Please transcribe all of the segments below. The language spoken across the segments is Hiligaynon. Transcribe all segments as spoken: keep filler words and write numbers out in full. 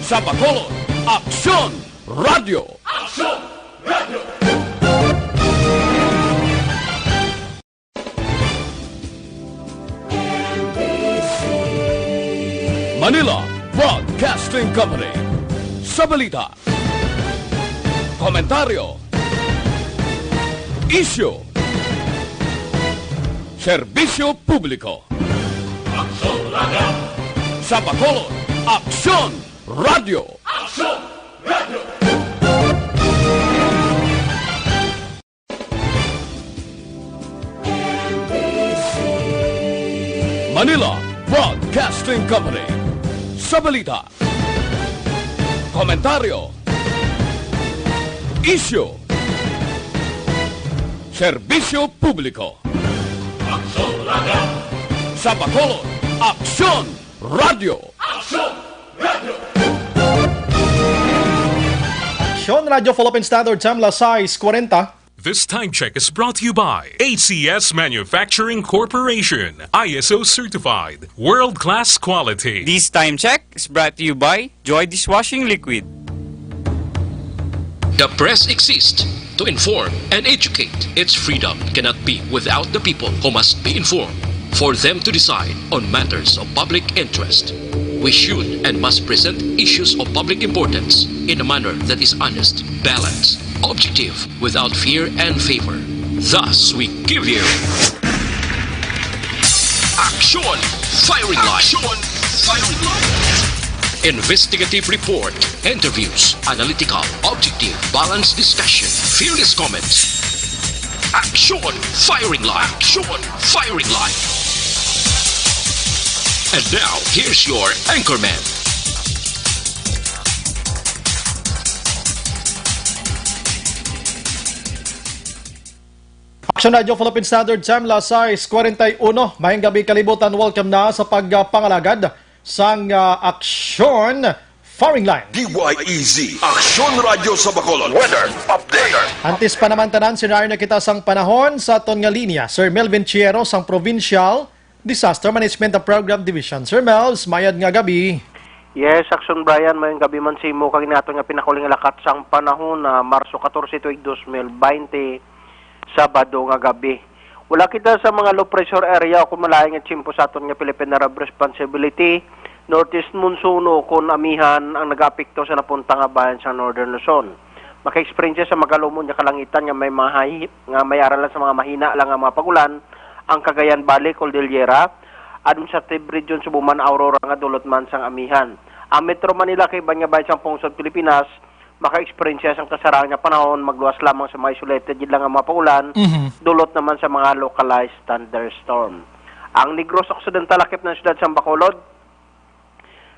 Sa Bacolod, Aksyon Radio. Aksyon Radio. Manila Broadcasting Company. Sa balita, komentaryo, isyu, serbisyo publiko. Aksyon Radio. Sa Bacolod, Aksyon Radio. Aksyon Radio. Manila Broadcasting Company. Sa balita, komentaryo, isyu, serbisyo publiko. Aksyon Radio. Sa Bacolod, Aksyon Radio. Aksyon Radio. Aksyon Radio Philippine Standard Time, alas sais kwarenta. This time check is brought to you by A C S Manufacturing Corporation, I S O certified, world-class quality. This time check is brought to you by Joy Dishwashing Liquid. The press exists to inform and educate. Its freedom cannot be without the people who must be informed for them to decide on matters of public interest. We should and must present issues of public importance in a manner that is honest, balanced, objective, without fear and favor. Thus, we give you Action Firing Line. Action Firing Line. Investigative report, interviews, analytical, objective, balanced discussion, fearless comments. Action Firing Line. Action Firing Line. And now, here's your anchorman. Action Radio Philippine Standard Time, alas sais kwarenta y uno. Maayong gabi, kalibutan. Welcome na sa pagpangalagad sang, ah, Aksyon Firing Line. D Y E Z, Aksyon Radio sa Bacolod. Weather update. Antes pa naman tanan, sinayod na kita sang panahon sa aton nga linya, Sir Melvin Chiero sang Provincial Disaster Management Program Division. Sir Melvs, mayad nga gabi. Yes, Action Brian, mayong gabi man sa imo kag naton nga pinakauling lakat sang panahon na Marso katorse tuig dos mil baynte, Sabado nga gabi. Wala kita sa mga low pressure area o kung malain nga tiyempo sa aton nga Philippine Area of Responsibility, northeast monsoon o kon amihan ang nagaapekto sa napunta nga bahin sa Northern Luzon. Maka-eksperyensya sa magalumon nga kalangitan nga may mahay, nga may ara lang sa mga mahina lang nga mga pag-ulan ang Cagayan Valley, Cordillera, Administrative Region, Subuman, Aurora nga dulot man sang amihan. Ang Metro Manila kag iban nga bahin sang pungsod Pilipinas maka-eksperyensya sang kasarangan nga panahon, magluwas lamang sa mga isolated gid lang nga mga pag-ulan, Mhm. dulot naman sa mga localized thunderstorm. Ang Negros Occidental, lakip na ang siyudad sang Bacolod,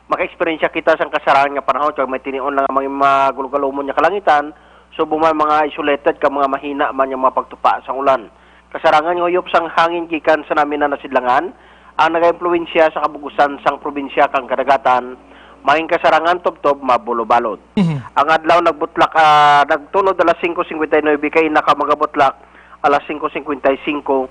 maka-eksperyensya kita sang kasarangan nga panahon kag may tinion lang nga mga magalumon nga kalangitan, subong man mga isolated kag mga mahina man nga mga pagtupa sang ulan. Kasarangan nga huyop sang hangin gikan sa namin na nasidlangan ang nagaimpluwensya sa kabug-osan sang probinsya kag kadagatan, maayong kasarangan tubtob mabulobalod. Mhm. Ang adlaw nagbutlak, ah, nagtunod alas singko singkwenta y nuebe, kaina ka magabutlak alas singko singkwenta y singko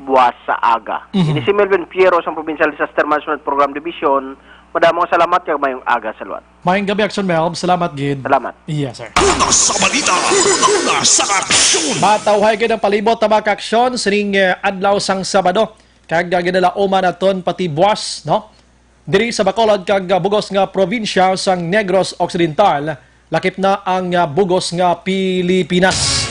buwas sa aga. Mhm. Ini si Melvin Piero sang Provincial Disaster Management Program Division. Madamo nga salamat kag maayong aga sa liwat. Maayong gabi, Action Melv. Salamat gid. Salamat. Yes, sir. Una sa balita, una sa aksyon. Matawhay gid ang palibot, mga ka-aksyon, sining, eh, adlaw sang Sabado. Kag, ah, ginalauman naton pati buwas, no? Diri sa Bacolod kag, ah, bugos nga probinsya sang Negros Occidental, lakip na ang, ah, bugos nga Pilipinas.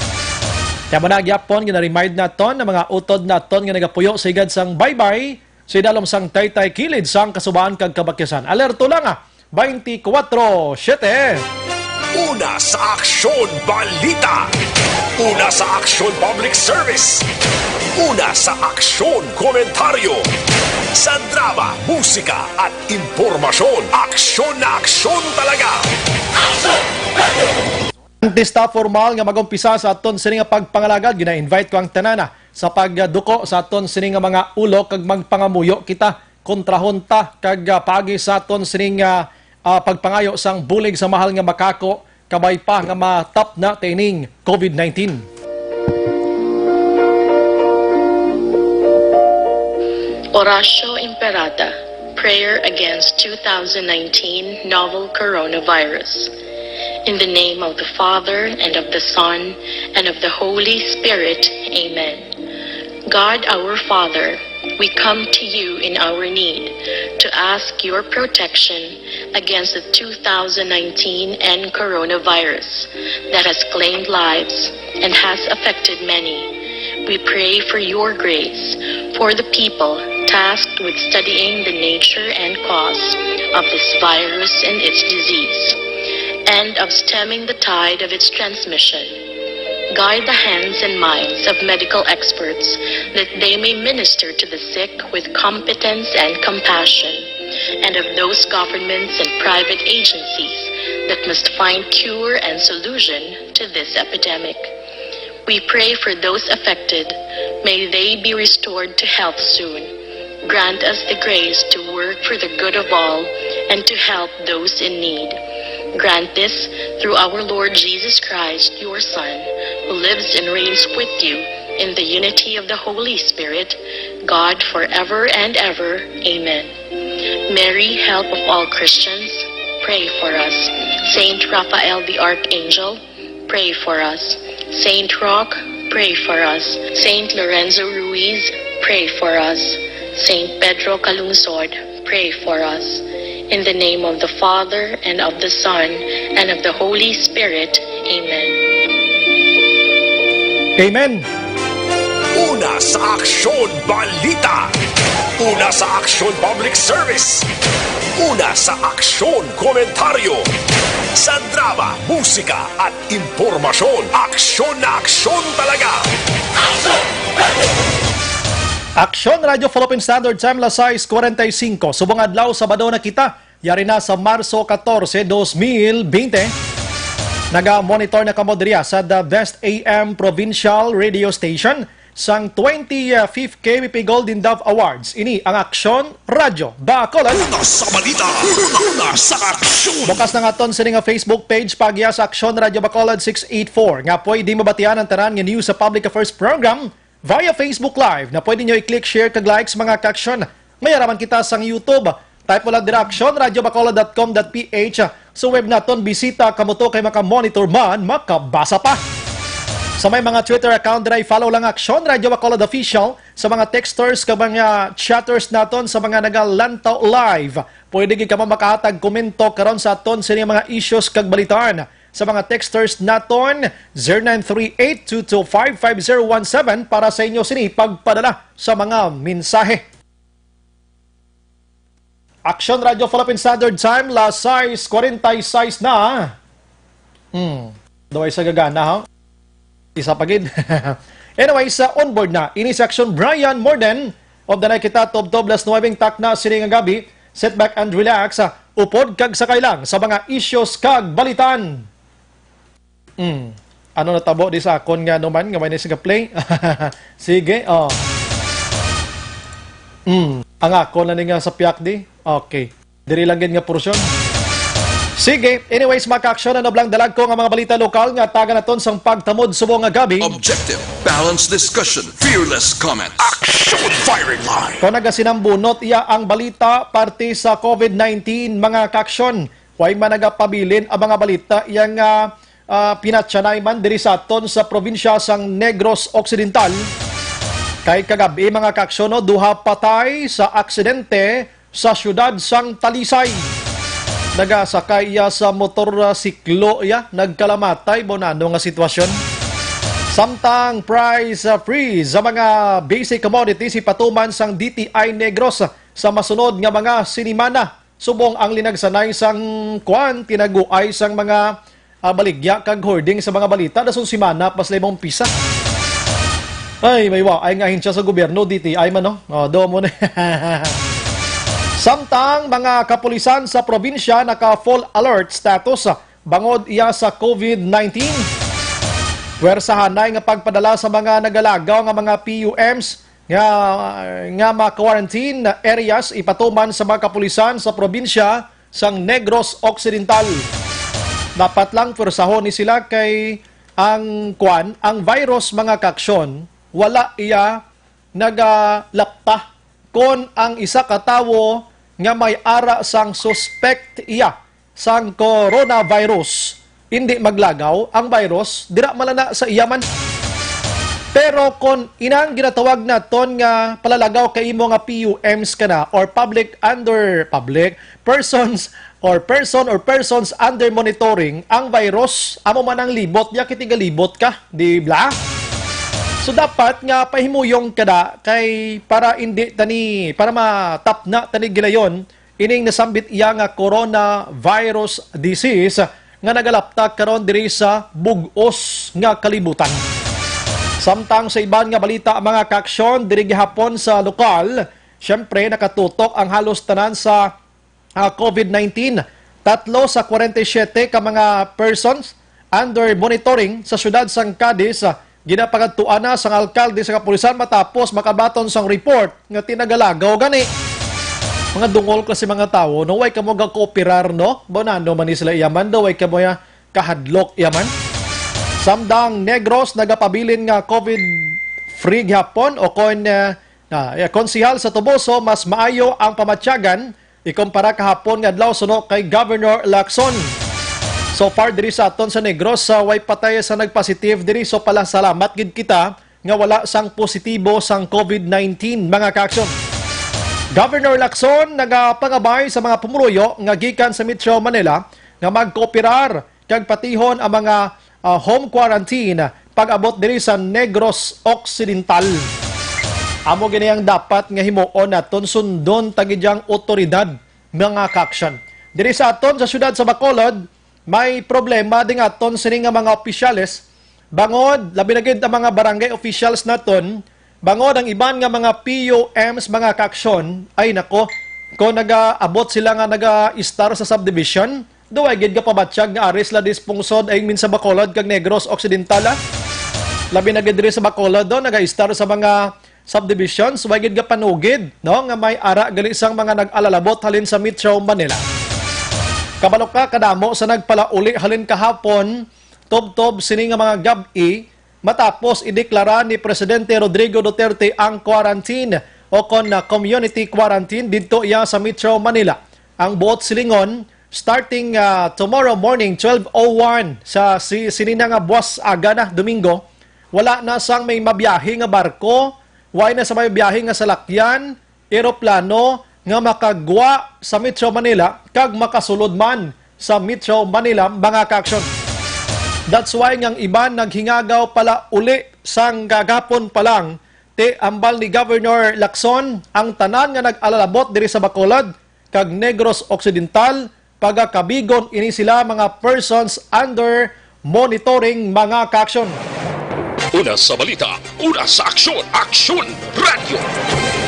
Kaya mo na gyapon, gina-remind naton ang mga utod naton nga nagapuyo sa higad sang baybay, sa idalom sang taytay kilid sang kasubaan kag kabakyasan. Alerto lang, ah, twenty-four seven. Una sa aksyon, balita. Una sa aksyon, public service. Una sa aksyon, komentaryo. Sa drama, musika, at impormasyon, aksyon na aksyon talaga. Antes ta formal nga mag-umpisa sa aton sini nga pagpangalagad, gina-invite ko ang tanan, ah, sa pagduko sa aton sini nga mga ulo kag magpangamuyo kita, kontrahon ta kag, ah, paagi sa aton sini nga, ah, pagpangayo sang bulig sa mahal nga makako, kabay pa nga matapna ta ining COVID nineteen. Oratio Imperata, Prayer against two thousand nineteen novel coronavirus. In the name of the Father, and of the Son, and of the Holy Spirit, amen. God our Father, we come to you in our need to ask your protection against the two thousand nineteen N coronavirus that has claimed lives and has affected many. We pray for your grace for the people tasked with studying the nature and cause of this virus and its disease, and of stemming the tide of its transmission. Guide the hands and minds of medical experts that they may minister to the sick with competence and compassion, and of those governments and private agencies that must find cure and solution to this epidemic. We pray for those affected. May they be restored to health soon. Grant us the grace to work for the good of all and to help those in need. Grant this through our Lord Jesus Christ, your Son, who lives and reigns with you in the unity of the Holy Spirit, God, forever and ever. Amen. Mary, help of all Christians, pray for us. Saint Raphael the Archangel, pray for us. Saint Roch, pray for us. Saint Lorenzo Ruiz, pray for us. Saint Pedro Calungsod, pray for us. In the name of the Father, and of the Son, and of the Holy Spirit. Amen. Amen. Una sa Aksyon Balita. Una sa Aksyon Public Service. Una sa Aksyon Komentaryo. Sa drama, musika, at impormasyon. Aksyon na aksyon talaga. Aksyon Radyo Philippine Standard Time, las sais kuwarenta y singko. Subong adlaw, Sabado na kita. Yari na sa Marso katorse, dos mil bente. Naga-monitor na kamo diriya sa The Best A M Provincial Radio Station sang twenty-fifth K B P Golden Dove Awards. Ini ang Aksyon Radyo Bacolod. Una sa balita, una sa aksyon. Bukas na nga aton sini nga Facebook page, pagya sa Aksyon Radyo Bacolod six eight four, nga pwede mabatian ang tanan nga news sa Public Affairs Program via Facebook Live, na pwede nyo i-click, share, kag like sa mga kaaksyon. May araman kita sang YouTube. Type mo lang dira, aksyon radyo bacolod dot com dot P H. Sa web naton, bisita kamo to kay maka-monitor man, makabasa pa. Sa may mga Twitter account dira, i-follow lang Aksyon Radyo Bacolod Official. Sa mga texters kag mga chatters naton sa mga nagalantaw live, pwede gid kamo makahatag komento karon sa aton sini mga issues kag balitaan. Sa mga texters naton, zero nine three eight two two five five zero one seven para sa inyo sini pagpadala sa mga mensahe. Aksyon Radyo Philippine Standard Time, las sais kuwarenta y sais na. Hmm. Daw ay sa gagana, ha? Isa pa gid. Anyway, sa onboard na, ini si Aksyon Brian Morden. Of the night kita, tubtob las nuwebe takna sini nga gabi. Sit back and relax. Upod kag sakay lang sa mga issues kag balitan. Mm. Ano natabo di sa akon nga numan nga may nag-play? Sige, oh. Mm. Ang akon na ni nga sa piyak di. Okay. Diri lang gid nga porsyon. Sige, anyways, mga kaaksyon, ano blang dalag ko nga mga balita lokal nga taga naton sang pagtamod subong nga gabi. Objective, balanced discussion, fearless comment. Action firing line. Kung nagasinambunot iya ang balita parte sa COVID nineteen, mga kaaksyon, way man nagapabilin ang mga balita iya nga ah, pinatyanay man diri sa aton sa probinsya sang Negros Occidental. Kay kagabi, mga kaaksyon, no, duha patay sa aksidente sa siyudad sang Talisay. Nagasakay iya sa motor, ah, siklo iya, nagkalamatay, bonano nga sitwasyon. Samtang price, ah, freeze sa mga basic commodities ipatuman sang D T I Negros sa masunod nga mga sinimana. Subong ang linagsanay sang kuan, tinaguay sang mga, ah, baligya kag hoarding sa mga balita, dason simana pa sila maumpisa. Ay, may wa, ay nga ahensya sa gobyerno, D T I man, no? Oh, do mo na. Samtang mga kapulisan sa probinsya naka full alert status bangod iya sa COVID nineteen. Pwersahanay nga pagpadala sa mga nagalagaw nga mga P U Ms nga, nga ma-quarantine areas ipatuman sa mga kapulisan sa probinsya sang Negros Occidental. Dapat lang pwersahon ni sila kay ang kuan, ang virus, mga kaaksyon, wala iya nagalapta kon ang isa ka tawo nga may ara sang suspect iya sang coronavirus, indi maglagaw ang virus dira man lang na sa iya man. Pero kon inang ginatawag naton nga palalagaw kay imo nga P U Ms ka na or public under public persons or person or persons under monitoring, ang virus amo man ang libot niya, kitigalibot ka, di ba? So dapat nga pahimuyong kada kay para indi tani, para matapna tani gilayon ining nasambit iya nga coronavirus disease nga nagalaptak karon diri sa bug-os nga kalibutan. Samtang sa iban nga balita, mga kaaksyon, diri gihapon sa lokal, syempre nakatutok ang halos tanan sa ah, COVID nineteen. Tatlo sa forty-seven ka mga persons under monitoring sa siyudad sang Cadiz, ah, ginapagadtuan na sang alkalde sa kapulisan matapos makabaton sang report nga tinagalagaw gani. Mga dungol kasi mga tawo, no, way kamo ga-kooperar, no? Ba nano man ni sila iya man, daw way kamo ya kahadlok iya man. Samdang Negros nagapabilin nga COVID free gihapon o kon, ah, ah, konsehal sa Toboso, mas maayo ang pamatyagan ikumpara kahapon nga adlaw suno kay Governor Lacson. So far diri sa aton sa Negros, sa way patay sa nagpositive diri, so palasalamat gid kita nga wala sang positibo sang COVID nineteen, mga kaaksyon. Governor Lacson nagapangabay sa mga pumuluyo nga gikan sa Metro Manila nga magkooperar kag patihon ang mga, ah, home quarantine pag-abot diri sa Negros Occidental. Amo gini ang dapat nga himuon naton, sundon ta gid ang otoridad, mga kaaksyon. Diri sa aton sa siyudad sa Bacolod, may problema ding aton sini nga mga opisyales, bangod labi na gid ang mga barangay officials naton, bangod ang iban nga mga P U Ms, mga kaaksyon, ay nako, kung nagaabot sila nga naga-istar sa subdivision, duway gid ka pabatyag nga ari sila dispungsod, I mean, sa Bacolod kag Negros Occidental, ah. Labi na gid diri sa Bacolod, do, naga-istar sa mga subdivisions, way gid ka panugid, no, nga may ara gali sang mga nag-alalabot halin sa Metro Manila. Kabalo ka, kadamo sa nagpalauli halin kahapon, tubtob sini nga mga gab-i, matapos ideklara ni Presidente Rodrigo Duterte ang quarantine o kon na community quarantine didto iya sa Metro Manila. Ang buot silingon, starting, ah, tomorrow morning, twelve oh one, sa si, sini na nga buwas aga na, Domingo, wala na sang may mabiyahe nga barko, wala na sa may biyahe nga salakyan, eroplano nga makagwa sa Metro Manila kag makasulod man sa Metro Manila, mga kaaksyon. That's why nga ang iban naghingagaw pala uli sang gagapon pa lang, ti ambal ni Governor Lacson, ang tanan nga nag-alalabot diri sa Bacolod kag Negros Occidental, pagakabigon ini sila mga persons under monitoring, mga kaaksyon. Una sa balita, una sa aksyon, Aksyon Radyo.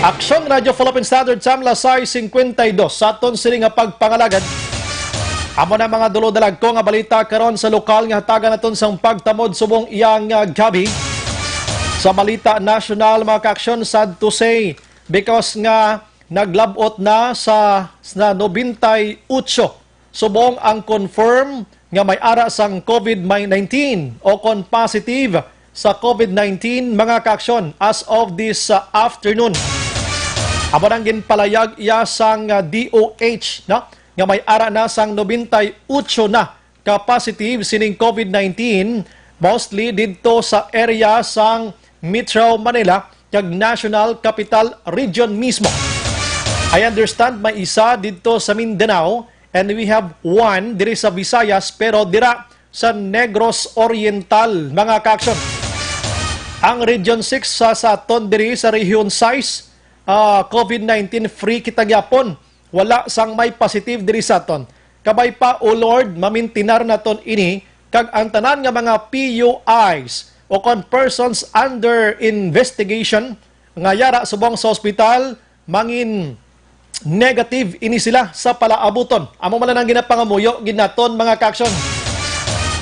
Aksyon Radyo Philippine Standard Time, alas sais cincuenta y dos. Sa aton sini nga pagpangalagad, amo na mga dulodalagko nga balita karon sa lokal nga hatagan naton sang pagtamod subong iyang, ah, gabi. Sa balita nasyonal, mga kaaksyon, sad to say, because nga naglab-ot na sa, sa nobenta y ocho subong ang confirm nga may ara sang COVID nineteen o kon positive sa COVID nineteen, mga kaaksyon, as of this, uh, afternoon. Amo nang ginpalayag iya sang, uh, D O H, no, nga may ara na sang nobenta y ocho na ka positive sining COVID nineteen, mostly didto sa area sang Metro Manila kag National Capital Region mismo. I understand may isa didto sa Mindanao, and we have one diri sa Visayas, pero dira sa Negros Oriental, mga kaaksyon. Ang Region six sa, sa aton diri sa Region sais, ah, COVID nineteen free kita gyapon. Wala sang may positive diri sa aton. Kabay pa, O Lord, mamintinar naton ini, kag ang tanan nga mga P U Is o kon persons under investigation nga yara subong sa ospital, mangin negative ini sila sa palaabuton. Amo man lang ang ginapangamuyo gid naton, mga kaaksyon,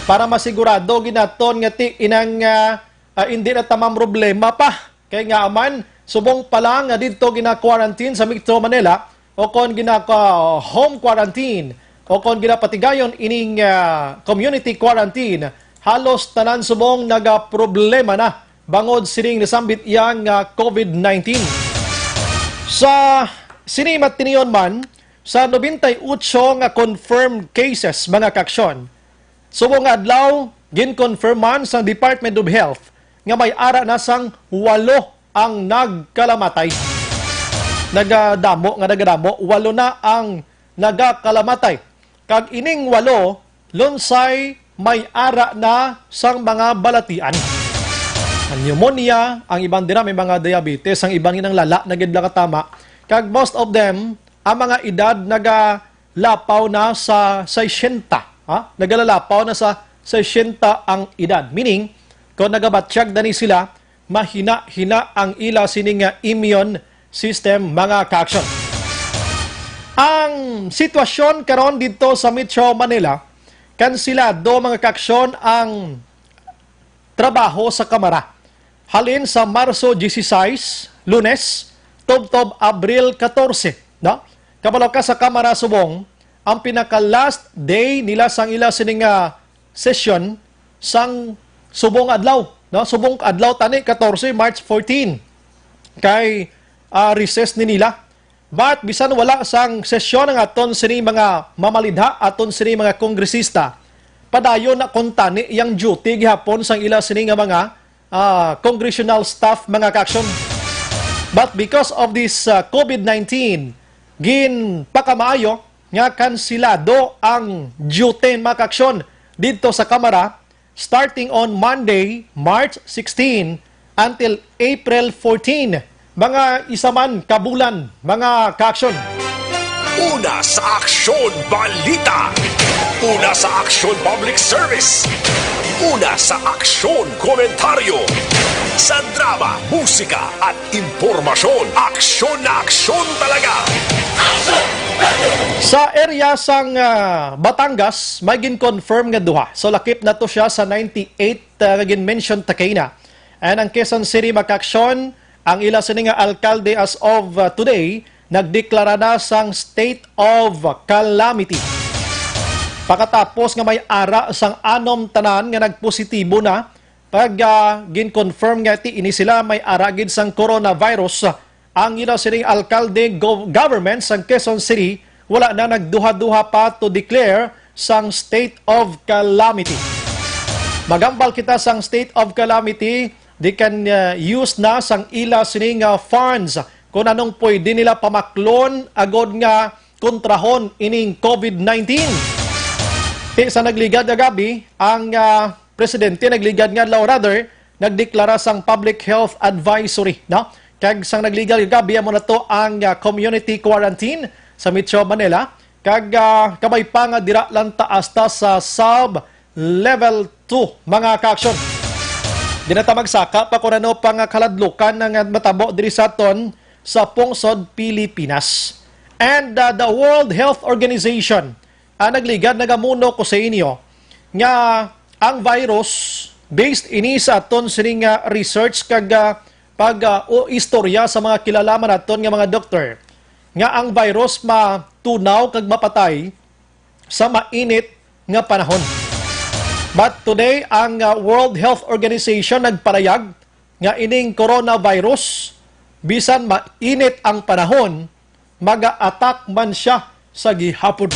para masigurado gid naton nga ti inang, ah, ah, indi na ta mamroblema pa. Kay nga man, subong pa lang nga didto gina-quarantine sa Metro Manila, o kon ginaka-home quarantine, o kon ginapatigayon ining, ah, community quarantine, halos tanan subong nagaproblema na bangod sining nasambit iya nga COVID nineteen. Sa sini matinion man, Sa nobenta y otso nga confirmed cases, mga kaaksyon, subong nga adlaw, gin-confirman sang Department of Health nga may ara na sang walo ang nagkalamatay. Nagadamo nga nagadamo, walo na ang nagakalamatay. Kag ining walo, lunsay may ara na sang mga balatian. Ang pneumonia, ang iban dira may mga diabetes, ang iban ginang lala na gid lang katama. Kag most of them, ang mga edad nagalapaw na sa sesenta, ha? Nagalalapaw na sa sesenta ang edad. Meaning, kung nagabatyag na ni sila, mahina-hina ang ila sini nga immune system, mga kaaksyon. Ang sitwasyon karon didto sa Metro Manila, kansilado, mga kaaksyon, ang trabaho sa Kamara. Halin sa Marso dieciséis, Lunes, tubtob Abril catorce, no? Kabalo ka, sa Kamara subong, ang pinaka-last day nila sang ila sini nga session sang subong adlaw, no? Subong adlaw tani, catorce, March fourteen. Kay, ah, recess ni nila. But bisan wala sang sesyon ang aton sini mga mamalidha, aton sini mga kongresista, padayon na kuntani yang duty gihapon sang ila sini nga mga, ah, congressional staff, mga kaaksyon. But because of this, ah, COVID nineteen, ginpakamaayo nga kansilado ang duty, mga kaaksyon, didto sa Kamara, starting on Monday, March sixteen, until April fourteen, mga isa man ka bulan, mga kaaksyon. Una sa Aksyon Balita. Una sa Aksyon Public Service. Una sa Aksyon Komentaryo. Sa drama, musika, at impormasyon. Aksyon na aksyon talaga. Sa area sang, ah, Batangas, may gin-confirm nga duha. So, lakip na to siya sa ninety-eight, ah, nga gin-mention ta kaina. And ang Quezon City, mga kaaksyon, ang ila sini nga alkalde as of, ah, today, nagdeklara na sang state of calamity. Pagkatapos nga may ara sang anom tanan nga nagpositibo na, pag, ah, gin-confirm nga ti ini sila may ara gid sang coronavirus, ang ila sining alkalde, gov-, government sang Quezon City, wala na nagduha-duha pa to declare sang state of calamity. Magambal kita sang state of calamity, they can, uh, use na sang ila sini nga funds kung anong pwede nila pamaklon agod nga kontrahon ining COVID nineteen. Ti sa nagligad nga gabi, ang, ah, presidente nagligad nga adlaw, rather, nagdeklara sang public health advisory, no? Kag sang nagligad nga gabi, amo na to ang, ah, community quarantine sa Metro Manila. Kag, ah, kabay pa nga dira lang ta hasta sa sub level two, mga kaaksyon. Di na ta magsaka pa kung ano pa nga kaladlukan nga matabo diri sa aton sa pungsod Pilipinas. And, ah, the World Health Organization, ah, nagligad, nagamuno ko sa inyo nga ang virus, based ini sa aton sini nga research kag, ah, pag, ah, o istorya sa mga kilala man naton nga mga doktor, nga ang virus matunaw kag mapatay sa mainit nga panahon. But today, ang, ah, World Health Organization nagpalayag nga ining coronavirus, bisan mainit ang panahon, maga-attack man siya sa gihapon.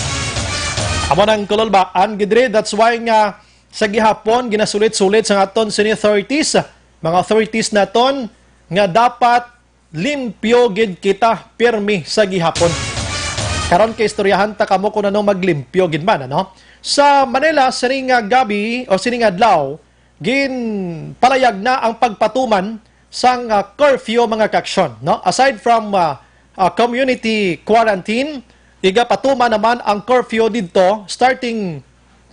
Amo nang kululbaan gid diri. That's why nga sa gihapon, ginasulit-sulit sa aton sini authorities, mga authorities naton, nga dapat limpyo gid kita pirmi sa gihapon. Karon kay istoryahan ta kamo kung ano maglimpyo gid man, ano? Sa Manila, sining nga gabi o sining adlaw, ginpalayag na ang pagpatuman sang, ah, curfew, mga kaaksyon, no? Aside from, ah, ah, community quarantine, igapatuman naman ang curfew didto starting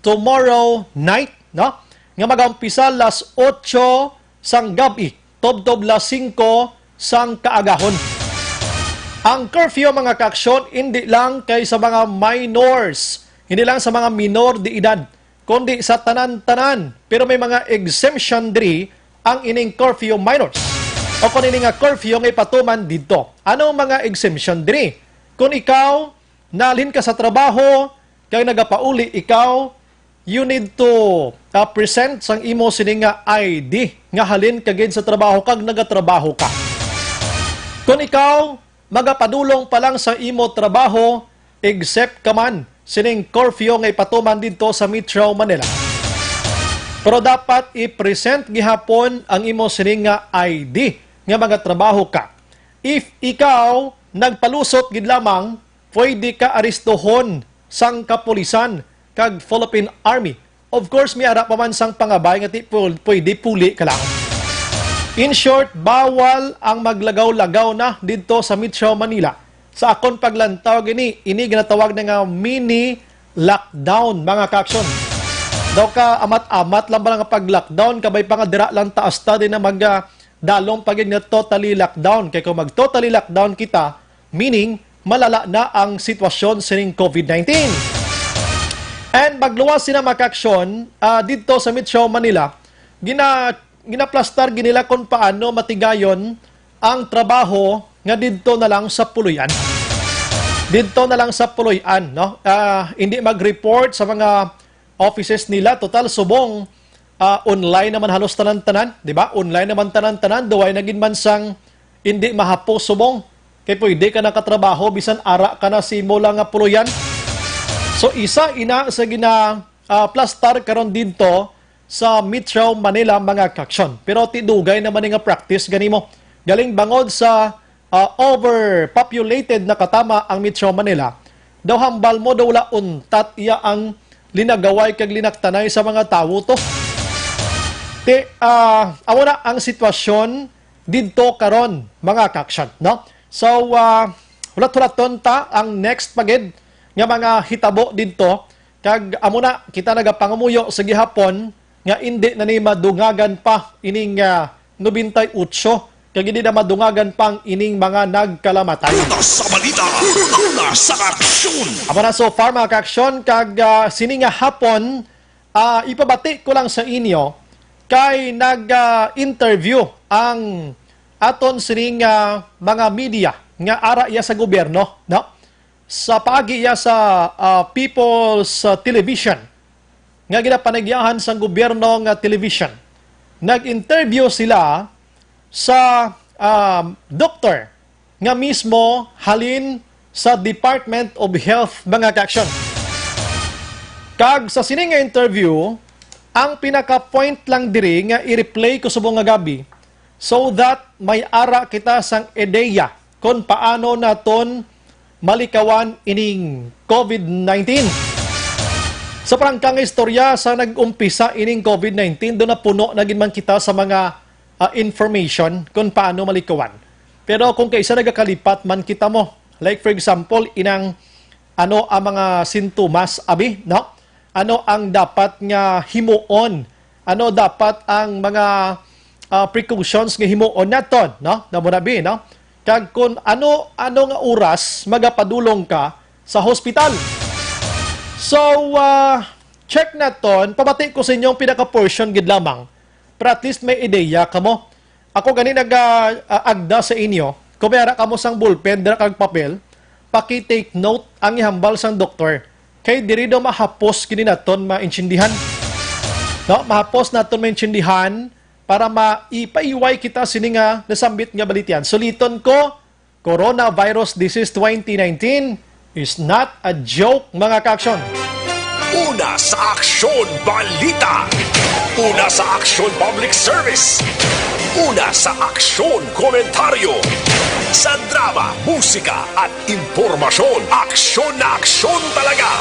tomorrow night, no? Nga mag-umpisa las otso sang gab-i, tubtob las singko sang kaagahon. Ang curfew, mga kaaksyon, hindi lang kay sa mga minors, hindi lang sa mga minor de edad, kundi sa tanan-tanan. Pero may mga exemption diri ang ining curfew minors. O kung ini nga curfew nga ipatuman didto. Ano ang mga exemption diri? Kung ikaw, nalhin ka sa trabaho, kag nagapauli ikaw, you need to, uh, present sang imo sini nga I D nga halin ka gid sa trabaho kag nagatrabaho ka. Kung ikaw, magapadulong pa lang sa imo trabaho, except ka man sining curfew nga ipatuman didto sa Metro Manila. Pero dapat i-present gihapon ang imo sining nga I D nga magatrabaho ka. If ikaw nagpalusot gid lamang, pwede ka aristohon sang kapulisan kag Philippine Army. Of course, may ara pa man sang pangabay nga ti pul-, pwede puli ka lang. In short, bawal ang maglagaw-lagaw na didto sa Metro Manila. Sa akon paglantaw gini, ini ginatawag na nga mini lockdown, mga ka-aksyon. Daw ka amat-amat lang ba nga pag-lockdown, kabay pa nga dira lang taas ta, di na mag, ah, dalom pa gid nga totally lockdown. Kay kung mag-totally lockdown kita, meaning malala na ang sitwasyon sining COVID nineteen. And magluwas sina, mga ka-aksyon, ah, didto sa Metro Manila, gina ginaplastar gid nila kung paano matigayon ang trabaho nga didto na lang sa Puloy-an. Didto na lang sa Puloy-an, no? Ah, hindi mag-report sa mga offices nila. Total, subong, ah, online naman halos tanan-tanan, di ba? Online naman tanan-tanan. Duway na gid man sang hindi mahapos subong. Kay pwede ka nakatrabaho, bisan ara ka na sa imo lang nga puloy-an. So, isa ina sa gina, ah, plastar karon didto sa Metro Manila, mga ka-aksyon. Pero ti dugay naman ni nga practice gani mo. Galing bangod sa, ah, overpopulated na katama ang Metro Manila, daw hambal mo daw wala untat iya ang linagaway kag linaktanay sa mga tawo to. Ti, ah, amo na ang sitwasyon didto karon, mga ka-aksyon, no? So, ah, hulat-hulaton ta ang next pa gid nga mga hitabo didto. Kag amo na, kita nagapangamuyo sa gihapon nga indi na ni madungagan pa ining, ah, nobenta y otso, kag indi na madungagan pang ining mga nagkalamatay. Una sa balita, una sa aksyon. Amo na so far, mga ka-aksyon, kag, ah, sini nga hapon, ah, ipabati ko lang sa inyo kay nag, ah, interview ang aton sining, ah, mga media nga ara iya sa gobyerno, no? Sa paagi iya sa, ah, People's, ah, Television nga ginapanagyahan sang gobyerno nga television. Nag-interview sila sa, ah, doktor nga mismo halin sa Department of Health, mga ka-aksyon. Kag sa sini nga interview, ang pinaka-point lang diri nga i-replay ko subong nga gabi, so that may ara kita sang ideya kon paano naton malikawan ining COVID nineteen. Sa parangka nga istorya, sa nag-umpisa ining COVID nineteen, do napuno na gid man kita sa mga, ah, information kon paano malikawan. Pero kung kaisa nagakalipat man kita mo, like for example, inang ano ang mga sintomas, abi, no? Ano ang dapat nga himuon? Ano dapat ang mga, ah, precautions nga himuon naton, no? Namo na bi, no? Kag kun ano, ano nga oras magapadulong ka sa hospital. So, ah, check naton, pabati ko sa inyong pinaka-portion gid lamang. Pero at least may ideya kamo. Ako gani nag, ah, ah, agda sa inyo, kung may ara kamo sang ballpen dira kag papel, paki-take note ang ihambal sang doktor. Kay diri daw mahapos kini naton maintindihan. No, mahapos naton maintindihan para ma-, ipaiway kita sini nga nasambit nga balitian. Suliton ko, Coronavirus Disease twenty nineteen is not a joke, mga ka-aksyon. Una sa Aksyon Balita. Una sa Aksyon Public Service. Una sa Aksyon Komentaryo. Sa drama, musika, at impormasyon, aksyon na aksyon talaga.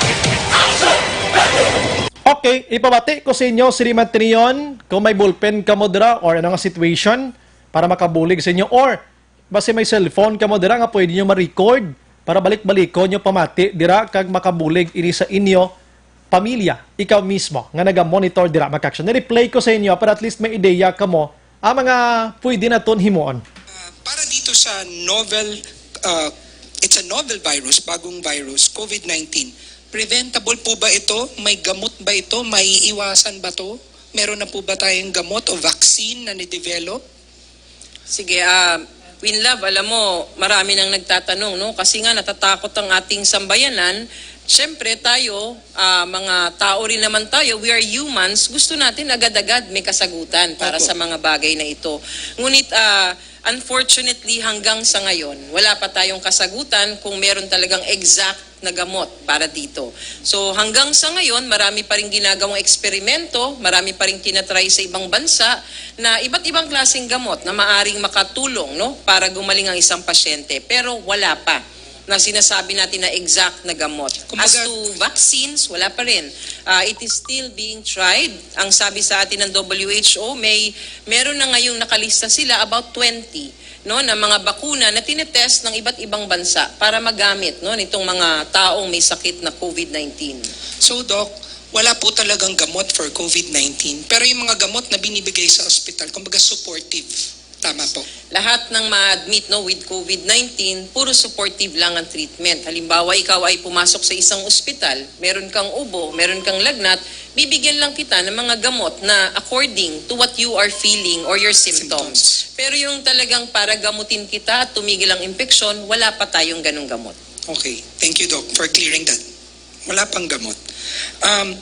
Okay, ipabati ko sa inyo, Sri Matrion, kung may ballpen kamo dira or ano nga situation para makabulig sa inyo, or basi may cellphone kamo dira nga pwede nyo ma-record para balik-balikon nyo pamati dira kag makabulig ini sa inyo pamilya, ikaw mismo nga naga-monitor dira, mga ka-aksyon. Ni-replay ko sa inyo para at least may ideya kamo ang mga pwede naton himuon. Ah, para dito sa novel, ah, it's a novel virus, bagong virus, COVID nineteen. Preventable po ba ito? May gamot ba ito? May iwasan ba to? Meron na po ba tayong gamot o vaccine na ni-develop? Sige, ah, Winlove, alam mo, marami nang nagtatanong, no? Kasi nga natatakot ang ating sambayanan Siyempre, tayo, ah, mga tao rin naman tayo, we are humans, gusto natin agad-agad may kasagutan para Opo. sa mga bagay na ito. Ngunit, ah, unfortunately, hanggang sa ngayon, wala pa tayong kasagutan kung meron talagang exact na gamot para dito. So, hanggang sa ngayon, marami pa rin ginagawang eksperimento, marami pa rin tinatry sa ibang bansa na iba't ibang klaseng gamot na maaring makatulong, no, para gumaling ang isang pasyente. Pero wala pa na sinasabi natin na exact na gamot. Kumbaga, As to vaccines, wala pa rin. Ah, it is still being tried. Ang sabi sa atin ng W H O, may meron na ngayong nakalista sila, about twenty, no, na mga bakuna na tinetest ng iba't ibang bansa para magamit, no, nitong mga taong may sakit na COVID nineteen. So, Doc, wala po talagang gamot for COVID nineteen, pero yung mga gamot na binibigay sa ospital, kumbaga supportive. Tama po. Lahat ng ma-admit, no, with COVID nineteen, puro supportive lang ang treatment. Halimbawa, ikaw ay pumasok sa isang ospital, meron kang ubo, meron kang lagnat, bibigyan lang kita ng mga gamot na according to what you are feeling or your symptoms. Symptoms. Pero yung talagang para gamutin kita at tumigil ang impeksyon, wala pa tayong ganong gamot. Okay. Thank you, Doc, for clearing that. Wala pang gamot. Um,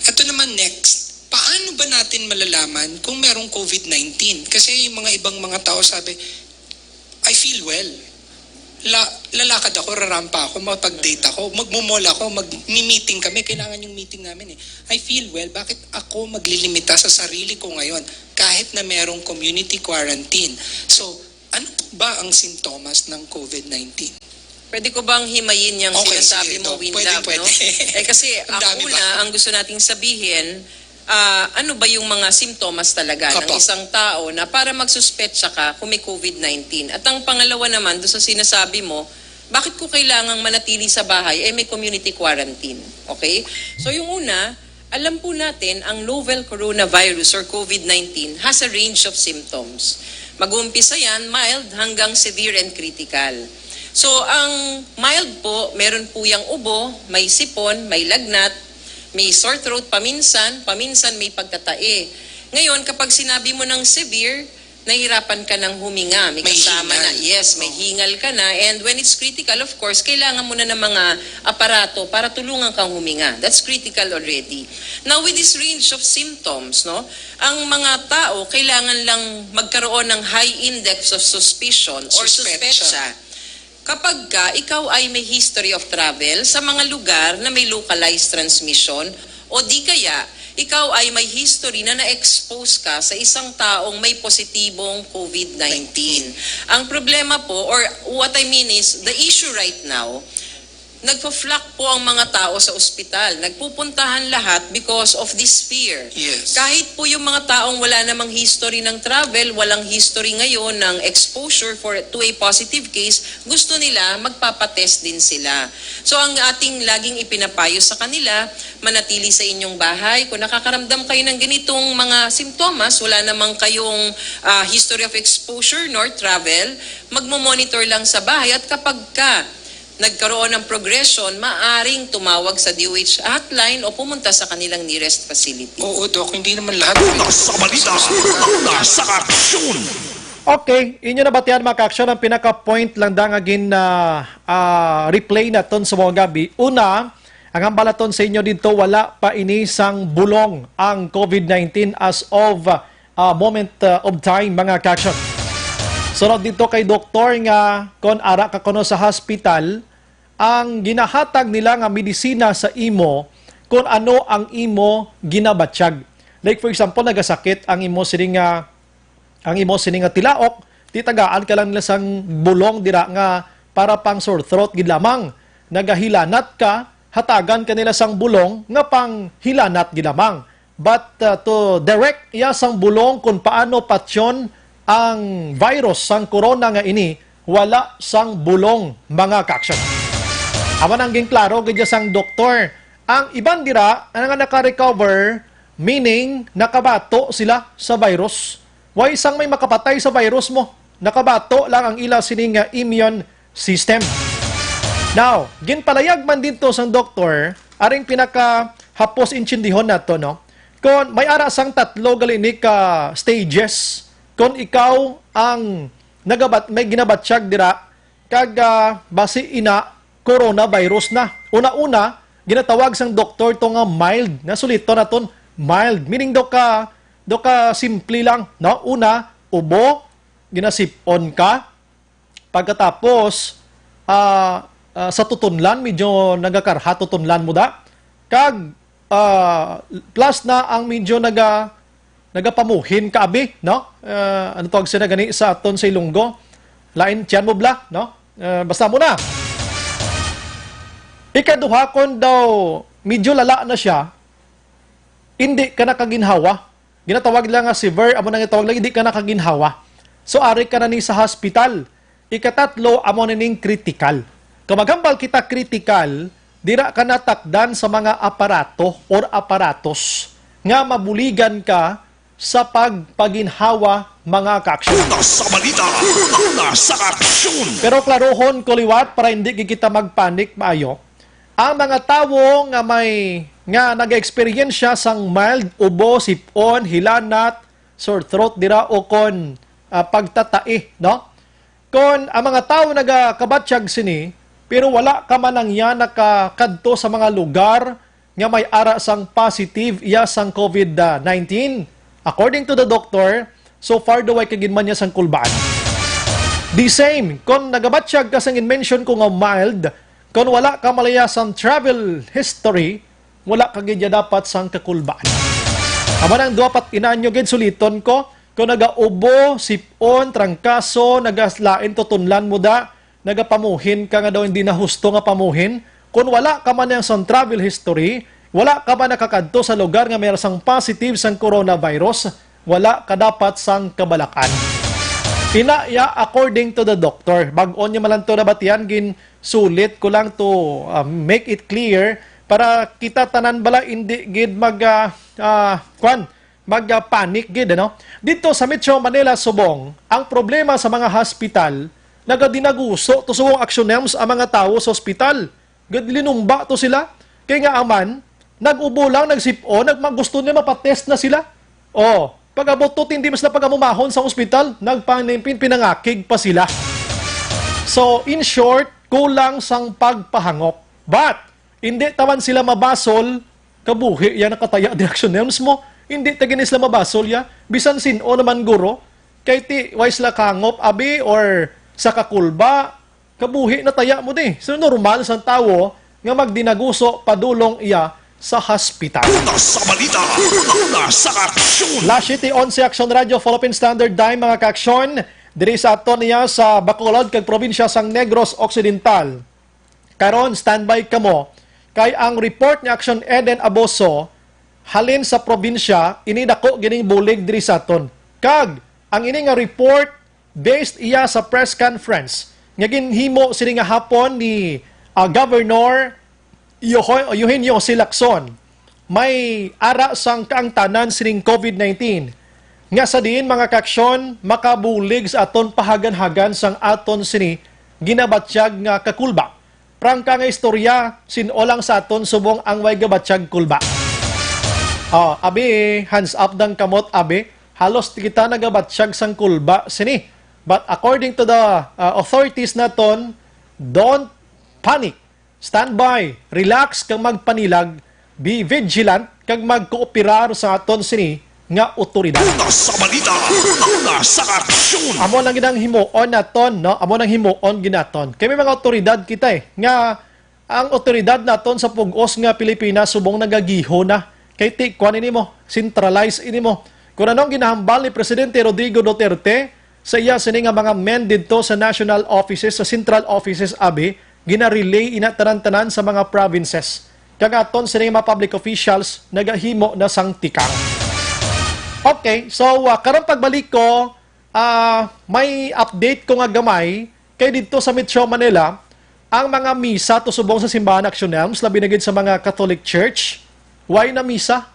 ito naman next, paano ba natin malalaman kung merong COVID nineteen? Kasi yung mga ibang mga tao sabi, "I feel well. La lalakad ako, rarampa ako, makapag-date ako, magmo-mall ako, magmi-meeting kami, kailangan yung meeting namin eh. I feel well, bakit ako maglilimita sa sarili ko ngayon kahit na merong community quarantine?" So, ano po ba ang sintomas ng COVID nineteen? Pwede ko bang himayin yung Okay, sinasabi sige, mo, Doc. Pwede, Winlove, pwede. no? Eh, kasi Ang ang dami una, ba? ang gusto nating sabihin, ah, ano ba yung mga simptomas talaga ng Apo. isang tao na para magsuspetsa ka kung may COVID nineteen? At ang pangalawa naman, doon sa sinasabi mo, bakit ko kailangang manatili sa bahay? Eh, may community quarantine. Okay? So, yung una, alam po natin, ang novel coronavirus or COVID nineteen has a range of symptoms. Mag-uumpisa yan, mild hanggang severe and critical. So, ang mild po, meron po yang ubo, may sipon, may lagnat, may sore throat paminsan, paminsan may pagkatae. Ngayon, kapag sinabi mo ng severe, nahirapan ka ng huminga, may May kasama na, hingal. yes, may Oo. hingal ka na, and when it's critical, of course, kailangan mo na ng mga aparato para tulungan kang huminga. That's critical already. Now, with this range of symptoms, no, ang mga tao kailangan lang magkaroon ng high index of suspicion or Suspetsa. suspetsa. Kapag ka ikaw ay may history of travel sa mga lugar na may localized transmission o di kaya ikaw ay may history na na-expose ka sa isang taong may positibong COVID nineteen. Ang problema po, or what I mean is, the issue right now, nagpa-flock po ang mga tao sa ospital. Nagpupuntahan lahat because of this fear. Yes. Kahit po yung mga taong wala namang history ng travel, walang history ngayon ng exposure for, to a positive case, gusto nila, magpapatest din sila. So, ang ating laging ipinapayo sa kanila, manatili sa inyong bahay. Kung nakakaramdam kayo ng ganitong mga simptomas, wala namang kayong, ah, history of exposure nor travel, magmo-monitor lang sa bahay. At kapag ka nagkaroon ng progression, maaring tumawag sa D O H hotline o pumunta sa kanilang nearest facility. Oo, Doc, hindi naman lahat. Una sa balita, una sa aksyon. Okay, inyo nabatian, mga ka-aksyon, ang pinaka-point lang da nga gin, ah, ah, replay naton sa mga gabi. Una, ang hambal naton sa inyo dito, wala pa ini sang bulong ang COVID nineteen as of, ah, moment, ah, of time, mga ka-aksyon. Sunod dito kay doktor nga kon ara ka kuno sa hospital, ang ginahatag nila nga medisina sa imo kon ano ang imo ginabatyag. Like, for example, nagasakit ang imo sini nga, ang imo sini nga tilaok, di tagaan ka lang nila sang bulong dira nga para pang sore throat gid lamang. Nagahilanat ka, hatagan ka nila sang bulong nga pang hilanat gid lamang. But, uh, to direct iya sang bulong kung paano patyon ang virus sang corona nga ini, wala sang bulong, mga ka-aksyon. Amo nang ginklaro gid sang doktor, ang iban dira nga naka-recover, meaning nakabato sila sa virus. Way sang may makapatay sa virus mo. Nakabato lang ang ila sini nga immune system. Now, ginpalayag man dito sang doktor, aring pinakahapos intindihon nato, no? Kon may ara sang tatlo gali ni ka stages, kon ikaw ang nagabat-, may ginabatyag dira, kag, ah, basi ina coronavirus na. Una-una, ginatawag sang doktor to nga mild. Nasuliton naton mild. Meaning daw ka, daw ka simple lang, no? Una, ubo, ginasipon ka. Pagkatapos, ah, ah, sa tutunlan, medyo nagakarha tutunlan mo da. Kag, ah, plus na ang medyo naga, nagapamuhin ka abi, no? Ah, ano tawag sila gani sa aton sa Ilonggo? Lain, tiyan mo bla, no? Ah, basta mo na. Ikaduha, kon daw medyo lala na siya, hindi ka nakaginhawa. Ginatawag lang nga severe, amo nang itawag lang, hindi ka nakaginhawa. So, ari ka na ni sa hospital. Ikatatlo, amo na ning critical. Kung maghambal kita critical, dira ka natakdan sa mga aparato or aparatos nga mabuligan ka sa pagpaginhawa, mga kaaksyon. Una sa balita, una sa aksyon. Pero klarohon ko liwat para hindi gid kita magpanik maayo. Ang mga tawo nga may, nga nag-eksperyensya sang mild ubo, sipon, hilanat, sore throat dira o kon, ah, pagtatai, no? Kon ang mga tawo nagakabatyag sini, pero wala ka man lang iya nakakadto sa mga lugar nga may ara sang positive iya sang covid nineteen, according to the doctor, so far daw way ka gid man niya sang kulbaan. The same, kon nagabatyag ka sang in-mention ko nga mild, kon wala ka malaya sang travel history, wala ka gid ya dapat sang kakulbaan. Amo nang duha pat inanyo gid suliton ko, kon nagaubo, sipon, trangkaso, nagalain tutunlan mo da, nagapamuhin ka nga daw hindi na husto nga pamuhin, kon wala ka man yang sang travel history, wala ka man nakakadto sa lugar nga may sang positive sang coronavirus, wala ka dapat sang kabalakan. Ina ya, according to the doctor. Bag-o niya man lang to nabatian, ginsulit ko lang to, ah, make it clear para kita tanan bala hindi gid mag, ah, ah, kwan, mag, ah, panic gid, ano? Dito sa Metro Manila, subong, ang problema sa mga hospital, nagadinaguso to subong action ang mga tawo sa hospital. Gad linumba to sila. Kay nga aman, nag-ubo lang, nagsip-on, nagmagusto nila mapatest na sila. Oh, pag-abot to, hindi mas na pag-amumahon sa ospital, nagpanimpin, pinangakig pa sila. So, in short, kulang sang pagpahangop. But, hindi taman sila mabasol, kabuhi ya nakataya di action names mo. Hindi ta gini sila mabasol ya. Bisan sin-o naman guro, kay ti, why sila kahangop, abi, or sa kakulba, kabuhi na taya mo di. So, normal sang tawo nga magdinaguso padulong iya sa hospital. Una sa balita, una sa aksyon. Las siete onse, Aksyon Radyo, Philippine Standard Time, mga kaaksyon. Diri sa aton niya sa Bacolod kag probinsya sang Negros Occidental. Karon, standby kamo, kay ang report ni Aksyon Eden Aboso halin sa probinsya, ini dako gining bulig diri sa aton. Kag, ang ini nga report, based iya sa press conference nga ginhimo sini nga hapon ni, ah, Governor Euho-, Eugenio C. Lacson, may ara sang kaangtanan sining covid nineteen, nga sa diin, mga kaaksyon, makabulig sa aton pahaganhagan sang aton sini ginabatyag nga kakulba. Prangka nga istorya, sin-o lang sa aton subong ang way gabatyag kulba. Oh, abi, hands up dang kamot, abi. Halos kita nagabatyag sang kulba sini. But according to the, uh, authorities naton, don't panic. Standby, relax, kag magpanilag, be vigilant, kag magkooperar sa aton sini nga otoridad. Una sa balita, una sa aksyon. Amo lang gid ang himuon naton, no? Amo nang himuon ginaton. Kay may mga otoridad kita, eh, nga ang otoridad naton sa pugos nga Pilipinas subong nagagiho na. Kay ti, kuan ini mo, centralize ini mo. Kung anong ginahambal ni Presidente Rodrigo Duterte sa iya sini nga mga men didto sa national offices, sa central offices, abi, gina-relay ina tanan-tanan sa mga provinces. Kag aton sini nga mga public officials nagahimo na sang tikang. Okay, so, ah, karon pagbalik ko, ah, may update ko nga gamay kay didto sa Metro Manila, ang mga misa to subong sa simbahan Action Elms, labi na gid sa mga Catholic Church, why na misa?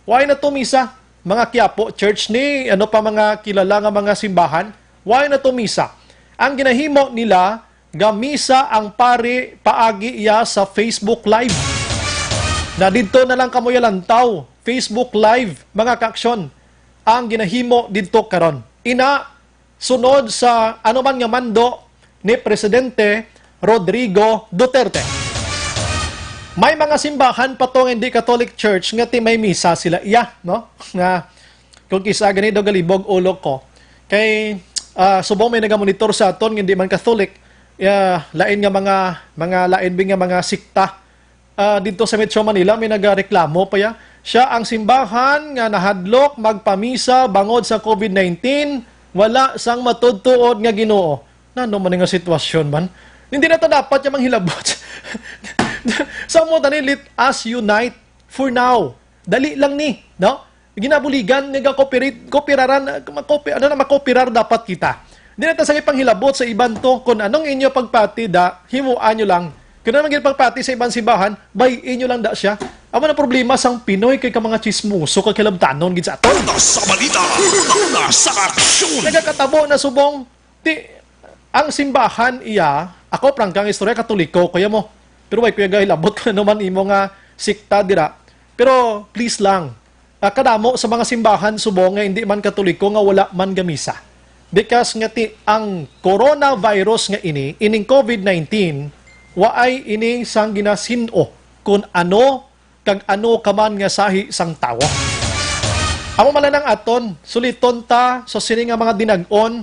Why na to misa? Mga Quiapo Church ni, ano pa mga kilala nga mga simbahan, why na to misa? Ang ginahimo nila, gamisa ang pari paagi iya sa Facebook Live. Na didto na lang kamo yalantaw, Facebook Live, mga kaaksyon, ang ginahimo didto karon. Ina, sunod sa anuman nga mando ni Presidente Rodrigo Duterte. May mga simbahan pa to nga hindi Catholic Church nga ti may misa sila iya, no? Nga kung kisa gani daw galibog ulo ko. Kay ah, subong may nagamonitor sa aton nga hindi man Catholic, ah, lain nga mga mga lain bi nga mga sikta. Ah, dito sa Metro Manila may nagareklamo pa ya. Siya ang simbahan nga nahadlok magpamisa bangod sa covid nineteen, wala sang matudtuod nga Ginoo. Nano man nga sitwasyon man? Hindi na ta dapat ya manghilabot. Sa mo tani, let us unite for now. Dali lang ni, no? Ginabuligan nga cooperate, kooperaran, makopi, ano na, makooperar dapat kita. Di na ta sa panghilabot sa iban to, kung anong inyo pagpati da, himuan nyo lang. Kung anong inyo pagpati sa iban simbahan, bay inyo lang da siya. Amo na problema sang Pinoy kay ka mga chismoso, kag kilabtanon gid sa aton. Una sa balita, una sa aksyon. Nagakatabo na subong, ti, ang simbahan iya, ako prangkang istorya, Katoliko kaya mo. Pero way ko gahilabot kung ano man imo nga sikta dira. Pero please lang, ah, kadamo sa mga simbahan subong nga hindi man Katoliko nga wala man gamisa. Because nga ti ang coronavirus nga ini, ining covid nineteen, waay ini sang ginasin-o kung ano kag ano ka man nga sahi sang tawo. Amo man lang ang aton, suliton ta sa sini nga mga dinag-on,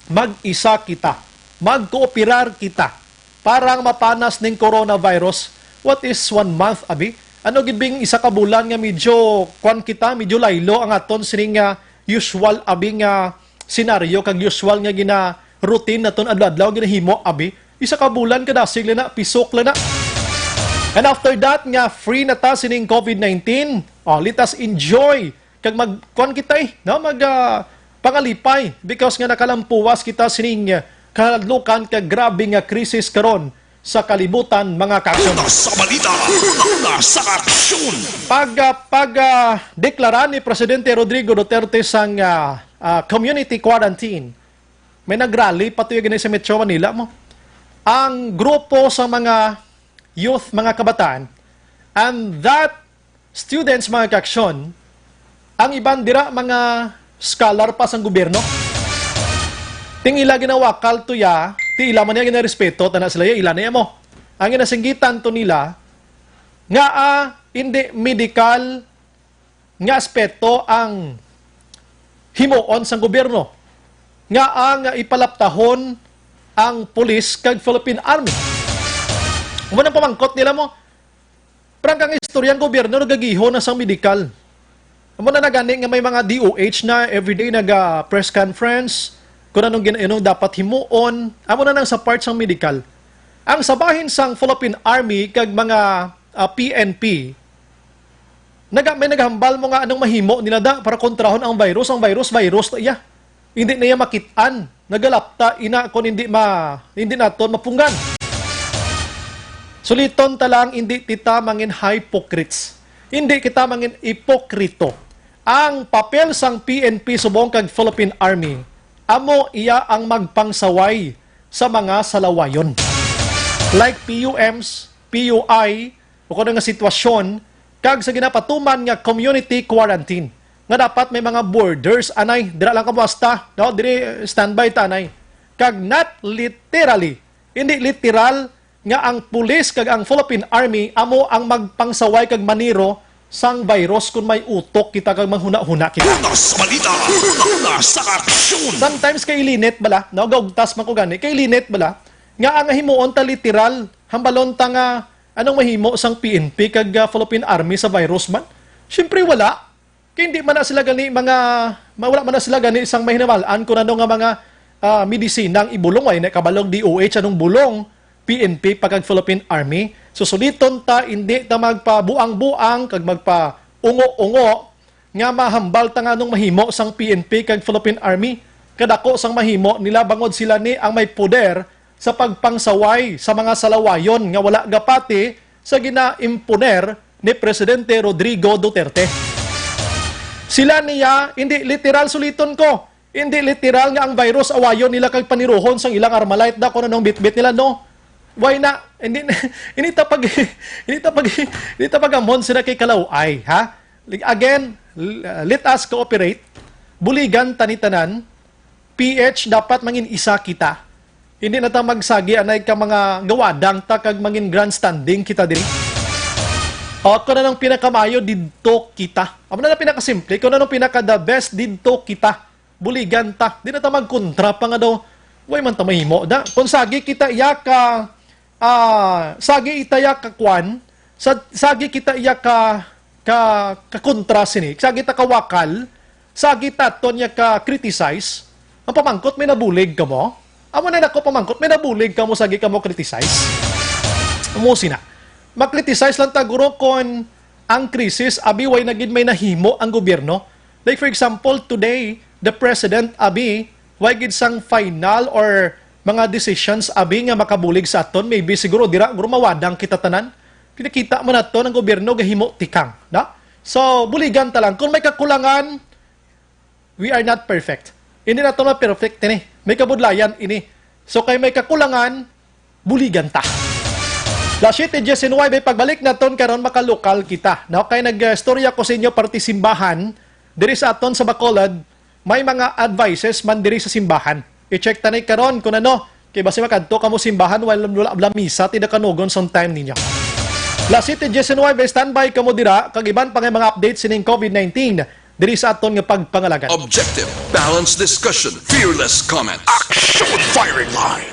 mag-isa kita, magkooperar kita para nga mapanas ning coronavirus. What is one month, abi? Ano gid bing isa ka bulan nga medyo kwan kita, medyo laylo ang aton sini nga usual, abi, nga senaryo kag usual nga gina-routine naton adlaw-adlaw, ginahimo, abi. Isa ka bulan kadasig lang na, pisok lang na. And after that, nga free na ta sining covid nineteen, oh, let us enjoy kag mag, kuwan kita, eh, no? Mag, ah, pangalipay because nga nakalampuwas kita sining, ah, kahadlukan kag grabe nga krisis karon sa kalibutan, mga kaksyon. Una sa balita, una sa aksyon. Pag, ah, pag, ah, deklara ni Presidente Rodrigo Duterte sang, ah, ah, community quarantine, may nagrally pa to gani sa Metro Manila mo. Ang grupo sa mga youth, mga kabataan, and that students, mga kaksyon, ang iban dira mga scholar pa sang gobyerno. Ting ila ginawakal to ya, ti ila man niya ginarespeto, tana sila ya, ila na ya mo. Ang ginasinggitan to nila, nga ah, hindi medical nga aspeto ang himuon sang gobyerno, nga ang ipalaptahon ang pulis kag Philippine Army. Amo nang pamangkot nila mo, prangkang istorya, ang gobyerno nagagihon na sang medikal. Amo na na gani nga may mga D O H na everyday naga press conference kung anong gin-, anong dapat himuon. Amo na nang sa part sang medikal. Ang sa bahin sang Philippine Army kag mga, ah, P N P, naga-, may naghambal mo nga anong mahimo nila da para kontrahon ang virus. Ang virus, virus na iya. Hindi na iya makit-an. Nagalapta ina kung hindi ma-, hindi naton mapunggan. Suliton ta lang, hindi kita mangin hypocrites. Hindi kita mangin ipokrito. Ang papel sang P N P subong kag Philippine Army, amo iya ang magpangsaway sa mga salawayon. Like P U Ms, P U I, o kung ano nga sitwasyon, kag sa ginapatuman nga community quarantine, nga dapat may mga borders, anay, dira lang ka basta, no? Diri, standby ta, anay. Kag not literally, hindi literal nga ang pulis kag ang Philippine Army amo ang magpangsaway kag maniro sang virus kung may utok kita kag manghuna-huna kita. Una sa balita, una sa aksyon. Sometimes kay linit bala, no? Gaugtas man ko gani, kay linit bala, nga ang himuon ta literal, hambalon ta nga anong mahimo sang P N P kag, ah, Philippine Army sa virus man? Siyempre wala. Kay hindi man na sila gani mga, ma-, wala man na sila gani sang mahinamalan kung ano nga mga, ah, medisina ang ibulong. Way na kabalog D O H anong bulong, P N P pa kag Philippine Army. Susuliton ta, hindi ta magpabuang-buang kag magpaungo-ungo nga mahambal ta nga anong mahimo sang P N P kag Philippine Army. Kadako sang mahimo nila bangod sila ni ang may poder sa pagpangsaway sa mga salawayon nga wala gapati sa ginaimponer ni Presidente Rodrigo Duterte. Sila niya, hindi literal, suliton ko, hindi literal nga ang virus awayon nila kag paniruhon sang ilang Armalite da kung anong bitbit nila, no? Why na? Hindi, hindi ta pag, hindi ta pag, hindi ta pagamhon sila kay kalaway, ha? Again, l-, let us cooperate. Buligan tani tanan. P H, dapat mangin isa kita. Hindi na ta magsagi anay ka mga gawadang ta kag mangin grandstanding kita diri. O, kung anong pinakamaayo, didto kita. Amo na ang pinakasimple. Kung anong pinaka-the best, didto kita. Buligan ta. Di na ta magkontra pa nga daw, "Way man ta mahimo, da." Kung sagi kita iya ka, ah, sagi ita iya ka kwan, sa, sagi kita iya ka, ka, ka kontra sini, sagi ta kawakal, sagi ta aton iya ka criticize, ang pamangkot, may nabulig kamo? Amo na nako pamangkot, may nabulig kamo, sagi kamo criticize? Amo sina. Mag-criticize lang ta, guro, kon ang krisis, abi, way na gid may nahimo ang gobyerno. Like, for example, today, the president, abi, way gid sang final or mga decisions, abi, nga makabulig sa aton. Maybe, siguro, dira, guro, mawadang kita tanan. Pinakita man naton ang gobyerno gahimo tikang, da? So, buligan ta lang. Kung may kakulangan, we are not perfect. Hindi naton ma-perfect ini. May kabudlayan ini. So, kay may kakulangan, buligan ta. Alas siyete diecinuebe, pagbalik naton karon, makalokal kita. No? Kay nag-istorya ko sa inyo, parte simbahan, diri sa aton sa Bacolod, may mga advices man diri sa simbahan. I-check ta ni karon kung ano, kay basi makadto kamo simbahan while wala, wala misa, ti da kanugon sa time ninyo. Alas siyete diecinuebe, standby kamo dira, kag iban pa nga mga updates sining COVID nineteen diri sa aton nga pagpangalagad. Objective, balanced discussion, fearless comment. Action Firing Line.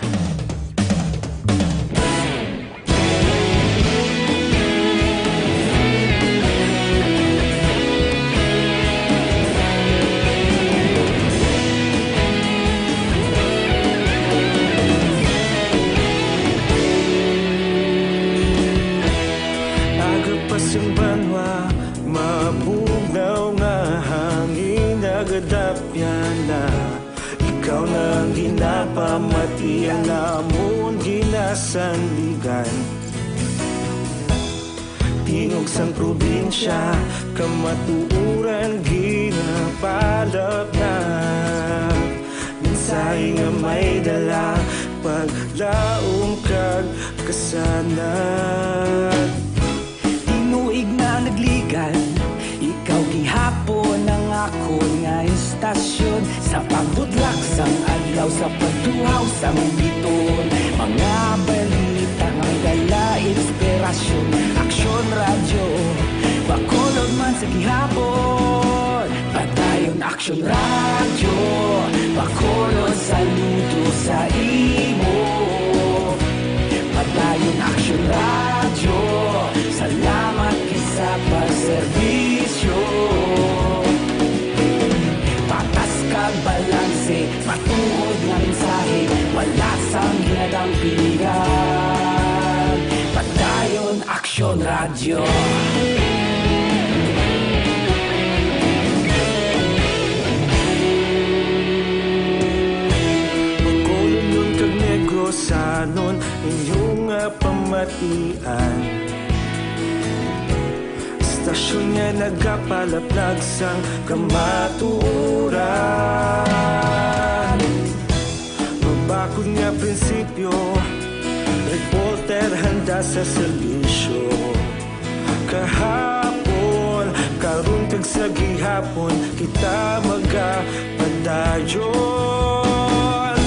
Aga pa sing banwa, mabugnaw nga hangin nagadapyan na. Ikaw na ang ginapamati, ang amon ginasandigan. Tingog sang probinsya, kamatuoran ginapalapnap. Mensahe nga may dala, paglaom kag kasanag. Tinuig na nagligad, ikaw gihapon ang akon nga istasyon. Sa pagbudlak sang adlaw, sa pagtuhaw sang bituon, mga balita nga may dala inspirasyon. Aksyon Radyo, Bacolod man sa gihapon. Padayon Aksyon Radyo, Bacolod, saludo sa imo. Padayon Aksyon Radyo, salamat gid sa pagserbisyo. Patas kag balanse, matuod nga mensahe, wala sang ginadampigan. Padayon Aksyon Radyo. Bacolodnon kag Negrosanon, inyo nga pamatian. Istasyon nga nagapalaplag sang kamatuoran. Mabakod nga prinsipyo, reporter handa sa serbisyo. Kahapon, karon kag sa gihapon, kita magapadayon.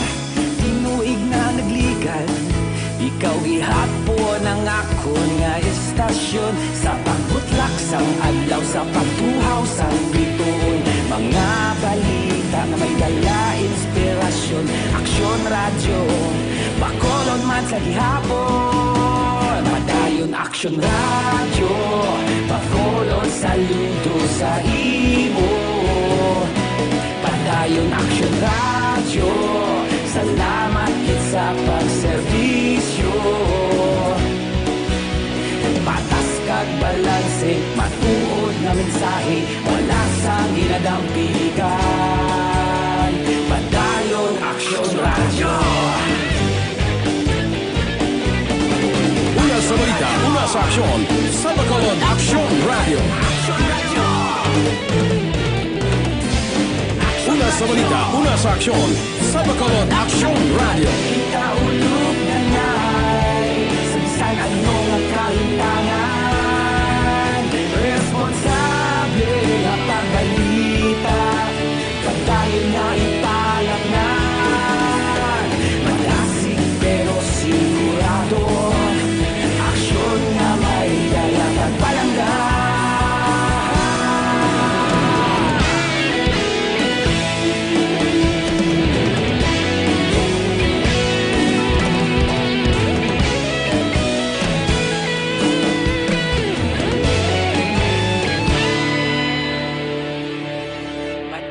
Tinuig na nagligad, ikaw gihapon ang akon nga istasyon. Sa pagbutlak sang adlaw, sa pagtuhaw sang bituon, mga balita nga may dala inspirasyon. Aksyon Radyo, Bacolod man sa gihapon. Padayon Aksyon Radyo, Bacolod, saludo sa imo. Padayon Aksyon Radyo, salamat gid sa pagserbisyo. Patas kag balanse, matuod nga mensahe, wala sang ginadampigan. Padayon Aksyon Radyo. Una sa balita, una sa aksyon, sa Bacolod Aksyon Radyo. Una sa balita, una sa aksyon, sa Bacolod Aksyon Radyo. Kita ulog na ngay, sa bisan ano nga kahintangan, responsable nga pagbalita. Padayon nga ipalapngan, madasig pero sigurado. Aksyon nga may dala, kag balang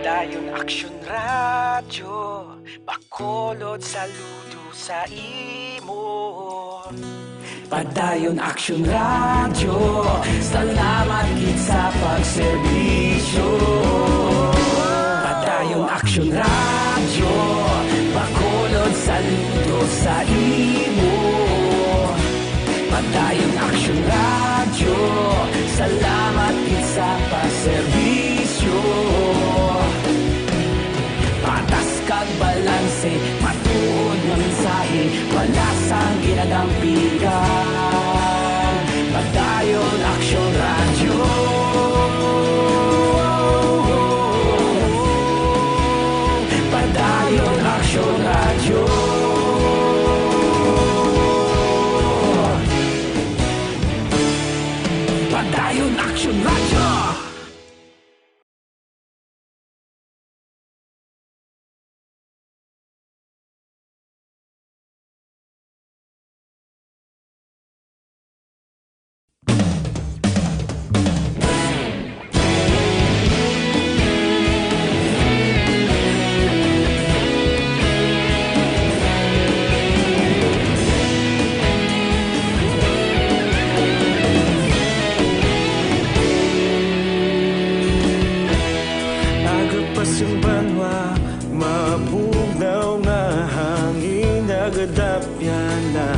Padayon Aksyon Radyo, bakulod saludo sa imo. Padayon Aksyon Radyo, salamat gid sa pagserbisyo. Padayon Aksyon Radyo, bakulod saludo sa imo. Padayon Aksyon Radyo, salamat gid sa pagserbisyo. Patas kag balanse, matuod nga mensahe, wala sang ginadampigan. Padayon Aksyon Radyo. Padayon Aksyon Radyo. Padayon Aksyon Radyo. Aga pa sing banwa, mabugnaw nga hangin, nagadapyan na.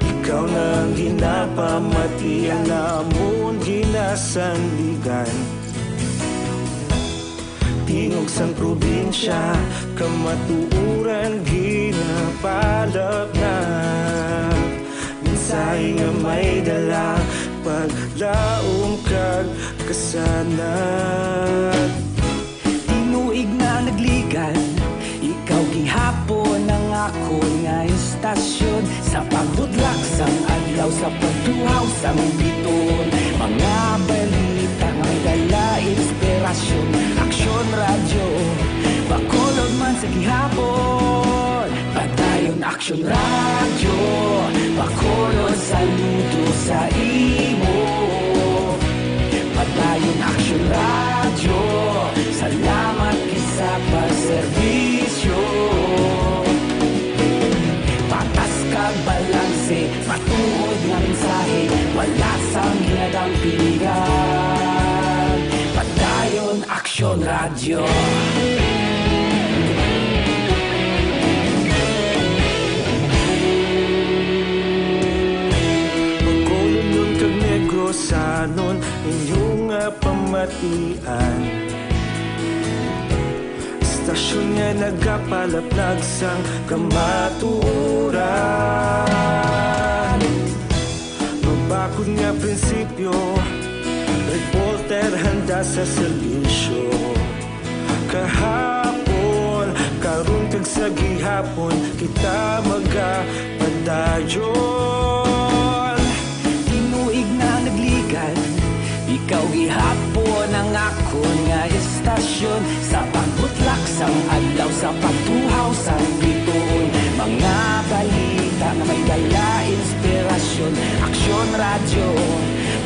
Ikaw na ang ginapamati, ang amon ginasandigan. Tingog sang probinsya, kamatuoran ginapalapnap. Mensahe nga may dala, paglaom kag kasanag. Tinuig na nagligan, ikaw gihapon ang akon nga istasyon. Sa pagbutlak sang adlaw, sa pagtuhaw sang bituon, mga balita nga may dala inspirasyon. Aksyon Radyo, bakulod man sa gihapon. Padayon Aksyon Radyo, bakulod saludo sa imo. Padayon Aksyon Radyo, salamat gid sa pagserbisyo. Patas kag balanse, matuod nga mensahe, wala sang ginadampigan. Padayon Aksyon Radyo. Bacolod kag Negrosanon, inyo nga pamatian. Istasyon nga nagapalapnag sang kamatuoran. Mabakod nga prinsipyo, reporter handa sa serbisyo. Kahapon, karon kag sa gihapon, kita magapadayon. Tinuig na nagligan, ikaw gihapon ang akon nga istasyon. Sa pagbutlak sang adlaw, sa pagtuhaw sang bituon, mga balita nga may dala inspirasyon. Aksyon Radyo,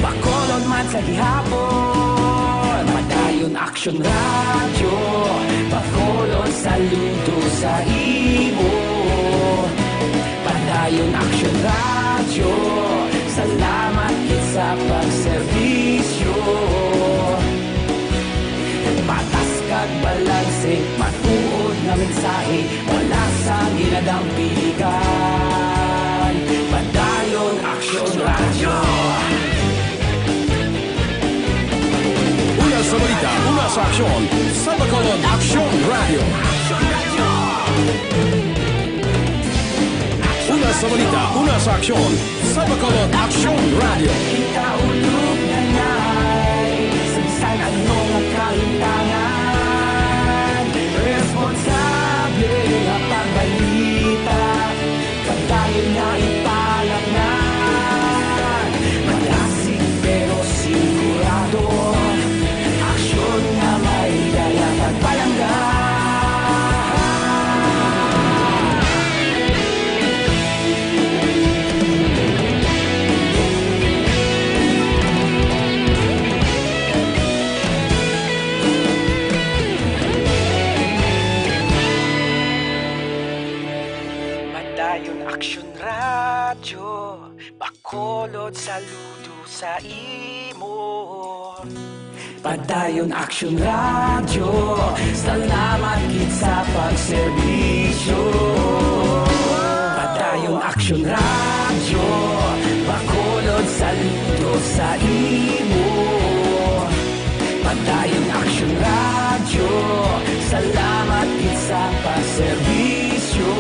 bakulod man sa gihapon. Padayon Aksyon Radyo, bakulod saludo sa imo. Padayon Aksyon Radyo, salamat gid sa pagserbisyo. Patas kag balanse, matuod nga mensahe, wala sang ginadampigan. Padayon Aksyon Radyo. Una sa balita, una sa aksyon, sa Bacolod Aksyon Radyo. Una sa balita, una sa aksyon, sa Bacolod Aksyon Radyo. Kita ulog na nay, sa bisan ano nga kalimtangan, responsable nga pagbalita. Padayon na ipalapngan, malasig pero sigurado. Aksyon nga may dala pagpalangga. Radyo, Bacolod, saludo sa imo. Padayon Aksyon Radyo, salamat gid sa pagserbisyo. Padayon Aksyon Radyo, Bacolod, saludo sa imo. Padayon Aksyon Radyo, salamat gid sa pagserbisyo.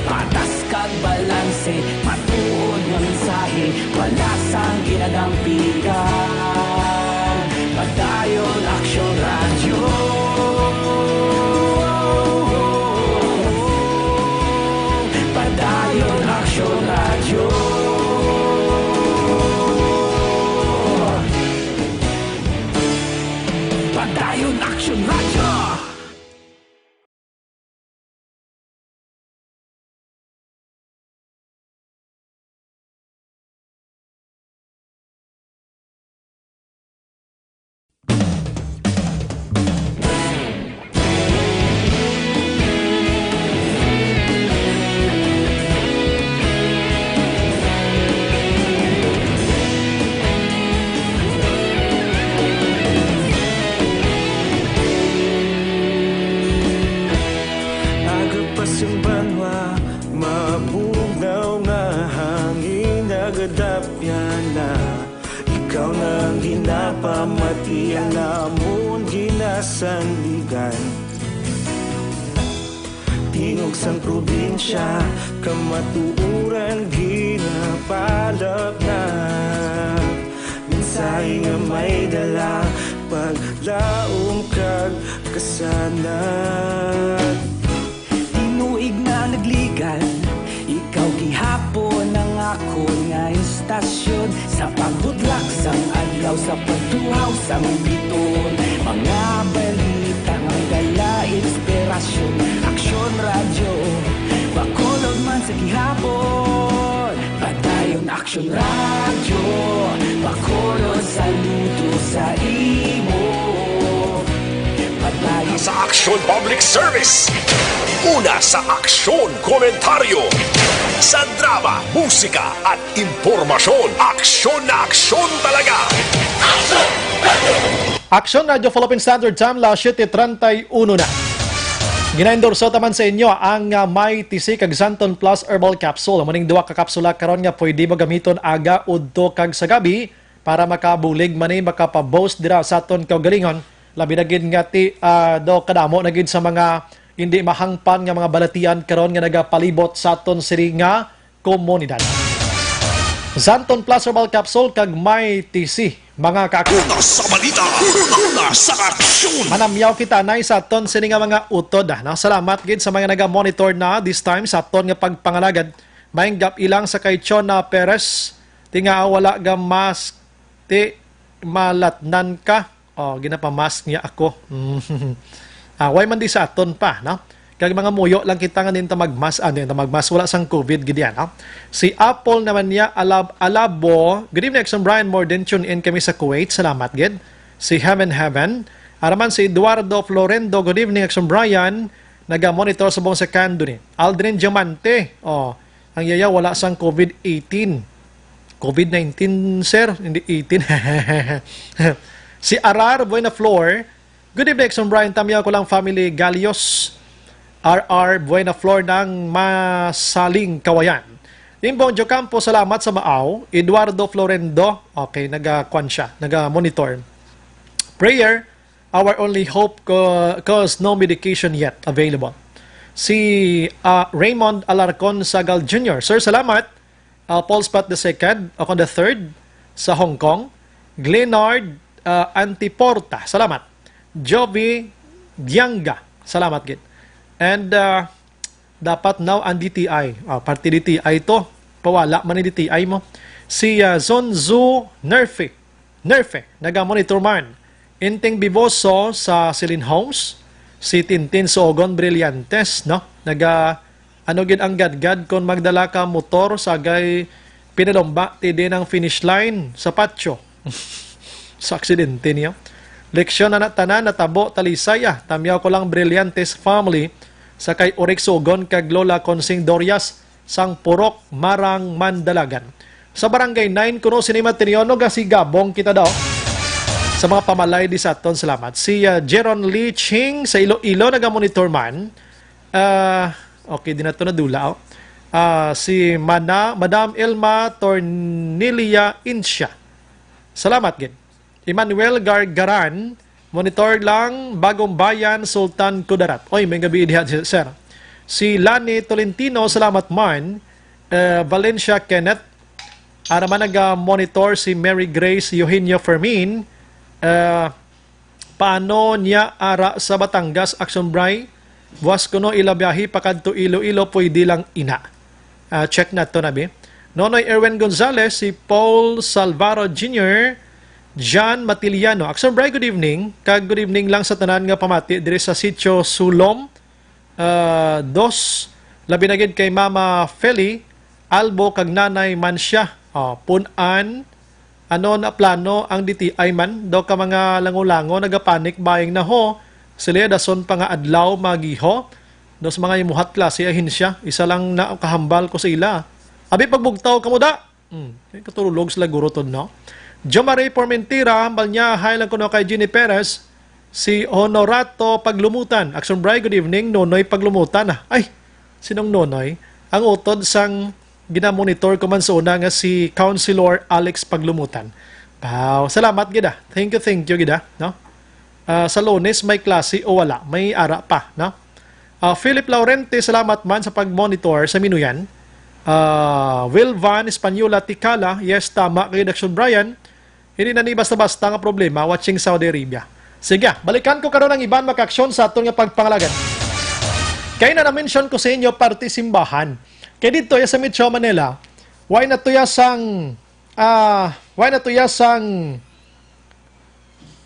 Patas kag balanse, matuod nga mensahe, wala sang ginadampigan. Padayon Aksyon Radyo. Padayon Aksyon Radyo. Padayon Aksyon Radyo. Agapas ang banwa, mabugnaw nga hangin, nagadapya na. Ikaw na ang ginapamati, ang amon ginasandigan. Tingog sang probinsya, kamatuoran ginapalapnap. Mensahe nga may dala, paglaom kag kasanag. Tinuig na nagligan, ikaw gihapon ang akon nga istasyon. Sa pagbudlak sang adlaw, sa pagtuhaw sang biton, mga balita nga dala inspirasyon. Aksyon Radyo, Bacolod man sa gihapon. Padayon Aksyon Radyo, Bacolod, saludo sa imo. Padayon Sa Aksyon Public Service, una sa aksyon, komentaryo, sa drama, musika, at impormasyon. Aksyon na aksyon talaga. Aksyon Radyo Philippine Standard Time, las siete treinta y uno na. Ginaendorso ta man sa inyo ang, ah, Mighty C kag Santon Plus Herbal Capsule. Amo ning duha ka kapsula karon nga pwede mo gamiton aga, udto, kag sa gabi para makabulig man ni, makapa-boost dira sa aton kaugalingon. Labi na gid nga ti, ah, do kadamo na gid sa mga hindi mahangpan nga mga balatian karon nga nagapalibot sa aton sini nga komunidad. Santon Plus Herbal Capsule kag Mighty C, mga kaakon. Una sa balita, una sa aksyon. Manamyaw kita anay sa aton sini nga mga utod, ah, no? Salamat gid sa mga naga-monitor na this time sa aton nga pagpangalagad. Maayong gab-i lang sa kay Chona Perez, ti nga wala ga mask, ti malatnan ka. Oh, ginapamask niya ako. Ah, way man di sa aton pa, no? Kag mga muyo lang kita nga din ta magmask, ah, din ta magmask, wala sang COVID gid yan, no? Si Apple naman niya, Alab-, Alabo, good evening, Aksyon Brian, more than tune in kami sa Kuwait, salamat gid. Si Heaven Heaven, araman si Eduardo Florendo, good evening, Aksyon Brian, naga-monitor subong sa Candoni. Aldrin Diamante, oh, ang yaya wala sang COVID eighteen. COVID nineteen, sir, hindi eighteen. Si Arar Buena Flor, good evening, Aksyon Brian, tamyaw ko lang family Galios. R R Buena Flor ng Masaling, Kawayan. Limbong Diocampo, salamat sa maaw. Eduardo Florendo, okay, naga-, kwan siya, naga-monitor. Prayer, our only hope co-, 'cause no medication yet available. Si, ah, Raymond Alarcon Sagal Junior, sir, salamat. Ah, Paul Spot the second, o kon the third, sa Hong Kong. Glenard, ah, Antiporta, salamat. Jovi Gianga, salamat gid. And, ah, dapat now ang D T I. Ah, parte D T I to. Pawala man ni D T I mo. Si, ah, Zonzu Nerfe. Nerfe, naga-monitor man. Inting Biboso sa Silin Homes. Si Tintin Sogon Brillantes, no? Naga, ano gid ang gadgad kon magdala ka motor, sagay pinalumba ti din ang finish line sa patio. Sa aksidente niya. Leksyon na na tanan, natabo, talisay, ah. Tamyaw ko lang Brillantes family, sa kay Orik Sogon kag Lola Consing Dorias. sang Purok, Marang, Mandalagan. Sa Barangay nine, kuno sini Matrion, no, gasigabong kita daw sa mga pamalay di sa aton. Salamat. Si, ah, Jeron Lee Ching sa Iloilo, nagamonitor man. Ah, okay, di na to nadula, oh. Ah, si Mana, Madam Elma Tornilia Insia. Salamat gid. Emmanuel Gargaran, monitor lang, Bagong Bayan, Sultan Kudarat. Oy, may gabi diha, sir. Si Lani Tolentino, salamat man. Eh, Valencia Kenneth, ara man naga-monitor si Mary Grace Eugenio Fermin. Eh, paano niya ara sa Batangas, Action Bray? Buwas kuno ila biyahe pakadto Iloilo, pwede lang ina. Ah, check nato na, bi. Nonoy Erwin Gonzalez, si Paul Salvaro Junior, John Matiliano. Action Bray, good evening. Kag good evening lang sa tanan nga pamati diri sa Sitio Sulom, ah, dos. Labi na gid kay Mama Feli Albo kag Nanay Mancia. Oh, pun-an, ano na plano ang D T I man? Daw ka mga lango-lango, nagapanic buying na ho. Sila dason pa nga adlaw magiho. Dos mga imuhat klase ahensya, isa lang na ang kahambal ko sa ila. Abi, pagbugtaw kamo da. Hmm, kay katulog sila guro tod, no? Jomari Formentira, hambal niya, hi lang kuno kay Jenny Perez, si Honorato Paglumutan. Action Bray, good evening, Nonoy Paglumutan. Ay, sinong Nonoy? Ang utod sang ginamonitor ko man sa una nga si Councilor Alex Paglumutan. Wow, salamat gid, ah. Thank you, thank you gid, ah, no? Ah, sa Lunes may klase o wala? May ara pa, no? Ah, Philip Laurente, salamat man sa pag-monitor sa minuyan. Ah, Wilvan Española Tikala, yes, tama kay Action Brian. Hindi na ni basta-basta nga problema watching Saudi Arabia. Sige, balikan ko karon ang iban makaaksyon sa aton nga pagpangalagan. Kay na na-mention ko sa inyo parte simbahan. Kay dito ya sa Metro Manila, why na to ya sang, ah, why na to ya sang,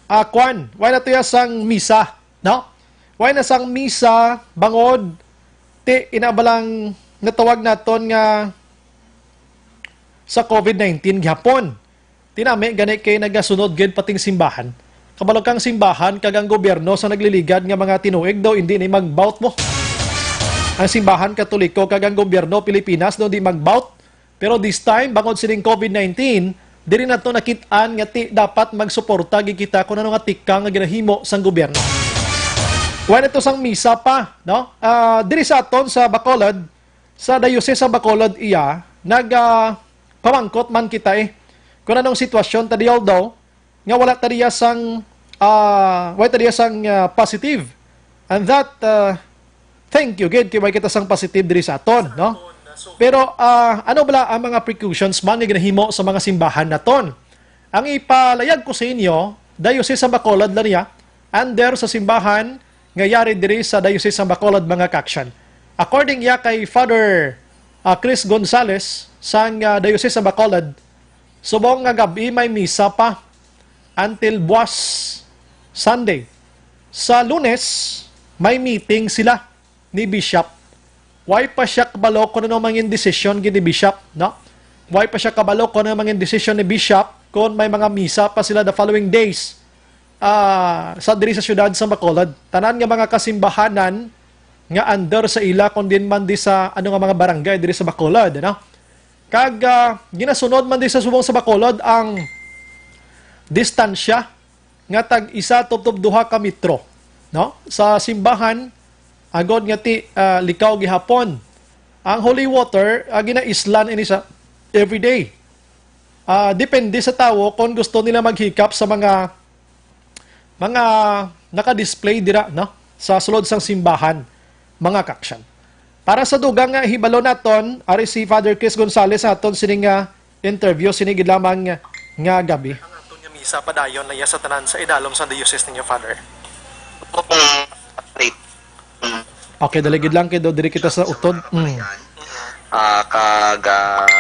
ah, kwan? Why na to ya sang misa, no? Why na sang misa bangod ti inabalang natawag naton nga sa COVID nineteen gihapon. Tinami gani kay nagasunod gid pating simbahan. Kabalo kang simbahan kag ang gobyerno sa nagliligad nga mga tinuig daw hindi ni mag-bout mo. Ang simbahan Katoliko kag ang gobyerno Pilipinas daw di mag-bout. Pero this time, bangod sining COVID nineteen, diri nato nakit-an nga ti dapat magsuporta gid kita kung ano nga tikang nga ginahimo sang gobyerno. Wala to sang misa pa, no? Ah, diri sa aton sa Bacolod, sa Diocese sa Bacolod iya, nag, ah, pamangkot man kita, eh, kung anong sitwasyon ta di, although nga wala ta diya sang, ah, wala ta diya sang, ah, positive. And that, ah, thank you gid kay wala kita sang positive diri sa aton, no? Pero, ah, ano bala ang mga precautions man nga ginahimo sa mga simbahan naton? Ang ipalayag ko sa inyo, Diocese sa Bacolod lang niya, under sa simbahan nga yari diri sa Diocese sa Bacolod, mga kaaksyon. According ya kay Father, ah, Chris Gonzales sang, ah, Diocese sa Bacolod, subong nga gab-i may misa pa until buwas Sunday. Sa Lunes, may meeting sila ni Bishop. Why pa siya kabalo kung ano mangin desisyon gid ni Bishop, no? Why pa siya kabalo kung ano mangin desisyon ni Bishop kung may mga misa pa sila the following days, ah, sa diri sa siyudad sa Bacolod? Tanan nga mga kasimbahanan nga under sa ila, kung din man di sa ano nga mga barangay diri sa Bacolod, no? Kag, ah, ginasunod man di sa subong sa Bacolod ang distansya nga tag isa tubtob duha ka metro, no? Sa simbahan, agod nga ti, ah, likaw gihapon. Ang holy water, ah, ginaislan ini sa everyday. Ah, depende sa tawo kung gusto nila maghikap sa mga, mga naka-display dira, no? Sa sulod sang simbahan, mga kaaksyon. Para sa dugang nga hibalo naton, ari si Father Chris Gonzales sa aton sining, ah, interview sini gid lamang nga gabi. Ang aton nga misa padayon na iya sa tanan sa idalom sa diocese ninyo, Father. Okay, dali gid lang kay daw diri kita sa utod. Mm. Ah, kag, ah,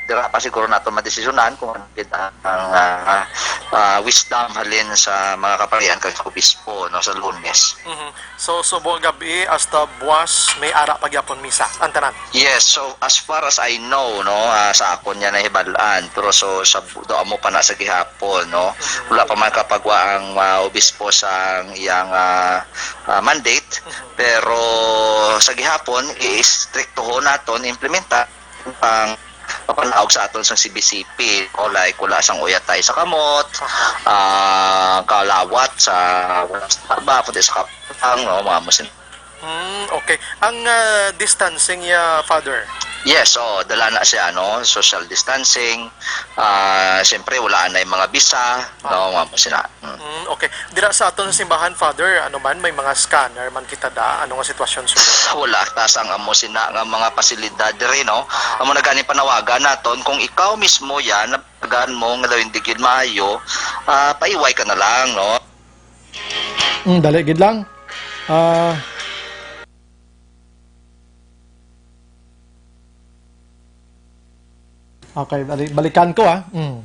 dira pa siguro nato madesisyonan kung ano gid ang, ang, ah, ah, wisdom halin sa mga kaparian kag sa obispo, no, sa Lunes. Mhm. So, subong gabi hasta buwas may ara pa gyapon misa ang tanan? Yes, so as far as I know, no, ah, sa akon nga nahibal-an, pero so sa bu-, do amo pa na sa gihapon, no, wala pa man kapagwa ang, ah, obispo sa iyang, ah, ah, mandate, pero sa gihapon iistriktuhon naton implementa ang papanaog sa aton sa C B C P, no, like wala sang uyatay sa kamot, ah, kalawat sa, wala sa taba, kundi sa kapang, no, mga musin. Hmm, okay. Ang, ah, distancing niya, Father? Yes, oh, dala na siya, no? Social distancing. Ah, siyempre, wala na yung mga bisa, no? Mga sina. Mm. Mm, okay. Dira sa aton sa simbahan, Father, ano man, may mga scanner man kita da? Ano nga sitwasyon sugod? Wala ta sang amo sina nga mga pasilidad diri, no? Amo na gani panawagan naton, kung ikaw mismo yan, napagan mo nga daw hindi gid maayo, ah, paiway ka na lang, no? Mm, dali gid lang. Ah, okay, bali-, balikan ko, ah. Mm.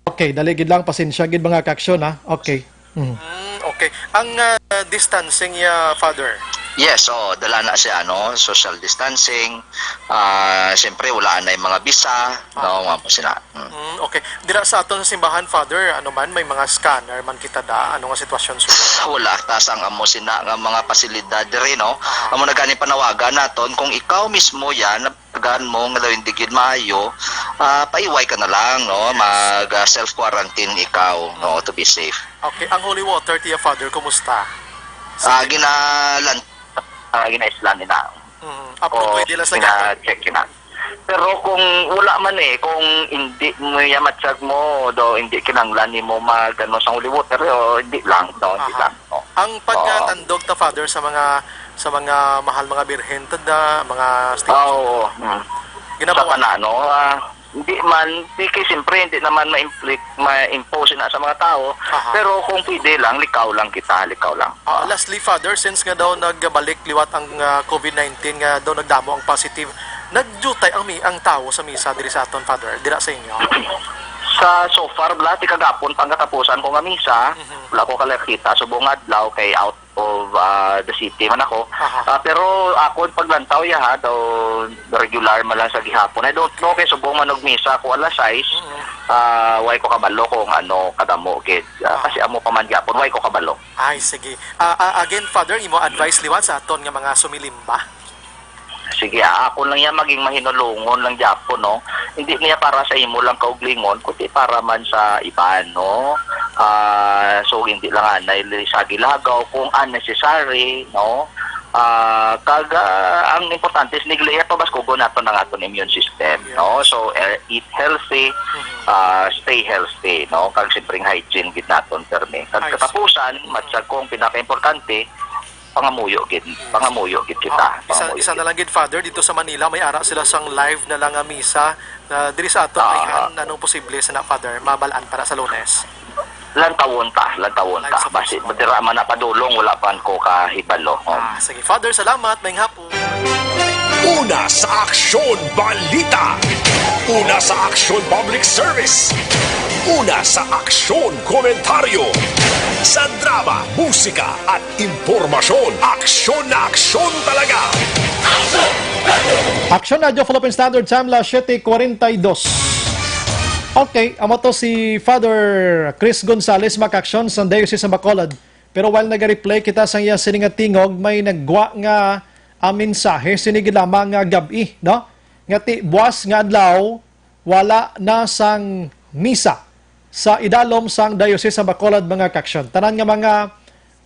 Okay, dali gid lang, pasensya gid, mga kaaksyon, ha. Okay. Mm. Mm, okay. Ang, ah, distancing niya, Father? Yes, oh, dala na siya, ano, social distancing. Ah, siyempre, wala na yung mga bisa, no, mga sina. Mm. Mm, okay. Dira sa aton sa simbahan, Father, ano man, may mga scanner man kita da? Ano nga sitwasyon sugod? Wala ta sang amo sina nga mga pasilidad diri, no? Amo na gani panawagan naton, kung ikaw mismo yan, napagan mo nga daw hindi gid maayo, ah, paiway ka na lang, no? Mag, ah, self-quarantine ikaw, no, to be safe. Okay, ang holy water, tiya, Father, kumusta? Ah, ginalan-, ah, ginaislan nila. Mm, ah, pero pwede lang sa gihapon. Gina-check na. Pero kung wala man eh, kung hindi mo iya matsyag mo, do hindi kinanglan nimo mag, ano, sang holy water, o hindi lang, no, hindi lang, no. Ang pagkatandog ta, Father, sa mga, sa mga mahal mga birhen, tada, mga Ah, stations, oo. Mm. Sa ginabawalan? Kana, no? Ah, hindi man, di kay siyempre, hindi naman ma-inflict, ma-impose na sa mga tao. Aha. Pero kung pwede lang, likaw lang kita, likaw lang. Ah, lastly, Father, since nga daw nagbalik liwat ang, ah, COVID nineteen, nga daw nagdamo ang positive, nagdiutay ang mi-, ang tawo sa misa diri sa aton, Father, dira sa inyo? Sa so far, bala, ti kagapon pang katapusan ko nga misa, Mhm. wala ko kalakita. Subong nga adlaw kay out of, ah, the city man ako. Aha. Ah, pero akon paglantaw ya, ha, daw regular man lang sa gihapon. I don't know kay subong man og misa ko alas sais, Mhm. ah, way ko kabalo kung ano kadamo gid. Ah, Aha. kasi amo pa man gihapon, way ko kabalo. Ay, sige. Ah, ah, again, Father, imo advice liwat sa aton nga mga sumilimba? Sige, ah, ako lang yan, maging mahinulungon lang gyapon, no? Hindi niya para sa imo lang kauglingon, kundi para man sa iban, no? Ah, so, hindi lang anay li-, sa gilagaw kung unnecessary, no? Ah, kag, ah, ang importante is nigli-, iya pabaskugon naton ang aton immune system, Yes. no? So, eh, eat healthy, Mhm. ah, stay healthy, no? Kag siyempre, hygiene gid naton, permi. Kag Ay, katapusan, sige. Mhm. matsyag kong pinakaimportante, pangamuyo gid, Yes. pangamuyo gid kita, Ah, isa, pangamuyo isa gid. na lang gid, Father, dito sa Manila, may ara sila sang live na lang nga misa. Ah, diri sa aton, Ah. Ayhan, anong posible sa na, Father, mabalaan para sa Lunes? Lantawon ta, lantawon Live ta. sa Basi, Facebook. madira man na padulong, wala pa ko kahibalo. Oh. Ah, sige. Father, salamat. Maayong hapon. Una sa aksyon, balita. Una sa aksyon, public service. Una sa aksyon, komentaryo. Sa drama, musika, at impormasyon. Aksyon na aksyon talaga. Aksyon Radyo Philippine Standard Time, las siete cuarenta y dos. Okay, amo to si Father Chris Gonzales, mga kaaksyon, sa Diocese sa Bacolod. Pero while nagareplay kita sa iya sini nga tingog, may naggwa nga, ah, mensahe sini gid lamang nga gab-i, no? Nga ti buwas nga adlaw, wala na sang misa sa idalom sang Diocese sa Bacolod, mga kaaksyon. Tanan nga mga,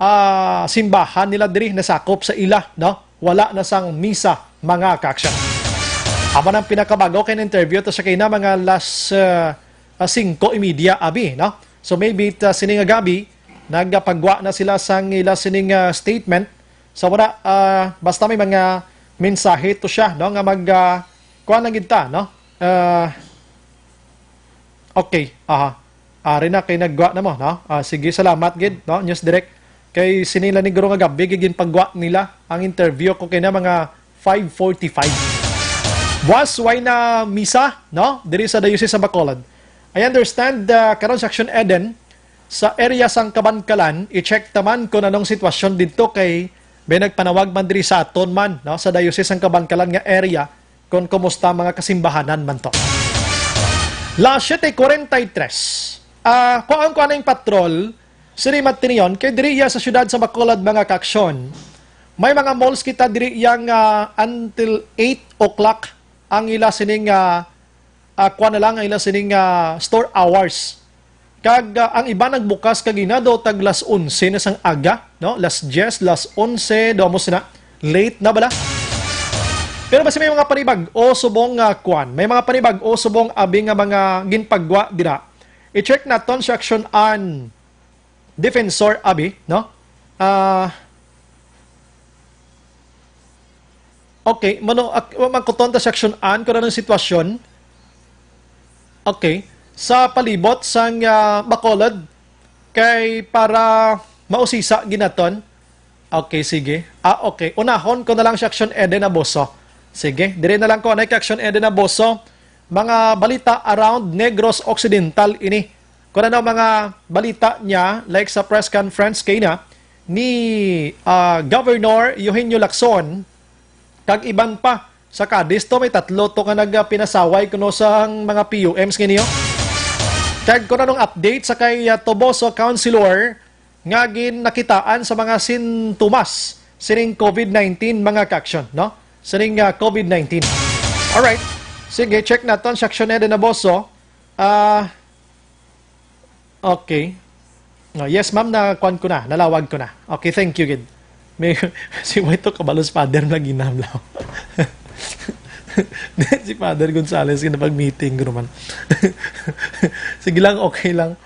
ah, simbahan nila diri nasakop sa ila, no? Wala na sang misa, mga kaaksyon. Amo nang pinakabago kay interview to sa kay na mga las, ah, ah, singko y media abi, no? So maybe ta sini nga gabi, nagapagwa na sila sang ila sining, ah, statement. So wala, ah, basta may mga mensahe to siya, no, nga mag, ah, kuha na gid ta, no? Ah, okay, aha. Ari na kay naggwa na mo, no? Ah, sige, salamat gid, no, News Direct. Kay sini la ni guro nga gabi, gid ginpagwa nila ang interview ko kay na mga five forty-five. Buwas, way na misa, no? Diri sa Diocese sa Bacolod. I understand, ah, karon sa Action Eden, sa area sang Kabankalan, i-check ta man kung anong sitwasyon didto kay may nagpanawag man diri sa aton man, no? Sa Diocese sang Kabankalan nga area, kung kumusta mga kasimbahanan man to. Las siete cuarenta y tres. Ah, kuan ko aning patrol, siri Matinion, kay diri iya sa siyudad sa Bacolod, mga kaaksyon. May mga malls kita diri iya nga until eight o'clock ang ila sining, ah, ah, kuan na lang ang ila sining, ah, store hours. Kag, ah, ang iba nagbukas kagina daw tag las onse na sang aga, no? Las diyes, las onse, daw mo sina. Late na bala. Pero basi may mga panibag-o subong nga kuan. May mga panibag-o subong abi nga mga ginpagwa dira. I-check naton si Action An Defensor abi, no? Ah, okay, mano, ak-, wa man kuton ta section an kung anong sitwasyon. Okay, sa palibot sang, ah, Bacolod, kay para mausisa ginaton. Okay, sige. Ah, okay. Unahon ko na lang si Action Eden Abuso. Sige, diri na lang ko anay kay Action Eden Abuso. Mga balita around Negros Occidental ini. Kung ano mga balita niya, like sa press conference kay na ni, ah, Governor Eugenio Lacson, kag iban pa. Sa Cadiz to, may tatlo to nga nagpinasaway kuno sang mga P U Ms nga niyo. Kag kung anong update sa kay, ah, Toboso Councilor nga ginakitaan sa mga sintomas sining covid nineteen, mga kaaksyon, no? Sining, ah, covid nineteen. Alright. Sige, check naton si Action Eden Abuso. Ah, okay. Ah, yes, ma'am, na kuan ko na, nalawag ko na. Okay, thank you, gid. May, si Wito Kabalos Father na ginamlaw. Si Father Gonzales, ginapag-meeting ko naman. Sige lang, okay lang.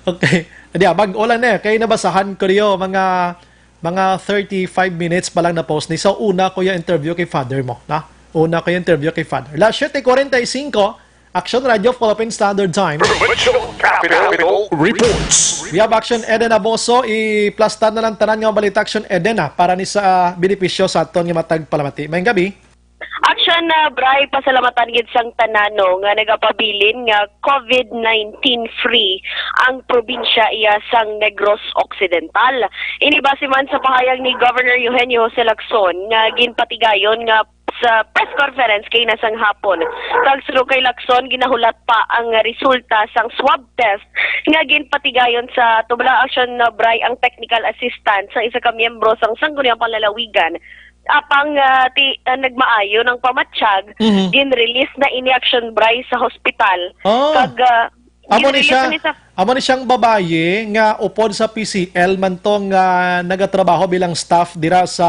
Okay. Adi, ah, bag-o lang na, kay nabasahan ko niyo, mga, mga thirty-five minutes pa lang na post ni. So, una ko yung interview kay Father mo, na? Una ko yung interview kay Father. Las siete cuarenta y cinco, Action Radio Philippine Standard Time. Provincial Capital Reports. We have Action Eden Abuso. I-plastar na lang tanan nga balita, Action Eden, ah, para ni sa, ah, benepisyo sa aton nga matag palamati. Mayong gabi. Action na, Bray, pasalamatan gid sang tanan, no, nga nagapabilin nga covid nineteen free ang probinsya iya sang Negros Occidental. Ini base man sa pahayag ni Governor Eugenio Jose Lacson nga ginpatigayon nga sa press conference kay na sang hapon. Kag suno kay Lacson, ginahulat pa ang resulta sang swab test nga ginpatigayon sa Tubla Action na, Bray, ang technical assistant sa isa ka miyembro sang Sangguniang Panlalawigan. Apang, ah, ti, ah, nagmaayo ng pamatyag, Mhm. gin-release na ini, Action Bray, sa hospital. Oh. Kag, ah, Amo ni gin-release siya, na ni sa amo ni siyang babayi nga upod sa P C L man to nga nagatrabaho bilang staff dira sa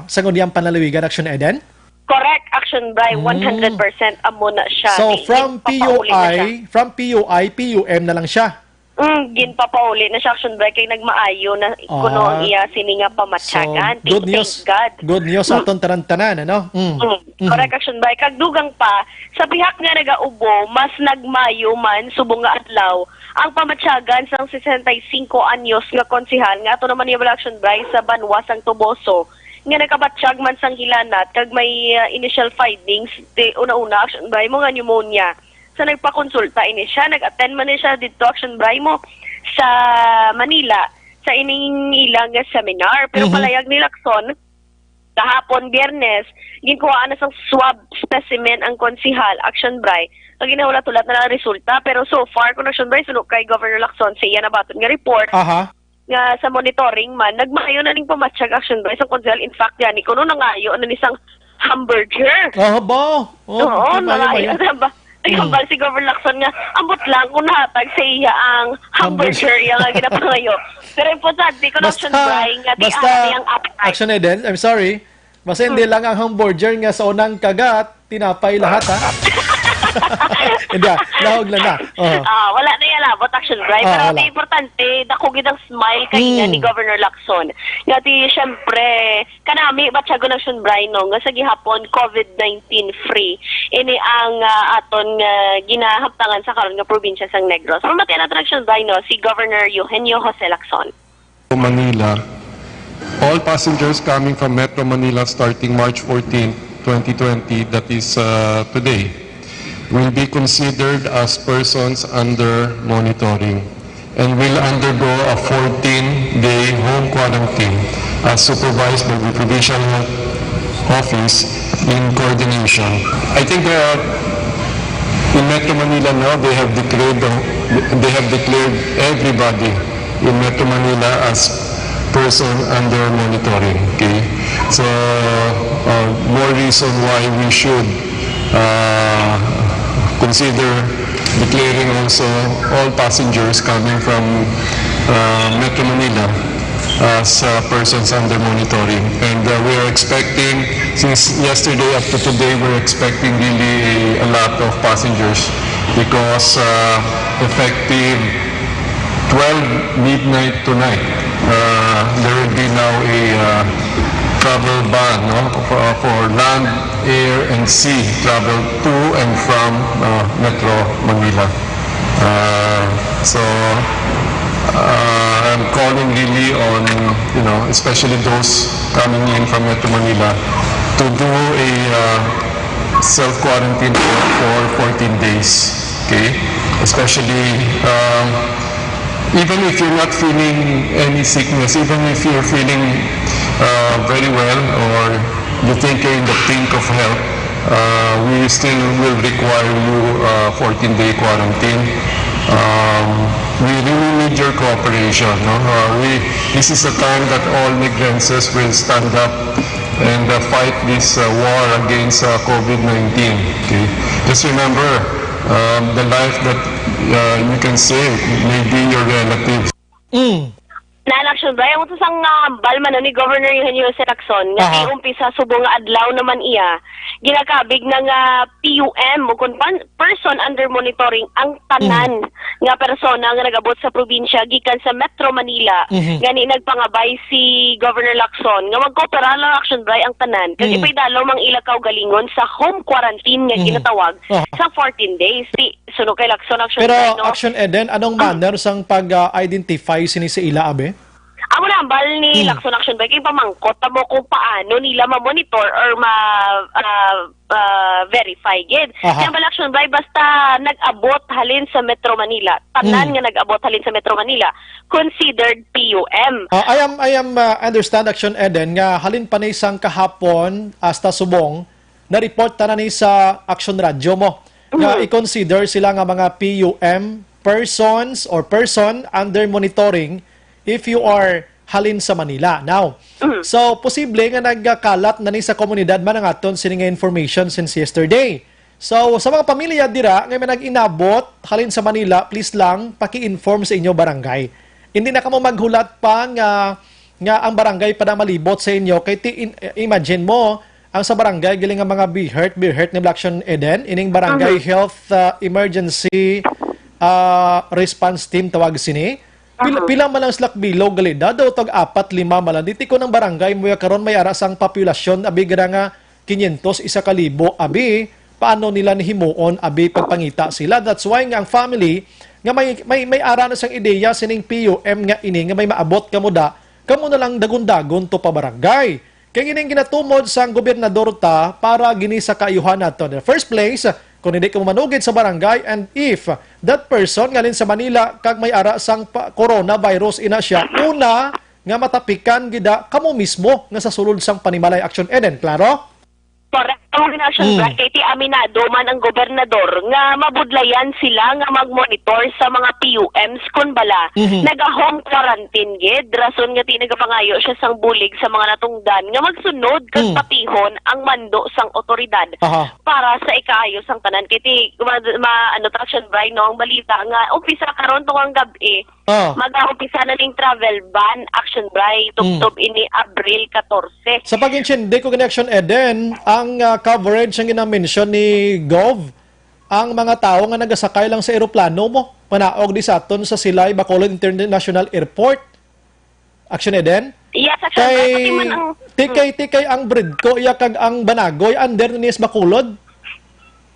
Sangguniang Panlalawigan, Action Eden? Correct, Action Bray, Mm. one hundred percent amo na siya. So, Gi-, from ginpapauli na siya. P U I, from P U I, P U M na lang siya. Mm, ginpapauli na siya, Action Bray, kay nagmaayo na kuno ang Ah. iya sini nga pamatyagan. So, good Thank, news. thank God. Good news sa Mm. aton tanan-tanan, ano? Mm. Mm, Mm. correct, Action Bray. Kag dugang pa, sa bihag nga nagaubo, mas nagmayo man subong nga adlaw ang pamatyagan sang sesenta y cinco anyos nga konsehal nga ato naman niya bala, Action Bray, sa banwa sang Toboso, nga nakabatyag man sang hilanat kag may, ah, initial findings, di, una-una, Action Bray, mo nga pneumonia. Sa nagpakonsulta ini siya, nag-attend man ni siya didto, Action Bray, mo sa Manila, sa ining ilang seminar. Pero Mhm. palayag ni Lacson, kahapon, Biyernes, ginkuhaan na sang swab specimen ang konsihal, Action Bray. Kag ginahulat-hulat na lang ang resulta. Pero so far, kung Action Bray, suno kay Governor Lacson, sa iya nabaton nga report, Aha. nga sa monitoring man, nagmaayo na ning pamatyag, Action Bray, sang konsihal. In fact, gani, kuno nangayo na ni sang hamburger. Ah, ba? Oh, Oo, nangayo, nangayo. na ba? Nagambal Mm. si Governor Lacson nga, ambot lang kung nahatag sa iya ang hamburger, Hamburger. iya nga ginapangayo. Pero importante, kung Basta, Action Bray, nga di basta, ana niyang appetite. Action Eden, I'm sorry. Basta hindi Mm. lang ang hamburger nga sa unang kagat, tinapay lahat, ha? Hindi, ah, lahog lang na. Oh. Ah, wala na yan, labot, Action Bray. Ah, Pero wala. ang importante, dako gid ang smile kay Mm. ni Governor Lacson. Nga di, syempre, kanami, batyagon, Action Bray, no, nga sa gihapon, covid nineteen free. Ini ang, ah, aton nga ginahamtangan sa karon nga probinsya sang Negros. Pamatian naton, Action Bray, no, si Governor Eugenio Jose Lacson. Manila. All passengers coming from Metro Manila starting March fourteen twenty twenty, that is, uh, today, will be considered as persons under monitoring and will undergo a fourteen-day home quarantine as supervised by the Provincial Health Office in coordination. I think, uh, in Metro Manila now, they have declared the, they have declared everybody in Metro Manila as person under monitoring. Okay? So, uh, more reason why we should, uh, consider declaring also all passengers coming from, uh, Metro Manila as, uh, persons under monitoring. And, uh, we are expecting, since yesterday up to today, we're expecting really a, a lot of passengers because, uh, effective twelve midnight tonight, uh, there will be now a, uh, travel ban, no, for, for land, air, and sea travel to and from, uh, Metro Manila. Uh, so, uh, I'm calling really on, you know, especially those coming in from Metro Manila, to do a, uh, self-quarantine for, for fourteen days. Okay? Especially, um, even if you're not feeling any sickness, even if you're feeling, uh, very well, or you think you're in the pink of health, uh, we still will require you, uh, fourteen-day quarantine. Um, we really need your cooperation. No? Uh, we, this is a time that all Negrenses will stand up and, uh, fight this, uh, war against, uh, COVID nineteen. Okay? Just remember, um, the life that, uh, you can save may be your relatives. Mm. Na-election ba? Yung sa sang ah, hambal man ni Governor Eugenio Jose Lacson, nga Aha. iumpisa subong nga adlaw naman iya, ginakabig na nga P U M o kung pan, person under monitoring ang tanan nga persona nga nag-abot sa probinsya gikan sa Metro Manila Mhm. nga ni nagpangabay si Governor Lacson nga magkoopera lang, Action Bray, ang tanan kag Mhm. ipaidalaw mang ila kaugalingon sa home quarantine nga Mhm. ginatawag Aha. sa fourteen days. Di, suno kay Lacson, Action Pero Bray, no? Action Eden, anong manner sang pag-identify sini sa ila, abi? Amo na hambal ni Hmm. Lacson, Action Bray, kay pamangkot ta mo kung paano nila ma-monitor or ma ah, ah, verify gid. Aha. Kaya hambal, Action Bray, basta nag-abot halin sa Metro Manila, tanan Hmm. nga nag-abot halin sa Metro Manila, considered P U M. Ah, I am I am uh, understand, Action Eden, nga halin pa ni sang kahapon hasta subong na-report ta na ni sa Action Radio mo nga Mhm. i-consider sila nga mga P U M, persons or person under monitoring, if you are halin sa Manila. Now, Mhm. so posible nga nagkalat na ni sa komunidad man ang aton sini nga information since yesterday. So sa mga pamilya dira nga may nag-inabot halin sa Manila, please lang paki-inform sa inyo barangay. Hindi na kamo maghulat pa nga nga ang barangay pa na malibot sa inyo kay ti in, imagine mo ang sa barangay, galing nga mga BHERT, BHERT ni Blackson Eden, ining barangay Mhm. health uh, emergency uh, response team tawag sini. Pila, Aha. pila man lang sila bilog gali da daw tag apat lima man lang. Diti ko ng barangay mo karon may ara sang populasyon abi gira nga quinientos, isa ka libo, abi paano nila nihimuon abi pagpangita sila. That's why nga ang family nga may may may ara na sang ideya sining P U M nga ini nga may maabot kamo da, kamo na lang dagon-dagon to pa barangay. Kay ining ginatumod sang gobernador ta para gini sa kaayuhan nato. In the first place, kung hindi ka manugid sa barangay and if that person ngalin sa Manila kag may ara sang pa- coronavirus ina siya, una nga matapikan gida kamo mismo nga sa sulod sang panimalay. Action Eden, klaro? Correct. Ang Action Mm. Bray, kay ti aminado man ang gobernador nga mabudlayan sila nga mag-monitor sa mga P U Ms kun bala Mhm. naga-home quarantine gid, rason nga ti nagapangayo siya sang bulig sa mga natungdan nga magsunod kag Mm. patihon ang mando sang otoridad Aha. para sa ikaayo sang tanan. Kay ti ma, ma ano ta, Action Bray, no, ang balita nga umpisa karon tong ang gab-i, Ah. mag-umpisa na ning travel ban, Action Bray, tubtob ini Abril katorse. Sa pag-intindi ko gani, Action Eden, ang ah, coverage ang ginamention ni Gov, ang mga tawo nga nagasakay lang sa eroplano mo, panaog di sa aton sa Silay Bacolod International Airport. Action Eden? Yes, Action Bray, pati man ang Kay tikay tikay ang Bridco iya kag ang Banagoy under ni sa Bacolod.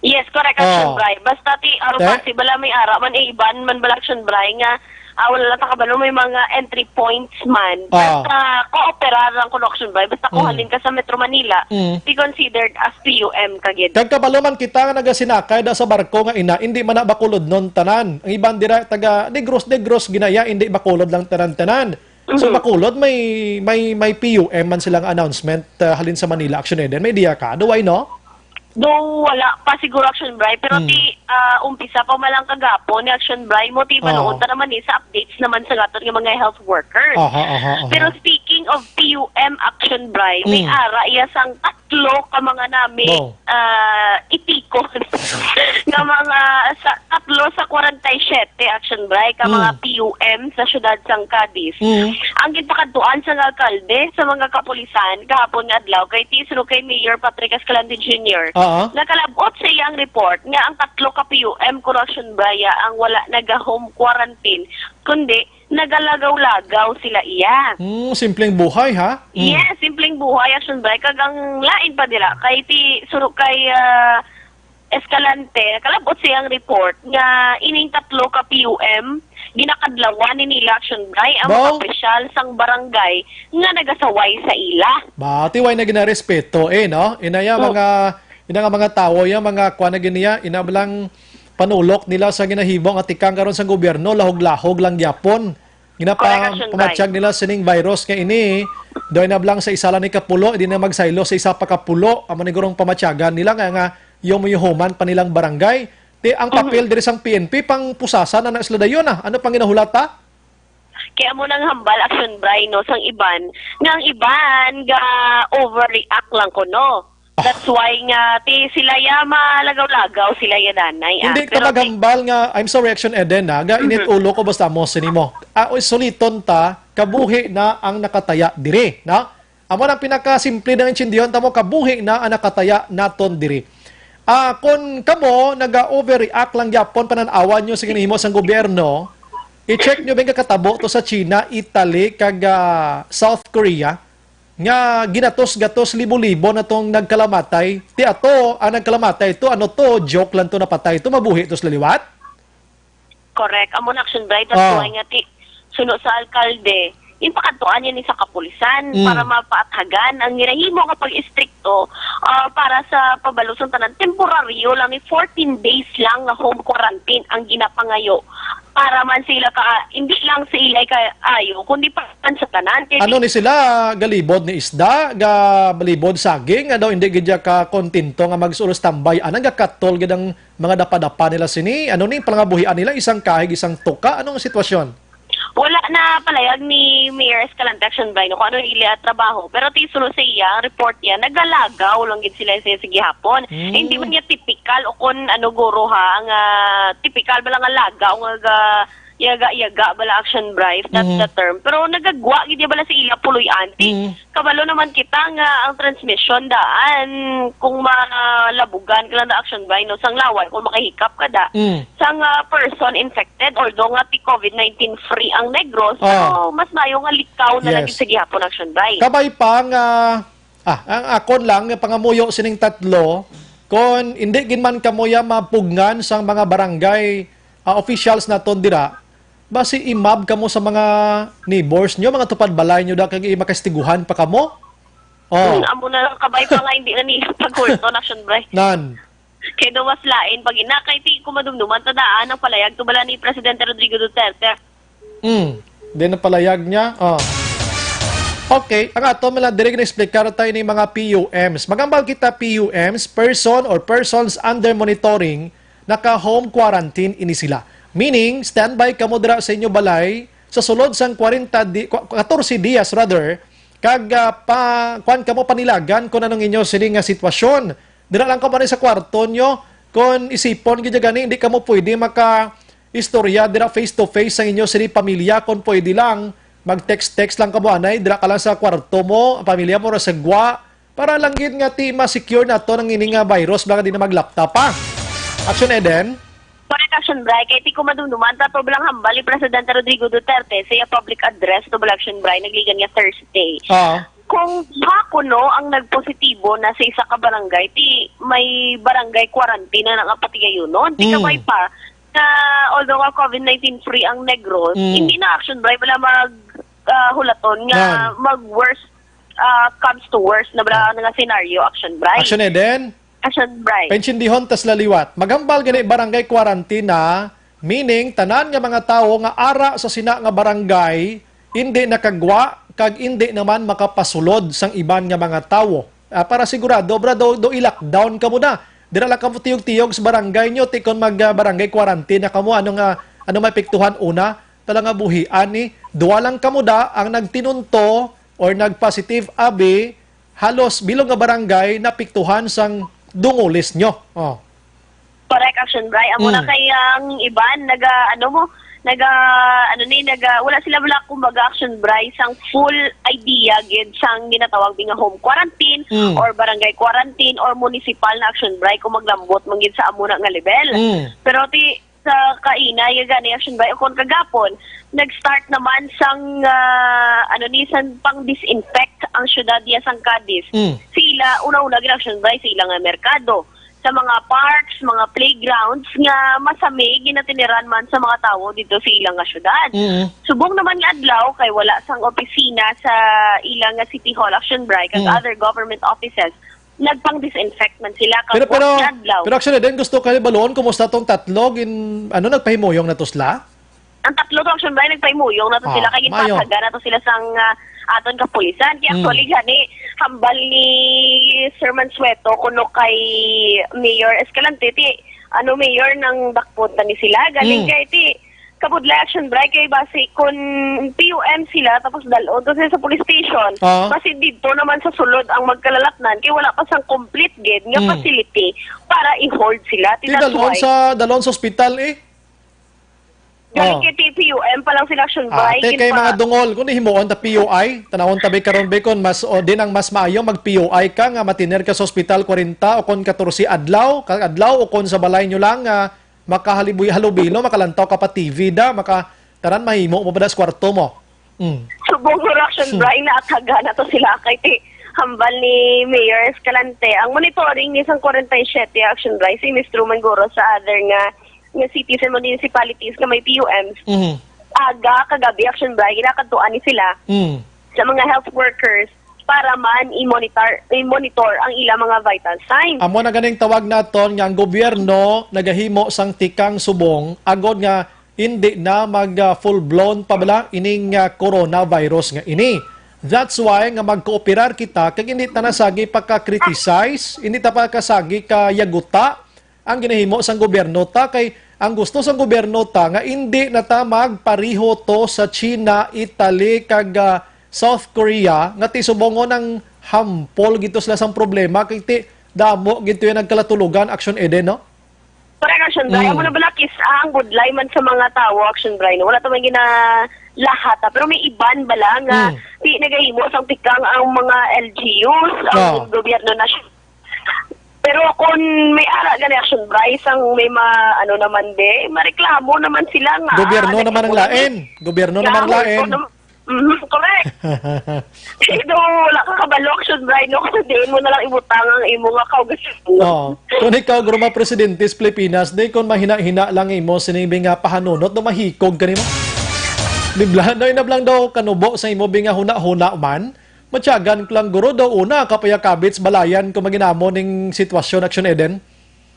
Yes, correct, Action Bray. Basta ti, ah, Te? Basi bala may ara man, eh, iban man bala, Action Bray, nga, ah, wala lang ta kabalo, may mga entry points man. Ah. Basta kooperar lang kuno, Action Bray. Basta kung Mm. halin ka sa Metro Manila, Mm. ti considered as P U M ka gid. Kag kabalo man kita nga nagasinakay da sa barko nga ina, indi man na Bacolodnon tanan. Ang iban dira taga Negros, Negros ginaya, indi Bacolod lang tanan-tanan. So, Mhm. Bacolod, may, may, may P U M man silang announcement, ah, halin sa Manila, Action Eden. May idea ka? Do I know? Do, wala pa siguro, Action Bray. Pero Hmm. ti, ah, umpisa pa man lang kagapon ni Action Bray mo, ti Oo. manood ta naman ni sa updates naman sa aton nga mga health workers. Aha, aha, aha. Pero speaking of P U M, Action Bray, may Hmm. ara iya sang tatlo ka mga nami, Wow. ah, itikon nga mga sa, tatlo sa kwarenta y siyete, Action Bray, ka mga Mm. P U M sa siyudad sang Cadiz. Mm. Ang ginpakadtuan sang alkalde sa mga kapulisan kahapon nga adlaw kay ti suno kay Mayor Patrick Escalante Junior, Oo. nakalab-ot sa iyang report nga ang tatlo ka P U M kuno, Action Bray, ang wala naga-home quarantine, kundi nagalagaw-lagaw sila iya. Mm, simpleng buhay, ha? Mm. Yes, simpleng buhay, Action Bray. Kag ang lain pa dira, kay ti, suro kay, ah, Escalante, nakalab-ot sa iyang report nga ining tatlo ka P U M, ginakadlawan ni nila, Action Bray, ang mga Baw? opisyal sang barangay nga nagasaway sa ila. Ba, ti way na ginarespeto, eh, no? Inaya Oh. mga, ina nga mga tawo, yung mga kuwan na giniya, ina lang panulok nila sa ginahimo nga tikang karon sa gobyerno, lahog-lahog lang gyapon. Ginapa-, Correct, Action Bray. pamatyag nila sining virus nga ini, doy na blang sa isa lang ni kapulo, di na magsaylo sa isa pa kapulo. Amo ni gurong pamatyagan nila nga, nga yumuyuhuman pa nilang barangay. Ti ang Mhm. papel diri sang P N P, pang pusasan na na sila dayon, ah. Ano pang ginahulat, ah? Kaya mo nang hambal, Action Bray, no, sang iban, nga ang iban ga overreact lang kuno. Ah. That's why nga, ti sila ya malagaw-lagaw, sila ya danay, ah. Hindi ka Pero ti maghambal nga, I'm sorry, Action Eden, ha, ga init Mhm. ulo ko basta mo sini mo. Ah, oy, suliton ta, kabuhi na ang nakataya diri, no? Amo nang pinakasimple nga intindihon ta mo, kabuhi na ang nakataya naton diri. Ah, kon kamo naga-overreact lang gyapon panan-awan nyo sa ginahimo sang gobyerno, i-check nyo ba yung kakatabo to sa China, Italy, kag, ah, South Korea, nga ginatos-gatos libo-libo na tong nagkalamatay. Ti ato, ang nagkalamatay to, ano to, joke lang to, napatay to, mabuhi to sila liwat? Correct. Amo na, Action Bray. That's Oh. why nga ti, suno sa alkalde, yung pakadtuan niya ni sa kapulisan Mm. para mapaathagan ang ginahimo nga pag-istrikto, ah, para sa pabalo sang tanan. Temporaryo lang, ni fourteen days lang nga home quarantine ang ginapangayo para man sila ka, hindi lang sa ilay kaayo, kundi para man sa tanan. Kay Ano ni sila, galibod ni isda, galibod saging, ano, hindi gid ka kontento nga mag-standby, anang gakatol gid ang mga dapadapa nila sini? Ano ni palangabuhian nila? Isang kahig, isang tuka? Anong sitwasyon? Wala na palayag ni Mayor Escalante, Action Bray, no, kung ano ila trabaho. Pero ti suno sa iya, ang report niya, nagalagaw lang gid sila sa, sa gihapon. Hmm. Eh, hindi man niya tipikal o kung ano, guro, ha, nga tipikal ba lang nga lagaw nga ga-, yaga-yaga bala, Action Bray, if that's Mhm. the term. Pero nagagwa gid bala sa ila puloy-an. Ti, Mhm. kabalo naman kita nga ang transmission daan, kung malabugan ka lang na, Action Bray, no, sang laway, kung makahikap ka da, Mm. sang, ah, person infected, although nga ti COVID nineteen free ang Negros, Ah. pero mas maayo nga likaw na lang Yes. gid sa gihapon, Action Bray. Kabay pa nga, ah, ang akon lang nga pangamuyo sining tatlo, kon hindi gid man kamo ya mapugngan sang mga barangay, ah, officials naton dira, basi imab kamo sa mga neighbors nyo, mga tupad balay nyo da, kag makastiguhan pa kamo? Oh. Hmm, amo na lang kabay pa nga hindi na nila pagkulto, Action Bray. Nan. Kay daw mas lain pag ina, kay ti ko madumduman ta daan ang palayag to bala ni Presidente Rodrigo Duterte. Hmm. Di na palayag niya. Oh. Okay, ang ato man lang diri gina-explicar tayo ni mga P U Ms. Magambal kita P U Ms, person or persons under monitoring, naka-home quarantine ini sila. Meaning, standby kamo dira sa inyo balay sa sulod sang kwarenta di-, kwa-, katorse dias rather, kag, ah, pa, kuwan kamo panilagan kung anong inyo sini nga sitwasyon. Dira lang kamo ni sa kwarto nyo. Kung isipon gid gani, hindi kamo pwede maka istorya dira face to face sang inyo sini pamilya. Kung pwede lang, mag-text-text lang kamo anay. Dira ka lang sa kwarto mo, pamilya mo ra sa gwa. Para lang gid nga ti ma-secure nato ang ini nga virus, baka di na maglapta pa. Action Eden? Correct, Action Bray. Kay ti ko madumduman, ta to lang hambal ni Presidente Rodrigo Duterte sa iya public address to bala, Action Bray, nagligan nga Thursday. Ah. kung ba kuno ang nagpositibo na sa isa ka barangay, ti may barangay quarantine na nga patigayunon. Ti Mm. kabay pa, na although nga COVID nineteen free ang Negros, Mm. hindi na Action Bri bala mag, ah, hulaton nga Yan. mag worst, ah, comes to worst na bala Ah. nga scenario, Action Bri. Action Eden? Action Bri. Paintindihon tas laliwat. Maghambal gani barangay quarantine na, meaning tanan nga mga tawo nga ara sa sina nga barangay, indi nakagwa, kag indi naman makapasulod sang iban nga mga tawo. Ah, para sigurado, bra, do, do i-lockdown kamo na. Dira lang kamo tiyog-tiyog sa barangay nyo, ti kon mag, ah, barangay quarantine na kamo, ano nga, ano maepektuhan una, tala nga buhian ni, duwa lang kamo da ang nagtinunto or nag-positive abi, halos bilog nga barangay napiktuhan sang dungulis nyo. Oh. Correct, Action Bri. Amo na Mm. kay ang iban, naga, ano mo, naga, ano ni, naga, wala sila wala, kumbaga, Action Bri, sang full idea gid sang ginatawag nga home quarantine Mm. or barangay quarantine or municipal na, Action Bri, kung maglambot man gid sa amo na nga level. Mm. Pero ti, sa kaina, ya gani, Action Bri, o kon kagapon, nag-start naman sang, ah, ano ni, sang pang-disinfect ang syudad ya sang Cadiz. Mm. Sila, una-una gid, Action Bri, sa ila nga merkado, sa mga parks, mga playgrounds nga masami ginatiniran man sa mga tawo dito sa ila nga syudad. Mm. Subong naman nga adlaw kay wala sang opisina sa ila nga City Hall, Action Bri, kag Mm. other government offices, nagpang-disinfect man sila Pero, kagwat pero, nga adlaw. pero actually, din gusto ko balon, kumusta tong tatlo? Gin, ano, nagpahimuyong na to sila? Ang tatlo to, Action Bri, nagpahimuyong na to Ah, sila, kay maayo. Ginpatagan na to sila sang, ah, aton kapulisan. Kaya Mm. actually, gani, hambal ni Sir Mansueto kuno kay Mayor Escalante, ti, ano, Mayor, nang dakpon ta ni sila. Galing Mm. kay ti, kabudlay, Action Bri, kay basi kun P U M sila, tapos dalon to sila sa police station, Ah. basi dito naman sa sulod ang magkalalatnan, kay wala pa sang complete gid nga Mm. facility para i-hold sila. Ti, Ti that's dalon why. sa, dalon sa ospital, eh. Galing Oh. kay ti P U M pa lang sila, Action Bri, Ate, kay ginpa- mga dungol, kung himuon ta P U I, tanawon ta, bay, karon, bay, kung mas, o din ang mas maayo, mag-P U I ka nga matiner ka sa ospital kwarenta o kon katorse adlaw, ka adlaw, o kon sa balay nyo lang, ah, makahalibuy-, halubilo, makalantaw ka pa T V da, maka, tanan mahimo mo pa da sa kwarto mo. Mm. Subong ko, Action Hmm. Bri, naatagan na to sila kay ti hambal ni Mayor Escalante. Ang monitoring ni sang kwarenta y siyete, Action Bri, si Miss Truman Guro sa other nga, nga cities and municipalities nga may P U Ms. Mhm. Aga, kagabi, Action Bri, ginakadtuan ni sila Mm. sa mga health workers para man i-monitor, i-monitor ang ilang mga vital signs. Amo na ganing tawag naton nga ang gobyerno nagahimo sang tikang subong agod nga hindi na mag, ah, full-blown pa bala ining, ah, coronavirus nga ini. That's why nga magkooperar kita kag hindi ta na sagi pagka-criticize, hindi ta pa kasagi kayaguta ang ginahimo sang gobyerno ta, kay ang gusto sang gobyerno ta nga indi na ta magpareho to sa China, Italy, kag, ah, South Korea, nga ti subongon ang hampol gid to sila sang problema, kay ti damo gid to yung nagkalatulogan, Action Eden, no? Correct, Action Bri. Mm. Amo na bala, kis-a ang budlay man sa mga tawo, Action Bri, no? Wala ta man ginalahat, ha? Pero may iban bala nga Mm. di nagahimo sang tikang ang mga L G Us, ang Ah. gobyerno na siya. Pero kung may ara gani, Action Bri, sang may ma-, ano naman, di, mareklamo naman sila nga Gobyerno naman ang nag-epekto lain. Gobyerno naman ang lain. Ikaw, ikaw naman. Mhm, correct. Ito, wala ka kabalo, Action Bri, no? Kung diin mo na lang ibutang ang imo nga kaugalingon. Oo. Kung ikaw, guro, mga presidente sa Pilipinas, di, kung mahina-hina lang imo sining bi nga pahanunot, do mahikog ka nimo. Di bala, no, inablang daw kanubo sa imo bi nga huna-huna man, matyagan ko lang, guro, daw una, kapayakabits, balayan, kung maginamo ning sitwasyon, Action Eden.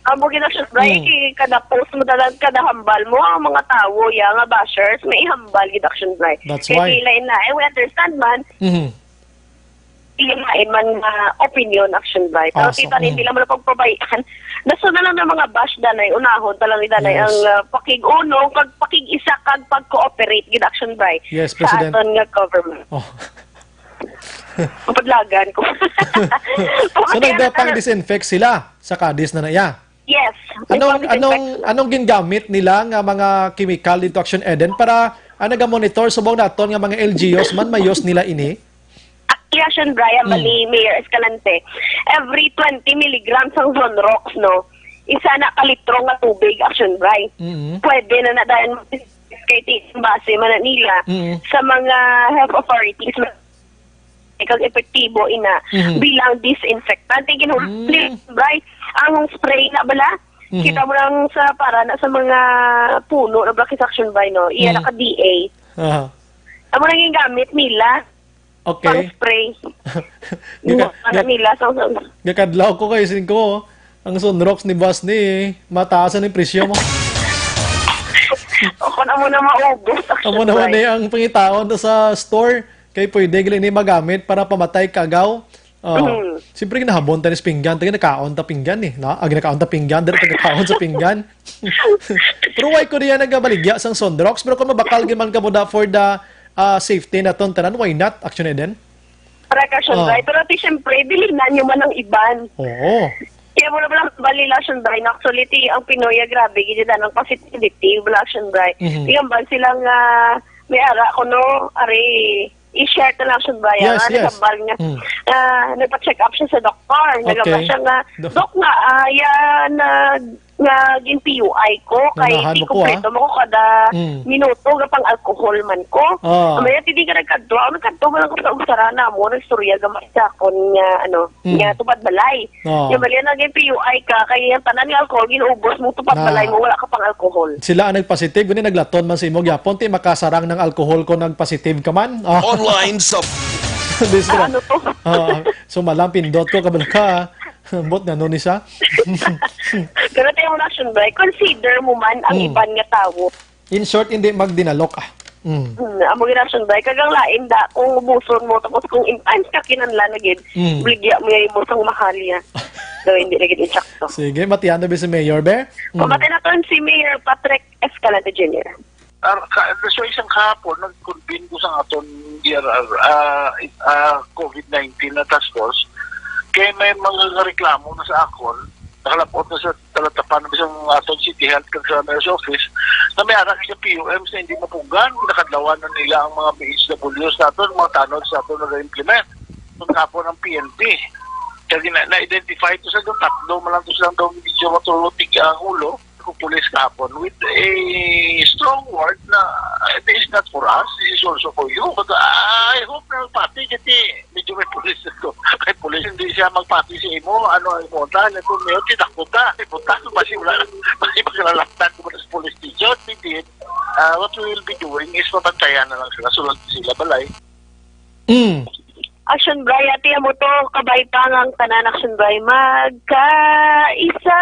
Amo gid, Action Bri, Mm. kay kada post mo, kada, kada hambal mo, ang mga tawo, ya, nga bashers, may ihambal gid, Action Bri. That's Kay why. Sila na, eh, we understand man, Mhm. ilain man nga opinion, Action Bri. Pero Ah, so, kita, mm. Hindi lang mo na pagpabayaan. Daso na lang ng mga bash, danay, unahon, talang danay, Yes. ang, ah, pakig-uno, kag pakig-isa, kag pag-cooperate gid, Action Bri, Yes, sa President. Aton nga government. Oh. Mapadlagan ko. So, Pati ang nagdapang disinfect sila sa Cadiz na na iya? Yes. Anong, Nagpang-disinfect anong, sila. Anong gingamit nila nga mga chemical dito, Action Eden, para ang nagamonitor subong naton nga mga L G Us man, mayos nila ini? Actually, Action Bri, Hmm. ni Mayor Escalante, every twenty milligrams ang Zonrox, no? Isa na ka litro nga tubig, Action Bri. Mm-hmm. Pwede na na dahil mag-, kay ti-, base man na nila Mm-hmm. sa mga health authorities na kag epektibo ina Mhm. bilang disinfectant. Kay ginhulog Mm. ni Bray, ang spray na bala, Mhm. kita mo lang sa para na sa mga puno na bala, Action Bray, no? Iya Mhm. na ka D A. Aha. Amo nang gingamit nila Okay. pang spray. Gaka- Ano ga- nila sa, sa Gakadlaw ko kay singko. Ang Sunrox ni boss ni, mataas ang presyo mo. O kung amo na maubos, Action Amo naman Bray. Eh ang pangitaon sa store. Kay pwede gali ni magamit para pamatay kagaw. Oh, Mm. siyempre ginahabon ta ni sa pinggan, taga nakaon ta pinggan eh, no? Ah, ginakaon ta pinggan, dili taga kaon sa pinggan. Pero why ko niya nagabaligya sang Sunrox? Pero kung mabakal gyud man ka mo da for the ah, safety naton tanan, why not? Action Eden? Correct, Action Oh. Bray. Pero ati, siyempre, dili na nyo man ang iban. Oo. Kaya mo na lang bali, Action Bray, na actually, ti, ang Pinoy, ah, grabe, gid ang positivity, wala, Action Bray. Mhm. Tingnan ba silang, ah, may ara ko, no? Ari, i-share ka lang, Action Bray, Yes, ah, yes. Nagambal nga, Mm. ah, nagpa-check up siya sa doktor. Nagambal Okay. siya nga, Do- "Dok, nga, ah, yan, ah, nga gin-P U I ko, kay Nanahan di mo ko, ah. Kompleto mo ko kada Mm. minuto, nga pang alcohol man ko." Ah. Amaya, ti di ka nagkadto. Ako nagkadto man lang ko sa ugsara na mo, nagstorya gamay sa akon nga, ano, Mm. nga tupad balay. Ah. Nga bali, naging P U I ka, kay ang tanan nga alcohol, ginuubos mo, tupad Na. balay mo, wala ka pang alcohol. Sila ang nagpositive, gani naglaton man sa imo gyapon, ti makasarang ng alcohol ko nagpositive ka man. Ah. Online sa Disgra- Ano to? Ah, so malang pindot ko, kabalo ka, ah. Ambot nga, no, ni siya? Pero tayo mo na, Action Bray, consider mo man ang Hmm. iban nga tawo. In short, hindi magdinalok, ah. Mm. Hmm, amo gid, Action Bray, kag ang lain da, kung ubuson mo, tapos kung in times ka kinahanglan na gid, Mm. bligya mo yung imong sang mahalya. So, hindi na gid insakto. Sige, matiyan na ba si Mayor, be? Mm. Pamati na to si Mayor Patrick Escalante Junior. Ar-, ka, so isang kahapon, nag-convene ko sa aton D R R, ah, ah, COVID nineteen na task force. Kay may mga reklamo na sa akon, nakalapot na sa talatapan ng isang aton City Health kag sa Mayor's Office, na may anak sa P O M sa hindi mapugan, nakadlawan na nila ang mga B H W sa aton, mga tanod sa aton na implement. Kung kapon ang P N P. Kaya na, na-identify to sa doon, tatlo man lang to silang daw medyo matulog ang ulo. Ko pulis kahapon with a strong word na, uh, "This is not for us, this is also for you." But I hope na pati kasi medyo may pulis ito. May pulis, hindi siya magpati sa imo, ano, imo ta, na kung may tinakot ka, imo ta, basi wala, basi maglalaktan ko sa police station, hindi. Uh, what we will be doing is mabantayan na lang sila, sulod sila balay. Mm. Action Bray, ati amo to, kabay pa nga ang tanan, Action Bray, magkaisa.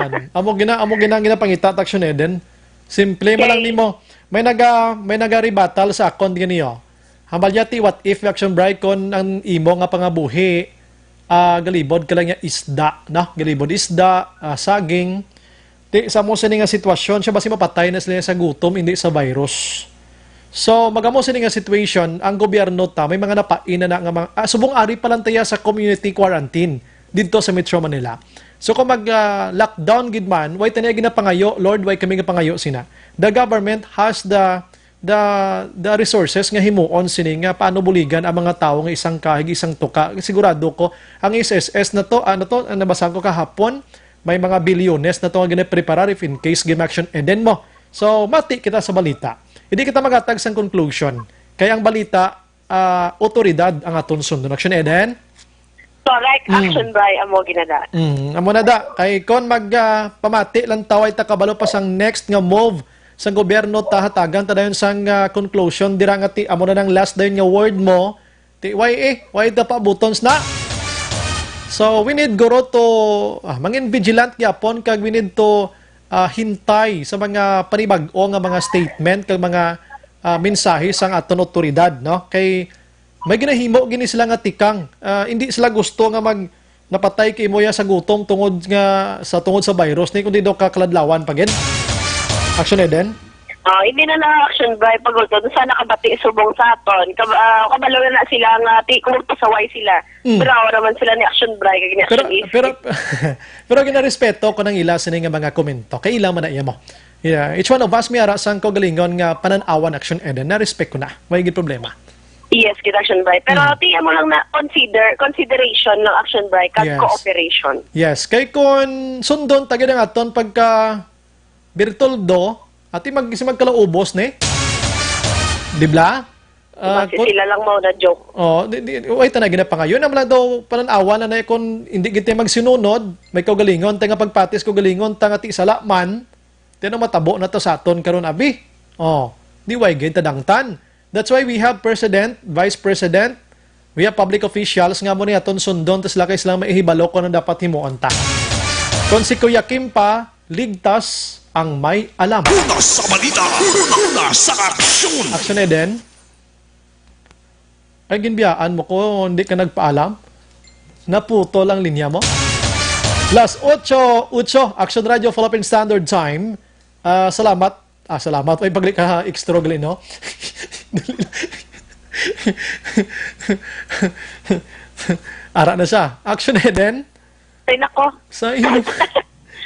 Nan. Amo gina, amo gina, ang ginapangita, Action Eden. Simple man lang Okay. nimo. May naga, may naga-rebuttal sa akon ganiyo. Hambal niya, ti, what if, Action Bray, kon ang imo nga pangabuhi, ah, galibod ka lang niya isda, no? Galibod isda, ah, saging. Ti, sa mo sini nga sitwasyon, siya basi mapatay na sila sa gutom, hindi sa virus. So, magamo sini nga situation, ang gobyerno ta, may mga napain na, na nga mga, ah, subong ari pa lang taya sa community quarantine didto sa Metro Manila. So, kung mag, ah, lockdown gid man, way tani ginapangayo, Lord, way kami nga pangayo sina. The government has the, the, the resources nga himuon sini nga paano buligan ang mga tawo nga isang kahig, isang tuka. Sigurado ko, ang S S S na to, ano to, ang nabasa ko kahapon, may mga bilyones na to nga ginapreparar if in case gin-action Eden mo. So, mati kita sa balita. Hindi kita magatag sang conclusion. Kay ang balita, ah, otoridad ang aton sundon. Action Eden? Correct. Mm. Action Bray, amo ginada. Mm, amo na da. Kay kon mag, ah, pamati lang taway ta kabalo pa sang next nga move sang gobyerno ta hatagan ta dayon sang, ah, conclusion dira nga ti amo na nang last dayon nga word mo. Ti why eh, why the pa buttons na? So we need guro to, ah, mangin vigilant gyapon kag we need to, ah, hintay sa mga panibag-o nga mga statement kag mga, ah, mensahe sang aton otoridad, no? Kay may ginahimo gini sila nga tikang, ah, hindi sila gusto nga mag napatay kay mo ya sa gutom tungod nga sa tungod sa virus ni kundi daw kakaladlawan pa gid. Action Eden? Ah, hindi na na Action Bray pagulto. Doon sa nakabati subong sa aton. Kab-, ah, kabalo na sila nga ti kung magpasaway sila. Mm. Pero awa naman sila ni Action Bray kag ni Pero, Action East. Pero, pero ginarespeto ko nang ila sini nga mga komento. Kay ila man na iya mo. Yeah, each one of us may ara sang kaugalingon nga panan-awan Action Eden. Na-respect ko na. May gid problema. Yes, kita Action Bray. Pero Mm. ti amo lang na consider, consideration ng Action Bray kag Yes. cooperation. Yes, kay kun sundon ta gid ang aton pagka Bertoldo, ati mag si magkalaubos ni. Di bla? Ah, Basi kon- sila lang mao na joke. Oh, di, di, way ta na ginapangayon. Naman lang daw, panan-awa na na kung hindi kita magsinunod, may kaugalingon ta nga pagpatis, kaugalingon ta nga ti sala man, ti ano matabo na to sa aton karon, abi? Oh, di way gid ta dangtan. That's why we have president, vice president, we have public officials nga mo ni aton sundon, tas sila kay sila may ihibalo kung ano dapat himuon ta. Kung si Kuya Kim pa, ligtas ang may alam. Una sa balita, una sa aksyon. Action, Eden. Ay, ginbiyaan mo ko, hindi ka nagpaalam? Naputol ang linya mo? Las otso, otso, Action Radio Philippine Standard Time. Ah, salamat. Ah, salamat. Ay, pagli ka, extra gali, no? Ara na siya. Action, Eden. Ay, nako. Sa imo.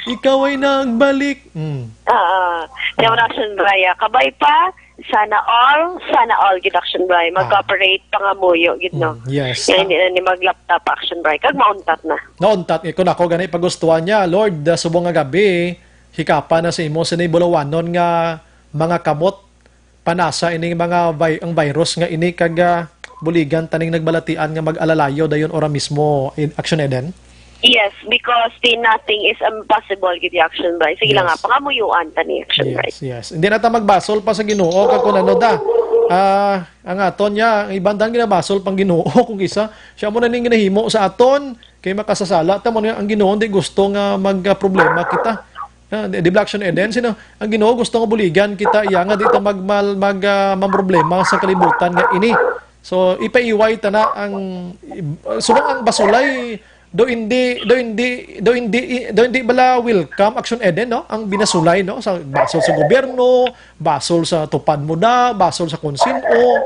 Ikaw ay nagbalik. Hmm. Ah, Action Brian. Kabay pa? Sana all, sana all, gid, Action Brian. Ah. Mag-cooperate, pangamuyo, gid, no? Mm, yes. Nga hindi na ni mag-laptop, Action Brian. Kag mauntat na. Nauntat, eh, kung ako gani pagustuhan niya, Lord, ah, subong nga gabi, hikapa na sa imo sini bulawanon nga mga kamot, panasa ining mga vi-, ang virus nga ini kag, ah, buligan taning nagbalatian nga mag-alalayo dayon ora mismo, in Action Eden? Yes, because the nothing is impossible, gid, Action Brian. Sige lang. Yes. Nga, pangamuyuan ta ni, Action Brian. Yes, yes. Hindi na ta magbasol pa sa Ginoo kag kung ano da. Ah, ang aton niya, ang iban dang ginabasol pang Ginoo kung isa. Siya mo na ning ginahimo sa aton, kay makasasala ta mo niya ang Ginoo, hindi gusto nga mag-problema kita. Ah, di, di ba, Action Eden, sino? Ang Ginoo gusto nga buligan kita, iya nga di ta mag, mal-, mag, ah, mamroblema sa kalibutan nga ini. So, ipaiway ta na ang, subong ang basulay, do hindi, do hindi, do hindi, do hindi bala welcome, Action Eden, no? Ang binasulay, no? Sa basol sa gobyerno, basol sa tupad mo na, basol sa konsin-o.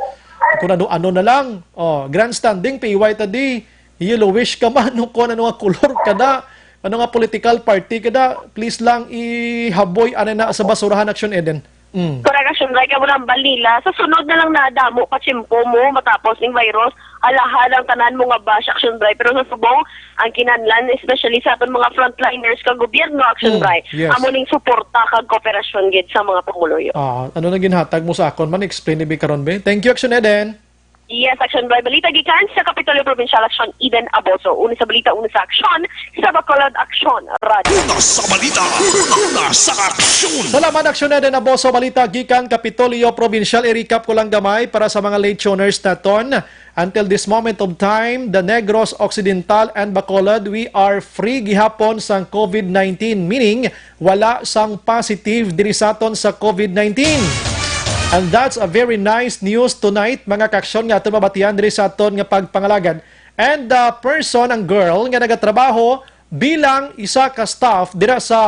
Kung ano-ano na lang. Oh, grandstanding, paiway ta di. Yellowish ka man, o kung ano nga kolor ka na, ano nga political party ka na, please lang ihaboy anay na sa basurahan, Action Eden. Mm. Correct, Action Brian, kaya mo lang balila. Sa sunod na lang na damo pa tiyempo mo matapos ning virus, alahan ang tanan mo nga bash, Action Brian. Pero sa subong, ang kinahanglan, especially sa aton mga frontliners kag gobyerno, Action Mm, Brian, yes. Amo ning suporta kag kooperasyon gid sa mga pumuluyo. Ah, ano na ginhatag mo sa akon man? Explain ni Bi karon, Bi. Thank you, Action Eden. Yes, Action Brian. Balita gikan sa Kapitolyo Provincial, Action Eden Aboso. Una sa balita, una sa aksyon, sa Bacolod Aksyon Radio. Una sa balita, una sa aksyon. Salamat, Action Eden Aboso. Balita gikan Kapitolyo Provincial. I-recap ko lang gamay para sa mga late tuners naton. Until this moment of time, the Negros Occidental and Bacolod, we are free gihapon sang COVID nineteen, meaning wala sang positive diri sa aton sa COVID nineteen. And that's a very nice news tonight, mga kaaksyon, nga aton mabatian diri sa aton nga pagpangalagad. And the person, ang girl nga nagatrabaho bilang isa ka staff dira sa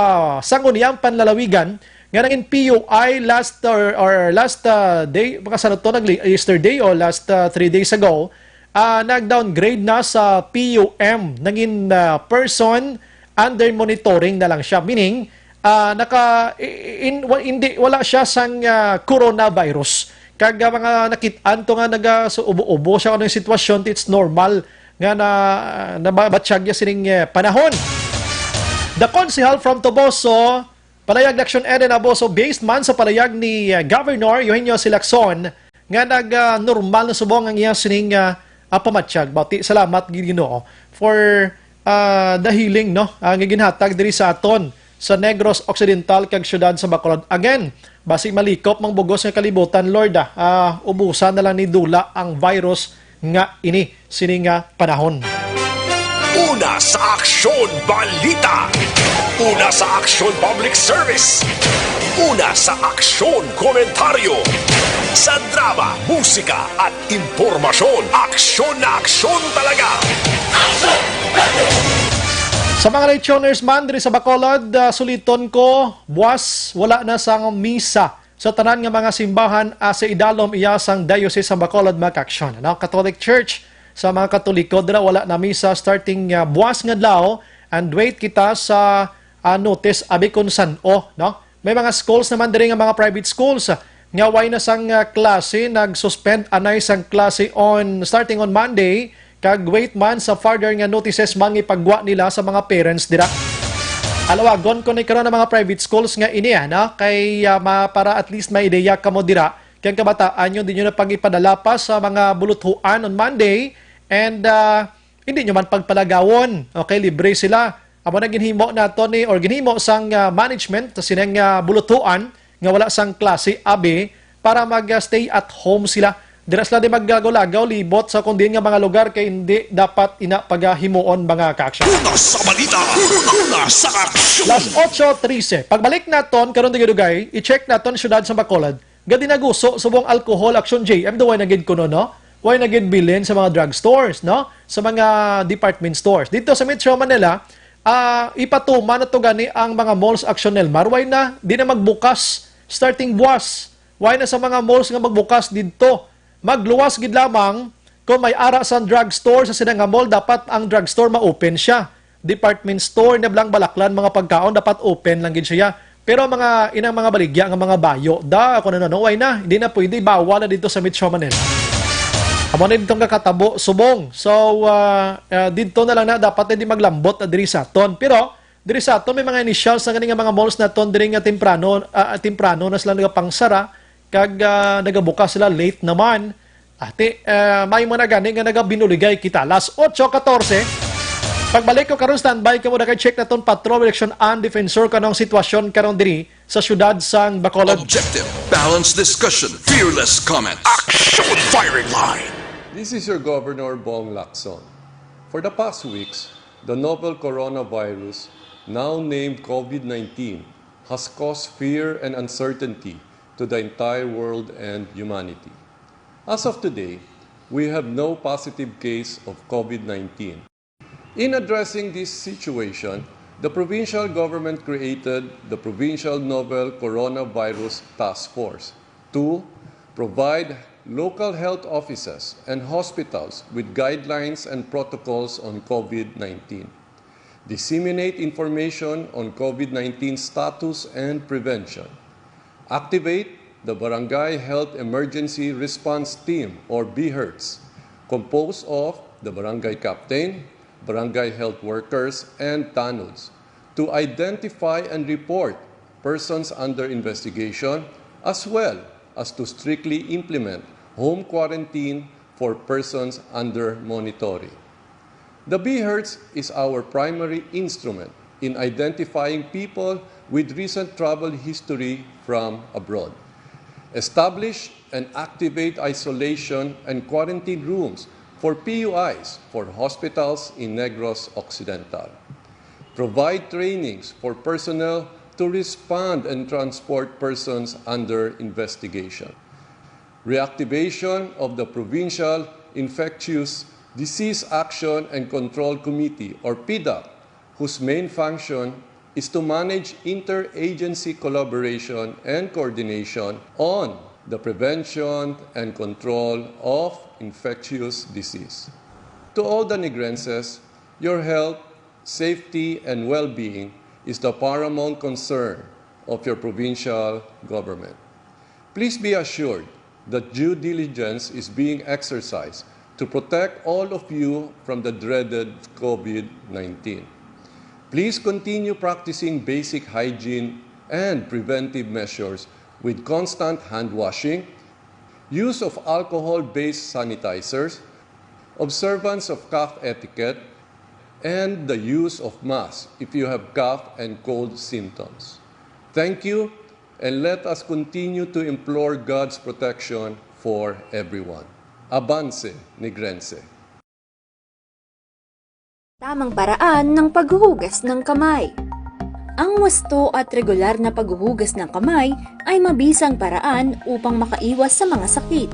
Sangguniang Panlalawigan nga nangin P U I last, or, or last, uh, day, baka sa to, nag-, yesterday o last, uh, three days ago, ah, nag-downgrade na sa P U M, nangin, ah, person under monitoring na lang siya. Meaning, ah, naka, i-, in, wa-, hindi, wala siya sang, ah, coronavirus. Kag, ah, mga nakit-an to nga naga-, so, ubo-ubo siya, ano yung sitwasyon, it's normal nga na, nababatyag niya sining, eh, panahon. The Konsehal from Toboso, palayag ni Action Eden Aboso, based man sa palayag ni, eh, Governor Eugenio Silacson, nga nag, ah, normal na subong ang iya sining, ah, ah, pamatyag. Bati, salamat, Ginoo, for, ah, the healing, no? Ang ginhatag diri sa aton sa Negros Occidental kag siyudad sa Bacolod. Again, basi malikop mang bugos nga kalibutan, Lord, ah, ah, ubusan na lang ni dula ang virus nga ini sini nga panahon. Una sa Aksyon Balita. Una sa Aksyon Public Service. Una sa Aksyon Komentaryo. Sa drama, musika, at impormasyon, aksyon na aksyon talaga. Sa mga late tuners man diri sa Bacolod, ah, suliton ko, buwas, wala na sang misa sa tanan nga mga simbahan, ah, sa idalom iya sang Diocese sang Bacolod, mga kaaksyon, no? Catholic Church, sa mga Katoliko, dira wala na misa starting, ah, buwas nga adlaw, and wait kita sa, ah, notice, abi kun san-o, no? May mga schools naman diri nga mga private schools, ah, nga way na sang, ah, klase, nag-suspend anay sang klase on, starting on Monday, kag wait man sa further nga notices man nga ipagwa nila sa mga parents dira. Alawagon ko ni karon ang mga private schools nga ini, ah, no? Kay, ah, ma-, para at least may ideya kamo dira. Ang kabataan nyo, di nyo na pag-ipadala pa sa mga buluthuan on Monday. And, ah, hindi nyo man pagpalagawon. Okay, libre sila. Amo na ginhimo nato ni, or ginhimo sang, ah, management sa sining, ah, buluthuan nga wala sang klase, abi, para mag, ah, stay at home sila. Dira sila di maglagaw-lagaw, libot sa kung diin nga mga lugar kay hindi dapat ina pagahimuon, mga ka-action. Una sa balita, una sa aksyon. Las otso trese. Pagbalik naton karon, dugay-dugay, i-check naton siyudad sa Bacolod. Gadi naguso subong alcohol, Action J M, do way na gid kuno, no? Way na gid bilin sa mga drugstores, no? Sa mga department stores. Dito sa Metro Manila, ah, ipatuman na to gani ang mga malls, Action Nelmar. Way na, di na magbukas starting buwas. Way na sa mga malls nga magbukas didto. Magluwas gid lamang kung may ara sang drugstore sa sila nga mall, dapat ang drugstore ma-open siya. Department store, na blang balaklan, mga pagkaon, dapat open lang gid siya. Pero mga inang mga baligya nga mga bayo, da, ako na, no, way na, hindi na pwede, bawal na dito sa Metro Manila. Amo na dito nga katabo, subong. So, ah, ah, dito na lang na, dapat na di maglambot na diri sa aton. Pero, diri sa aton, may mga initials na gani nga mga malls naton diri nga temprano, ah, temprano na sila nagapangsara, kag, ah, nagabukas sila late naman. Ati, ah, may mo na gani nga nagabinuligay kita. Las otso katorse. Pagbalik ko karon, standby kamo, da kay check naton patrol, election and defensor, kanong sitwasyon karon diri sa siyudad sang Bacolod. Objective, balanced discussion, fearless comment. Action firing line. This is your Governor Bong Lacson. For the past weeks, the novel coronavirus, now named COVID nineteen, has caused fear and uncertainty to the entire world and humanity. As of today, we have no positive case of COVID nineteen. In addressing this situation, the provincial government created the Provincial Novel Coronavirus Task Force to provide local health offices and hospitals with guidelines and protocols on COVID nineteen, disseminate information on COVID nineteen status and prevention, activate the Barangay Health Emergency Response Team, or BHERTs, composed of the barangay captain, barangay health workers, and tanods, to identify and report persons under investigation, as well as to strictly implement home quarantine for persons under monitoring. The BHERTs is our primary instrument in identifying people with recent travel history from abroad. Establish and activate isolation and quarantine rooms for PUIs for hospitals in Negros Occidental. Provide trainings for personnel to respond and transport persons under investigation. Reactivation of the Provincial Infectious Disease Action and Control Committee, or PIDAC, whose main function is to manage interagency collaboration and coordination on the prevention and control of infectious disease. To all the Negrenses, your health, safety, and well-being is the paramount concern of your provincial government. Please be assured that due diligence is being exercised to protect all of you from the dreaded COVID nineteen. Please continue practicing basic hygiene and preventive measures with constant hand washing, use of alcohol-based sanitizers, observance of cough etiquette, and the use of masks if you have cough and cold symptoms. Thank you, and let us continue to implore God's protection for everyone. Abante, Negrense! Tamang paraan ng paghuhugas ng kamay. Ang wasto at regular na paghuhugas ng kamay ay mabisang paraan upang makaiwas sa mga sakit.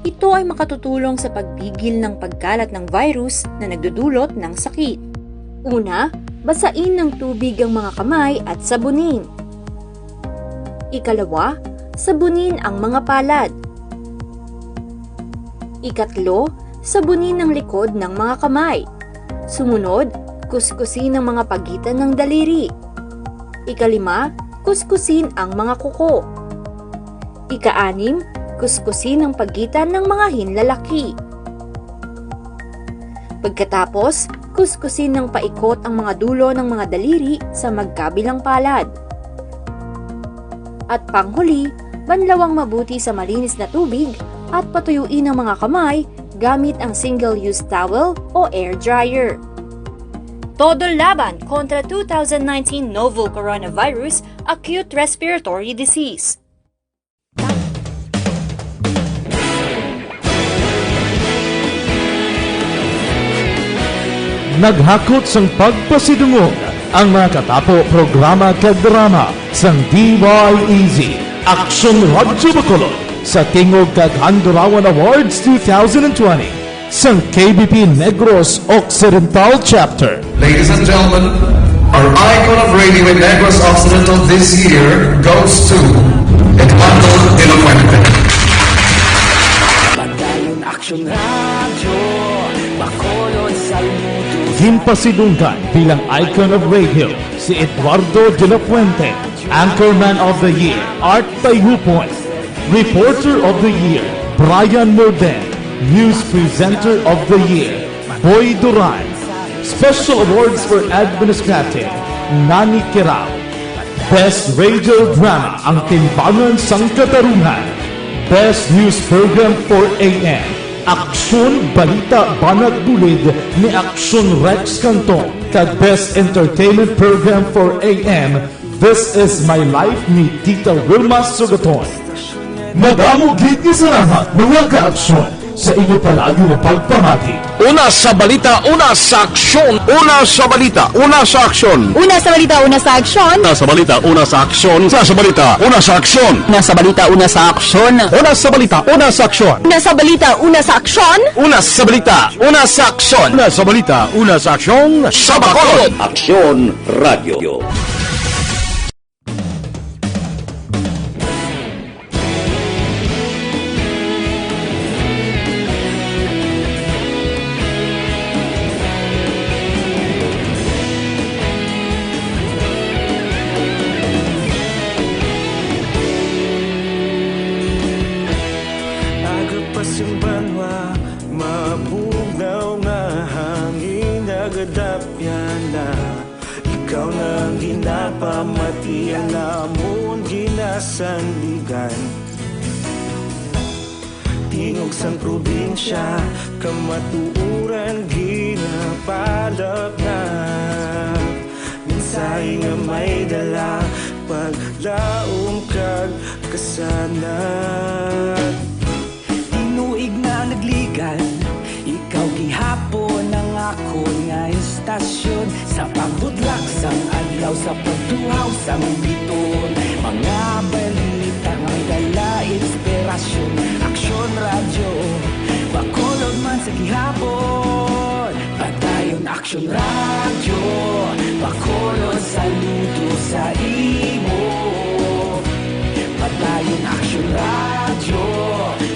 Ito ay makatutulong sa pagpigil ng pagkalat ng virus na nagdudulot ng sakit. Una, basain ng tubig ang mga kamay at sabunin. Ikalawa, sabunin ang mga palad. Ikatlo, sabunin ang likod ng mga kamay. Sumunod, kuskusin ang mga pagitan ng daliri. Ikalima, kuskusin ang mga kuko. Ikaanim, kuskusin ang pagitan ng mga hinlalaki. Pagkatapos, kuskusin ng paikot ang mga dulo ng mga daliri sa magkabilang palad. At panghuli, Banlawang mabuti sa malinis na tubig at patuyuin ang mga kamay gamit ang single-use towel o air dryer. Todo laban kontra two thousand nineteen novel coronavirus acute respiratory disease. Naghakot sang pagpasidungog ang mga katapo programa kag drama sang D Y E Z, Aksyon Radyo Bacolod, sa Tingog kag Handurawan Awards two thousand twenty sang K B P Negros Occidental Chapter. Ladies and gentlemen, our icon of radio in Negros Occidental this year goes to Eduardo de la Fuente. Padayon Aksyon Radyo, Bacolod, saludo. Ginpasidunggan bilang icon of radio si Eduardo de la Fuente, Anchorman of the Year, Art Tayupon, Reporter of the Year, Brian Morden, News Presenter of the Year, Boy Duran, Special Awards for Administrative, Nani Kirao. Best Radio Drama, Ang Timbangan sang Katarungan. Best News Program for A M, Aksyon Balita Banat Bulid ni Aksyon Rex Cantong, kag Best Entertainment Program for A M, This Is My Life ni Tita Wilma Sugaton. Madamo gid nga salamat, mga kaaksyon, sa inyo palayo nga pagpamati. Una sa balita, una sa aksyon. Una sa balita, una sa aksyon. Una sa balita, una sa aksyon. Una sa balita, una sa aksyon. Una sa balita, una sa aksyon. Una sa balita, una sa aksyon. Una sa balita, una sa aksyon. Una sa balita, una sa aksyon. Una sa balita, una sa aksyon. Una sa balita, una sa aksyon. Sa Bacolod. Aksyon Radyo. Aga pa sing banwa, mabugnaw nga hangin nagadapyan na. Ikaw na ang ginapamati, ang amon ginasandigan. Tingog sang probinsya, kamatuoran ginapalapnap. Mensahe nga may dala, paglaom kag kasanag. Tinuig na nagligad, ikaw gihapon ang akon nga estasyon. Sa pagbudlak sang adlaw, sa pagtuhaw sang biton, mga balita nga may dala inspirasyon. Aksyon Radyo, Bacolod man sa gihapon. Padayon Aksyon Radyo, Bacolod, saludo sa imo. Padayon Aksyon Radyo,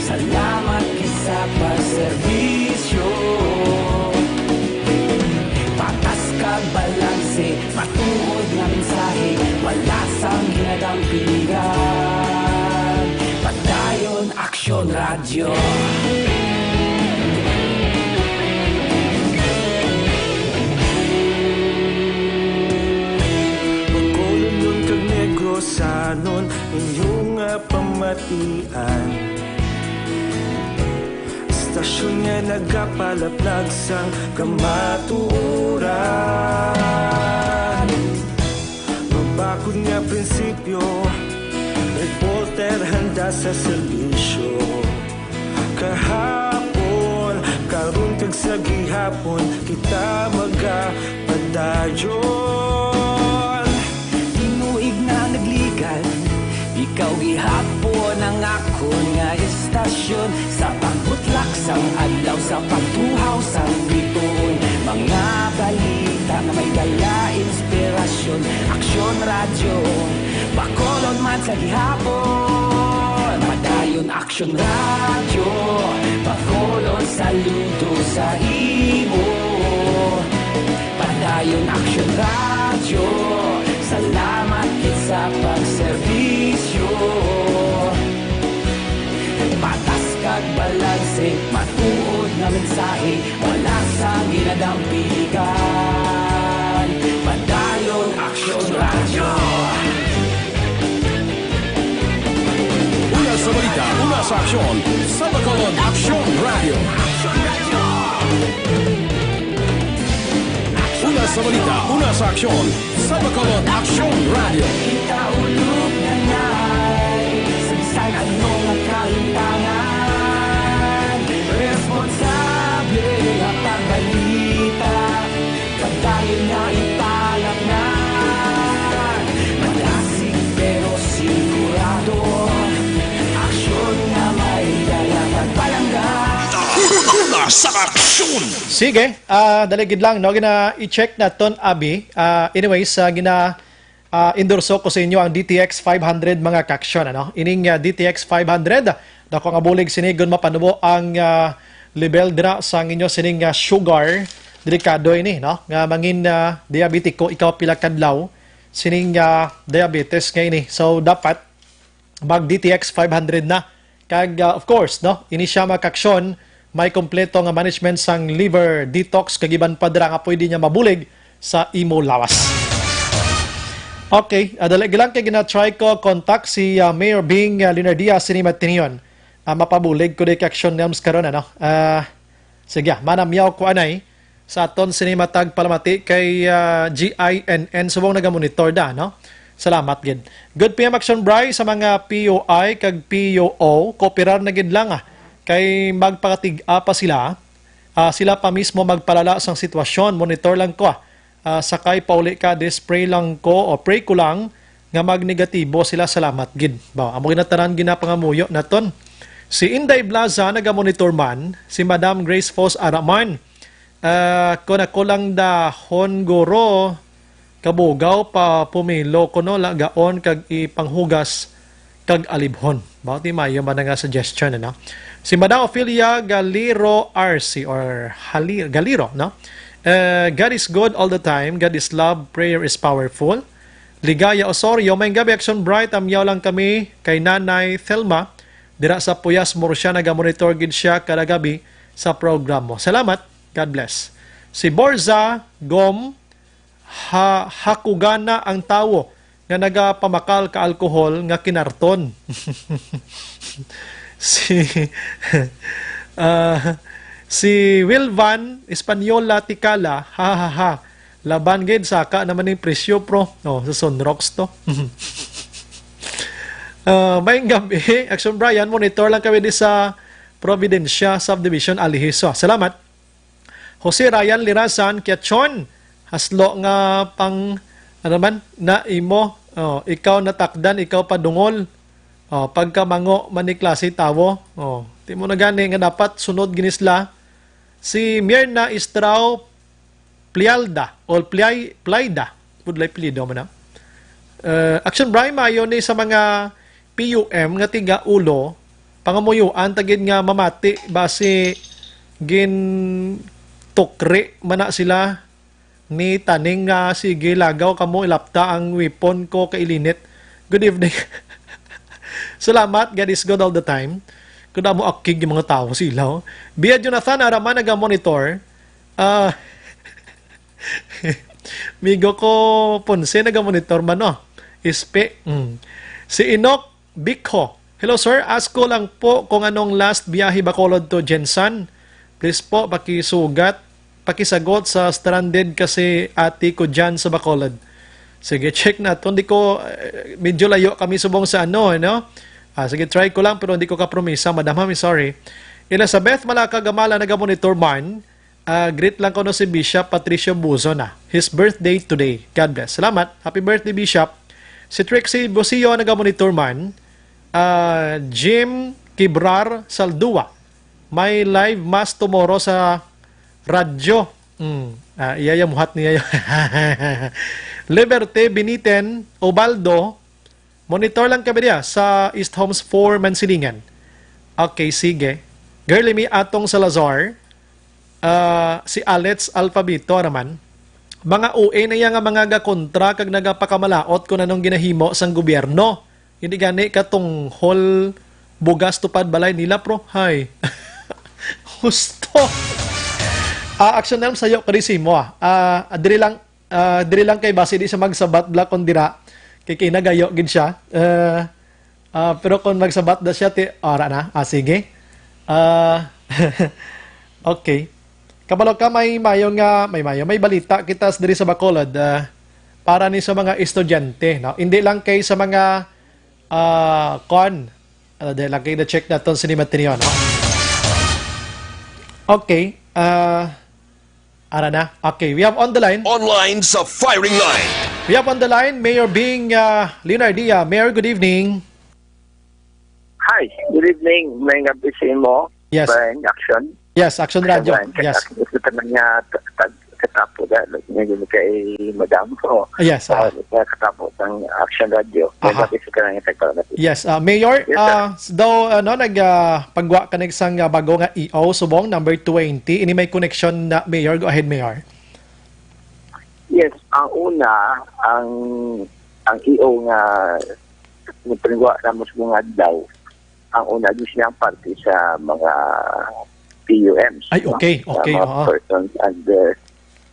salamat gid sa pagserbisyo. Patas kag balanse, matuod nga mensahe, wala sang ginadampigan. Padayon Aksyon Radyo. Bacolodnon kag Negrosanon, inyo nga pamatian. Estasyon nga nagapalaplag sang kamatuoran. Mabakod nga prinsipyo, reporter handa sa serbisyo. Kahapon, karon kag sa gihapon, kita magapadayon. Tinuig na nagligad, ikaw gihapon ang akon nga estasyon. Sa pagbutlak sang adlaw, sa pagtuhaw sang bituon, mga balita nga may dala inspirasyon. Aksyon Radyo, Bacolod man sa gihapon. Padayon Aksyon Radyo, Bacolod, saludo sa imo. Padayon Aksyon Radyo, salamat gid sa pagserbisyo. Patas kag balanse, matuod nga mensahe, wala sang ginadampigan. Padayon Aksyon Radyo. Sa balita, una sa aksyon, sa Bacolod Aksyon Radio. Una sa balita, una sa aksyon, sa Bacolod Aksyon Radio. Kita ulog na ngay, sabisan ano nga kalimtangan. Responsable nga pagbalita, pagdayon nga ipalatnan. Malasig pero sigurado, aksyon nga may dala pagpalangga. Una sa aksyon. Sige, ah, dali gid lang, no? Gina-i-check naton, Abi. Ah, anyways, ah, gina, ah, endorso ko sa inyo ang D T X five hundred, mga kaaksyon, ano? Ining, ah, D T X five hundred, dako nga bulig sini gun mapanubo ang, ah, level dira sa inyo sining, ah, sugar. Delikado ini, no? Nga mangin, ah, diabetiko ikaw pila kadlaw sining, ah, diabetes nga ini. So, dapat mag D T X five hundred na. Kag, ah, of course, no, ini siya, mga kaaksyon, may kompleto nga management sang liver detox kag iban pa dira nga pwede niya mabulig sa imo lawas. Okay, ah, dali lang kay gina-try ko contact si, ah, Mayor Bing, ah, Leonardia sini matinihon. Ah, mapabulig ko di kaaksyon, Nelms, karon, ano? Ah, sige, manamyaw ko anay sa aton sini matag palamati kay, ah, G I N N subong nagamonitor da, no? Salamat gid. Good P M Action Bry sa mga P U I kag P U O, kooperar na gid lang, ah, kay magpakatig-a pa sila. Ah, sila pa mismo magpalala sang sitwasyon. Monitor lang ko, ah. Ah, sakay pauli ka, dis pray lang ko o pray ko lang nga magnegatibo sila. Salamat gid. Ba, amo ginatanan ginapangamuyo naton. Si Inday Blaza nagamonitor man, si Madam Grace Fos Araman. Ah, kun ako lang dahon, guro, kabugaw pa pumilo kuno lagaon kag ipanghugas kag alibhon. Bawat di mayo man nga suggestion, ano? Si Madam Ophelia Galiro R C or Hali-, Galiro, no? Eh, God is good all the time. God is love. Prayer is powerful. Ligaya Osorio, may gabi, Action Bright. Amyaw lang kami kay Nanay Thelma. Dira sa Puyas, Murcia, nagamonitor gid siya kada gabi sa programa. Salamat. God bless. Si Borza Gom, ha, hakugana ang tawo nga nagapamakal ka alkohol nga kinarton. Si, ah, si Wilvan Española Tikala, ha, ha, ha. Laban gid, saka naman ning presyo, pro. Oh, sa Sunrox to. Ah, maayong gabi, Action Brian, monitor lang kami di sa Providencia Subdivision, Alihiso. Salamat. Jose Ryan Lirasan, Kiachon, haslo nga pang, ano man, na imo, oh, ikaw natakdan, ikaw padungol. Oh, pagkamango man ni klase tawo. Oh, di mo na gani nga dapat sunod ginisla. Si Mirna Istrao Plialda, o Pliay-, Plaida, pudlay pilido man na. Eh, Action Bry, mayo ni sa mga P U M nga tiga-ulo, pangamuyuan ta gid nga mamati basi gintukri man na sila ni Taning nga, "Sige, lagaw kamo, ilapta ang weapon ko kay ilinit." Good evening. Salamat, God is good all the time. Kuda mo akig yung mga tao sila, oh. Bia Jonathan, araman naga-monitor. Ah, migo ko Ponce, naga-monitor man, no? Ispe. Mm. Si Enoch Bikho. Hello, sir. Ask ko lang po kung anong last biyahe Bacolod to Gensan. Please po, pakisugat, pakisagot sa stranded kasi ate ko dyan sa Bacolod. Sige, check naton. Di ko, eh, medyo layo kami subong sa ano, ano? Ah, sige, try ko lang, pero hindi ko kapromisa, madam, ha? I'm sorry. Elizabeth Malaka Gamala, naga-monitor man. Ah, greet lang ko no si Bishop Patricio Buzo na. His birthday today. God bless. Salamat. Happy birthday, Bishop. Si Trixie Busio, naga-monitor man. Ah, Jim Kibrar Saldua. May live mass tomorrow sa radyo. Mm. Ah, iya yung muhat niya yun. Liberty Biniten Obaldo, monitor lang kami diya sa East Homes four Mansilingan. Okay, sige. Girlie Mi Atong Salazar, ah, si Alex Alpabito naman. Mga O A na iya nga mga gakontra kag nagapakamalaot kung anong ginahimo sang gobyerno. Hindi gani ka tunghol bugas tupad balay nila, pro. Hay. Husto. Ah, Action Elm, sayo ko di simo, ah. Ah, diri lang, ah, diri lang kay basi di siya magsabat bla kon dira. Kay kinagayo gid siya. Ah, Ah, pero kung magsabat na siya, ti-, ara na. Ah, sige. Ah, okay. Kabalo ka, may mayo nga, may mayo, may balita kita s-, diri sa Bacolod, ah, para ni sa mga estudyante, no? Hindi lang kay sa mga, ah, kon, ah, dahil lagi na check naton sa Nimatinio, no? Okay, ah, ara na. Okay, we have on the line. Online sa firing line. We have on the line, Mayor Bing, ah, Leonardia. Mayor, good evening. Hi, good evening. May nga busy mo? Yes. Ba, in action? Yes, Action Action Radio. Line. Yes. Action. Gusto ka na nga ta-, ta-, katapo da, like, medyo kay Madam. So, Yes, ah, ah. nga katapo ng Action Radio. May Aha. nga busy ka na nga tagpalapit. Yes, ah, Mayor, Yes, sir. ah, s-, daw, ano, nag, ah, pagwa ka na isang, ah, bago nga E O, subong, number twenty. Ini may connection na, Mayor. Go ahead, Mayor. Yes, ang una, ang, ang E O nga nagpalingwa namo sa mga adlaw, ang una, di siya ang parte sa mga P U Ms, Ay, no? okay, Sa okay, mga oo. persons under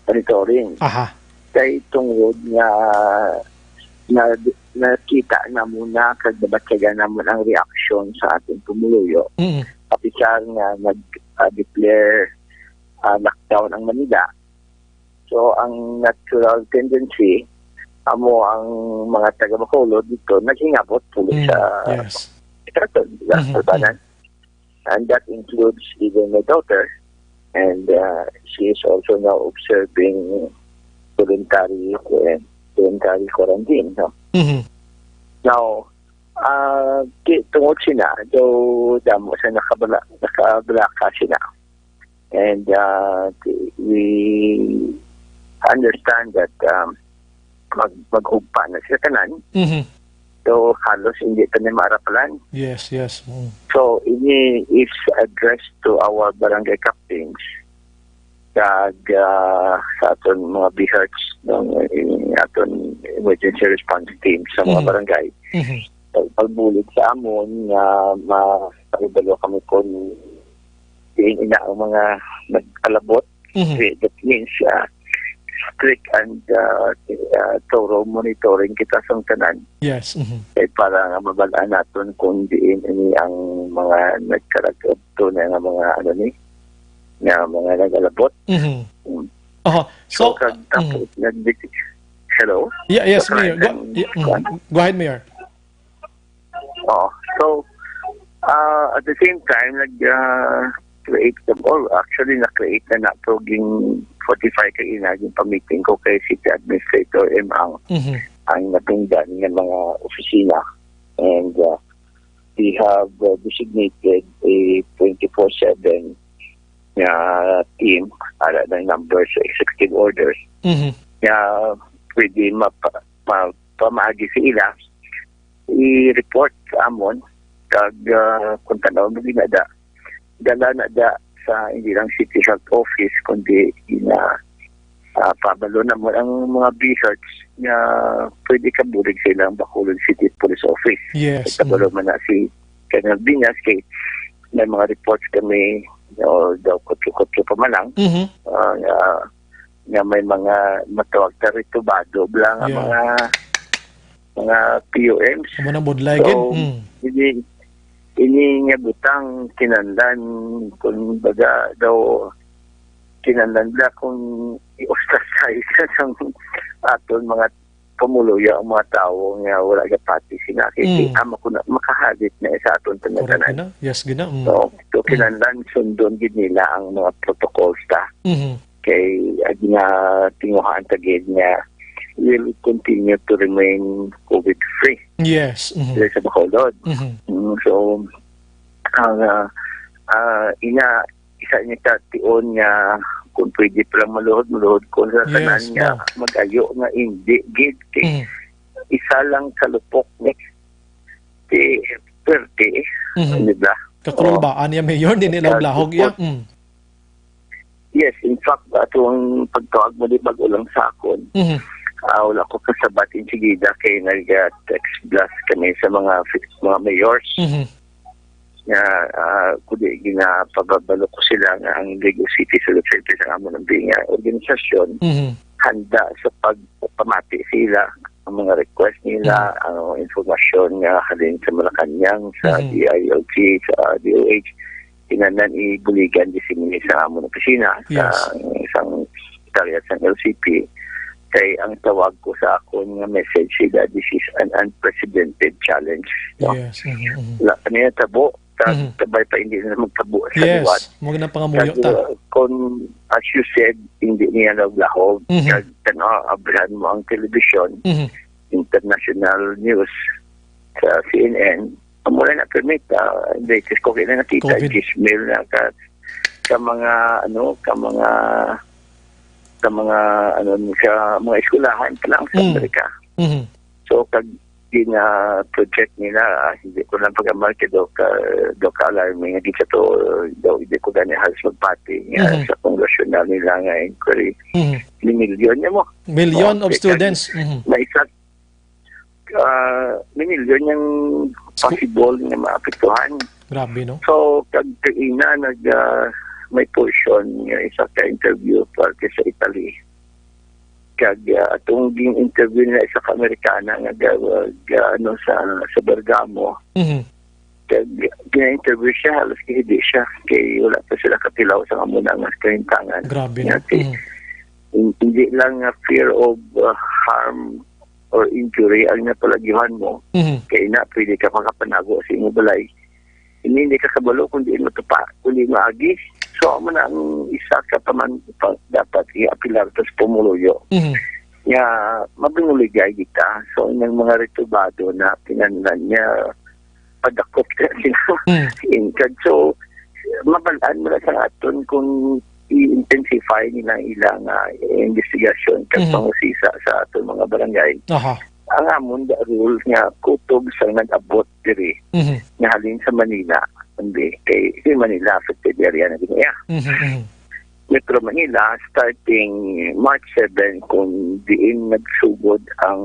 monitoring. Aha. Kay tungod nga na, nakita namo na kag nabatyagan namo ang reaksyon sa ating pumuluyo, Mm. kapital nga nag, ah, declare, ah, lockdown ang Manila. So, ang natural tendency, amo ang mga taga Bacolod dito, naghingabot pulo Mm, sa yes. Itaton, di ba? Mhm, Sa tanan. And that includes even my daughter. And, uh, she is also now observing voluntary, uh, voluntary quarantine, no? Mhm. Now, uh, ki-, tungod sina, daw damo sa nakabala-, nakabalaka sina. And, uh, we understand that, um, mag-, maghugpa na sila tanan. Mhm. So, halos hindi pa na maarapalan. Yes, yes. Mm. So, ini is addressed to our barangay captains kag, ah, sa aton mga B H E R Ts, ng, eh, aton emergency response team sa mga Mhm. barangay. Mhm. Pag-, pagbulig sa amon nga ma-, makahibalo kami kung diin ina ang mga nag-alabot. Mhm. Eh, that means, ah, strict and, ah, ah, thorough monitoring kita sa tanan. Yes, mhm. Eh, para nga mabal-an naton kung diin ini ang mga nagkarag-, tunay nga mga, ano ni, nga mga nag-alabot. Mhm. Mm. Aha. So, So, kag tapos, mm. nag-, hello? Yeah, yes, So, Mayor. Go, kag-, yeah, mm. Go ahead, Mayor. Oh, so, uh, at the same time, nag, uh, create them all. Actually, na-create na nato, ging fortify kay ina, ging pa-meeting ko kay City Administrator M. Ang, Mhm. ang napindan nga mga opisina. And, uh, we have, uh, designated a twenty-four seven nga team, ara ng number sa executive orders, Mhm. nga pwede mapa-, ma-, pamaagi sa ila, i-report sa amon, kag, ah, kung tanaw mo ginada, dala na da sa hindi lang City Health Office, kundi ina, ah, pabalo na mo ang mga B H E R Ts nga pwede kabulig sa ilang Bacolod City Police Office. Yes, Kabalo mm. man na si Colonel Binas, kay may mga reports kami, o daw kutso-kutso pa man lang, Mhm. ah, nga, nga may mga matawag ta rito, bado lang ang Yeah. mga, mga P U Ms. Amo nang budlay So, gid. Mm. ini, ini nga butang kinahanglan, kung baga daw, kinahanglan bala kung i-ostracize sa aton mga pumuluyo ang mga tawo nga wala gapati sina. Kay Mm. di, ah, maku-, makahalit na sa aton Correct tanan-tanan. gina. Yes, gina. Mm. So, so, Mm. kinahanglan sundon gid nila ang mga protocols ta. Mhm. Kay, ah, ginatinguhaan ta gid nga we'll continue to remain COVID-free Yes. Mhm. diri sa Bacolod. Mhm. Mm, so, ang, ah, ah, ina, isa niya ka tion nga kung pwede pa lang maluhod, maluhod ko sa Yes, tanan nga no. mag-ayo nga hindi gid kay Mm. isa lang ka lupok ni si Perte, Mhm. di ba? Kakulol Oo. ba? Ani ang mayor, di nila Kaya blahog iya. lupok. Mm. Yes, in fact, atong pagtawag mo di bag-o lang sa akon. Mhm. Ah, wala ko kasabat insigida kay nag-, ah, text blast kami sa mga fi-, mga mayors. Mhm. Nga, ah, kundi ginapababalo ko sila nga ang Iloilo City Celebrated ang amo ng nga organisasyon Mhm. handa sa pagpamati sila ang mga request nila, Mhm. ang informasyon nga halin sa Malacañang, sa Mhm. D I L G, sa D O H, kinahanglan ibuligan, disseminate sa amon opisina, sa Yes. isang sekretarya sa L C P. Kay ang tawag ko sa akon nga message sila, this is an unprecedented challenge, no? Yes. Mhm, mhm. Wala pa niya tabo, kag Mhm. kabay pa hindi na magtabo sa Yes. liwat. Mo na pangamuyo Kag, ta. uh, kung, as you said, hindi niya naglahog, Mhm. kag tanaw, abrihan mo ang television, Mhm. international news sa C N N, amo na na permit, ah, latest ko kaya nakita, COVID. Chismil na ka, ka mga, ano, ka mga, ka mga, ano, sa mga eskwelahan pa lang sa Mm. Amerika. Mhm. So, kag gina-project nila, ah, hindi ko lang pag-amal kay do ka, do ka alarming nga di sa to, do, hindi ko gani halos magpati nga Mhm. sa congressional nila nga inquiry. Mhm. Ni milyon niya mo. Million Mo, of kay students. Mhm. May isa, ah, ni milyon yung Sku- possible nga maapektuhan. Grabe, no? So, kag kaina nag, ah, may portion nga isa ka interview parte sa Italy. Kag, ah, atong ging-interview na isa ka Amerikana nga ga-, ga-, ano, sa, sa Bergamo. Mhm. Kag gina-interview siya, halos hindi siya. Kay wala pa sila katilaw sa amo na nga kahintangan. Grabe, Nga no? kay Mhm. hin-, hindi lang nga fear of, uh, harm or injury ang napalagihan mo. Mhm. Kay na, pwede ka makapanago sa imong balay. Hindi, hindi ka kabalo kung diin matupa, kung diin maagi. So, amo na ang isa ka paman, pa, dapat i-apilar to sa pumuluyo. Mhm. Nga, mabinuligay kita. So, yung mga retubado na pinanlan niya, padakop ka sila. Mm. In, kag so, mabalaan mo na sa aton kung i-intensify nila ang ilang, ah, investigasyon kag Mhm. pangusisa sa aton mga barangay. Aha. Ang amon da rule nga kutob sa nag-abot diri Mhm. nga halin sa Manila, kundi kay si Manila affected area na din niya. Mhm, mhm. Metro Manila, starting March seven, kung diin nagsugod ang